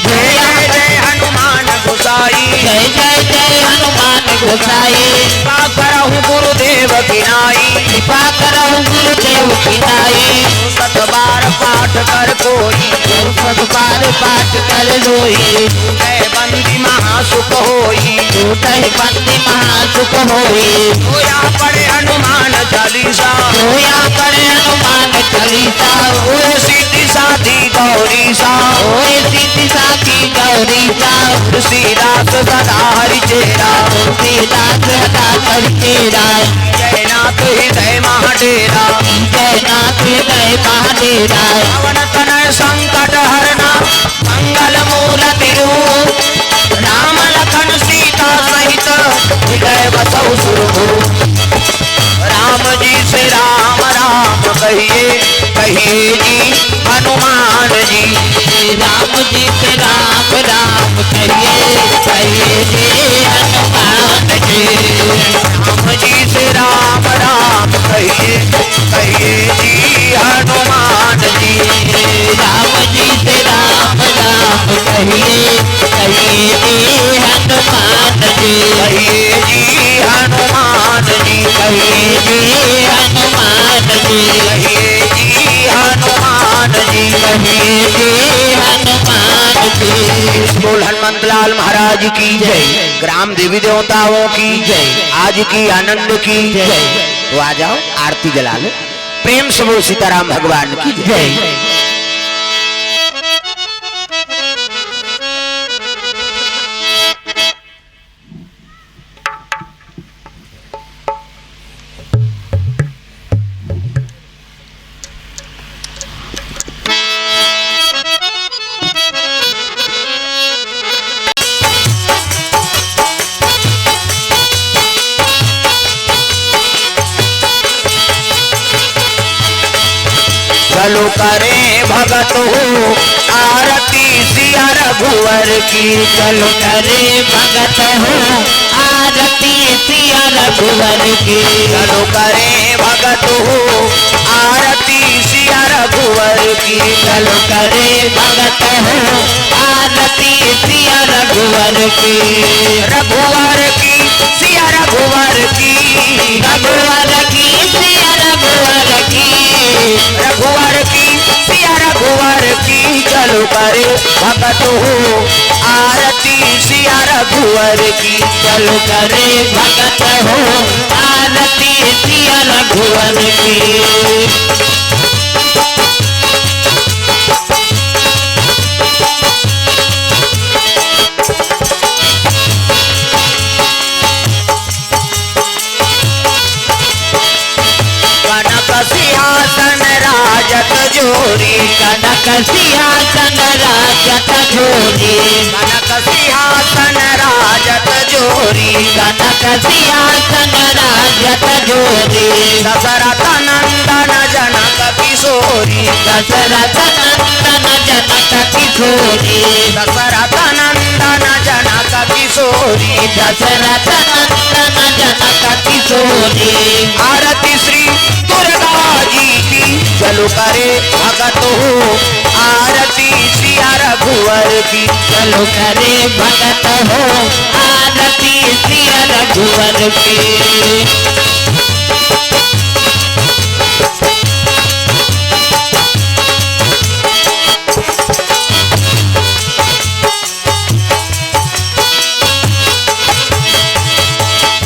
जय जय जय हनुमान गोसाई। जय जय जय हनुमान गोसाई। कृपा करहु गुरुदेव की नाई। कृपा करहु गुरुदेव की नाई। जो शत बार पाठ कर कोई। जो शत बार पाठ कर कोई। जय बंदी महासुख होई। जो जय बंदी महासुख होई। सोया पढ़े हनुमान चालीसा। सोया पढ़े हनुमान चालीसा। होए सिद्धि साधी गौरीसा। होए सीता की गौरी का। तुलसीदास सदा हरि चेरा। तुलसीदास सदा हरि चेरा। जयनाथ हृदय महाडेरा। जयनाथ हृदय महाडेरा। पवन तनय संकट हरना। मंगल मूर्ति रूप। राम लखन सीता सहित। हृदय बसौ सुरभूप। राम जी से राम राम कहिए, कहिए जी हनुमान जी। राम जी से राम राम कहिए, कहिए जी हनुमान जी। राम जी से राम राम कहिए, कहिए जी हनुमान जी। राम जी से राम राम कहिए, कहिए जी हनुमान जी। कहिए जी हनुमान जी। कहिए जी हनुमान जी। कहिए जी हनुमान जी। कहिए जी हनुमान जी। बोल हनुमंत लाल महाराज की जय। ग्राम देवी देवताओं की जय। आज की आनंद की जय। तो आ जाओ, आरती जला लो, प्रेम से बोल सीताराम भगवान की जय। जय। चलो करे भगत हो आरती सिया रघुवर की। चलो करे भगत हो आरती सिया रघुवर की। चलो करे भगत हो आरती सिया रघुवर की। चलो करे भगत हो आरती सिया रघुवर की। रघुवर की सिया रघुवर की। रघुवर की सिया रघुवर की। रघुवर की सिया रघुवर की। चलो करे भगत हो आरती सिया रघुवर की। चलो करे भगत हो आरती सिया रघुवर की। कनक सिंहासन राजत जोरी। कनक सिंहासन राजत जोरी। कनक सिंहासन राजत जोरी। कनक सिंहासन राजत जोरी। दशरथ नंदन जनक किशोरी। दशरथ नंदन जनक किशोरी। दशरथ नंदन जनक किशोरी। दशरथ नंदन जनक किशोरी। आरती श्री दुर्गा जी की। चलो करे भगत हो आरती सिया रघुवर की। चलो करे भगत हो आरती सिया रघुवर की।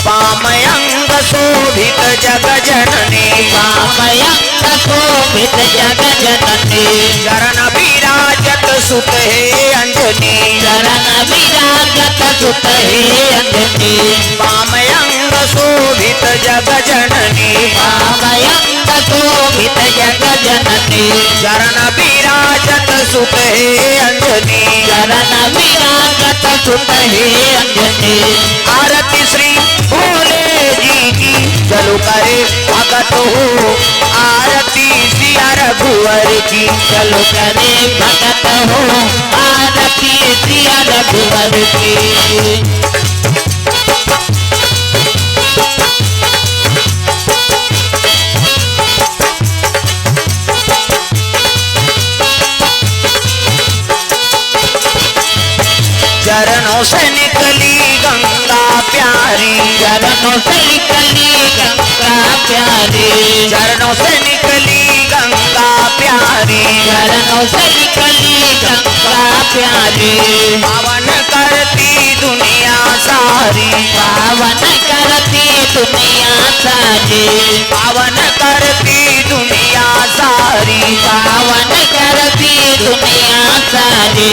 बाम अंग शोभित जग जननी। बाम अंग शोभित जग जननी। चरण विराजत सुत हे अंजनी। चरण विराजत सुत हे अंजनी। बाम अंग शोभित जग जननी। बाम अंग शोभित जग जननी। चरण विराजत सुत हे अंजनी। चरण विराजत सुत हे अंजनी। आरती श्री भोले जी की। चलो करे भगत हो आरती सिया रघुवर की। चलो करे भगत हो आरती सिया रघुवर की। चरणों से निकली गंगा प्यारी। चरणों से निकली गंगा प्यारी। चरणों से निकली गंगा प्यारी। चरणों से निकली गंगा प्यारी। पावन करती दुनिया सारी। पावन करती दुनिया सारी। पावन करती दुनिया सारी। हरि पावन करती दुनिया सारी।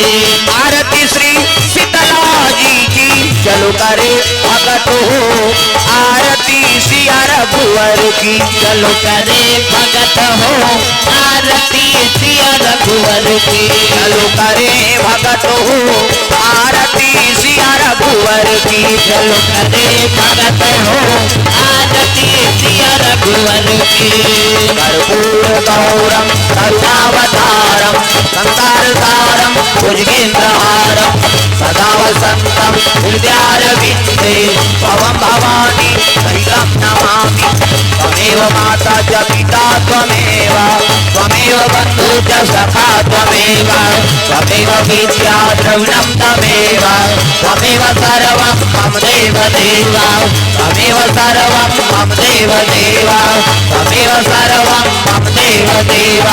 आरती श्री शीतला जी की, चलो करे भगत हो आरती सिया रघुवर की। चलो करे भगत हो आरती सिया रघुवर की। चलो करे भगत हो आरती सिया रघुवर की। चलो करे भगत हो आरती सिया रघुवर की। कर्पूर गौरम करुणावतारम संसार सारम भुजगेंद्रहारम सदा वसंतम हृदयारविंदे। भवम भवानी सहितम नमामि। त्वमेव माता च पिता त्वमेव, त्वमेव बंधु च सखा त्वमेव, त्वमेव विद्या द्रविणम त्वमेव, त्वमेव सर्वम मम देव देव, त्वमेव सर्वम मम देव देव, त्वमेव सर्वम मम देव देव।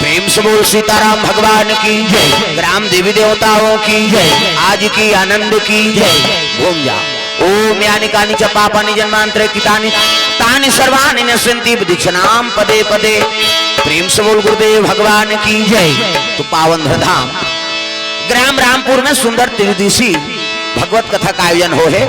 प्रेम से बोल सीताराम भगवान की जय, ग्राम देवी देवताओं की जय, आज की आनंद की जय। घूम जाओ। ओम यानि कानि च पापानि जन्मांतरे कृतानि तानि सर्वाणि नश्यन्ति दक्षिणाम पदे पदे। प्रेम से बोल गुरुदेव भगवान की जय। तो पावन धाम ग्राम रामपुर में सुंदर त्रिदिशी भगवत कथा का आयोजन हो है।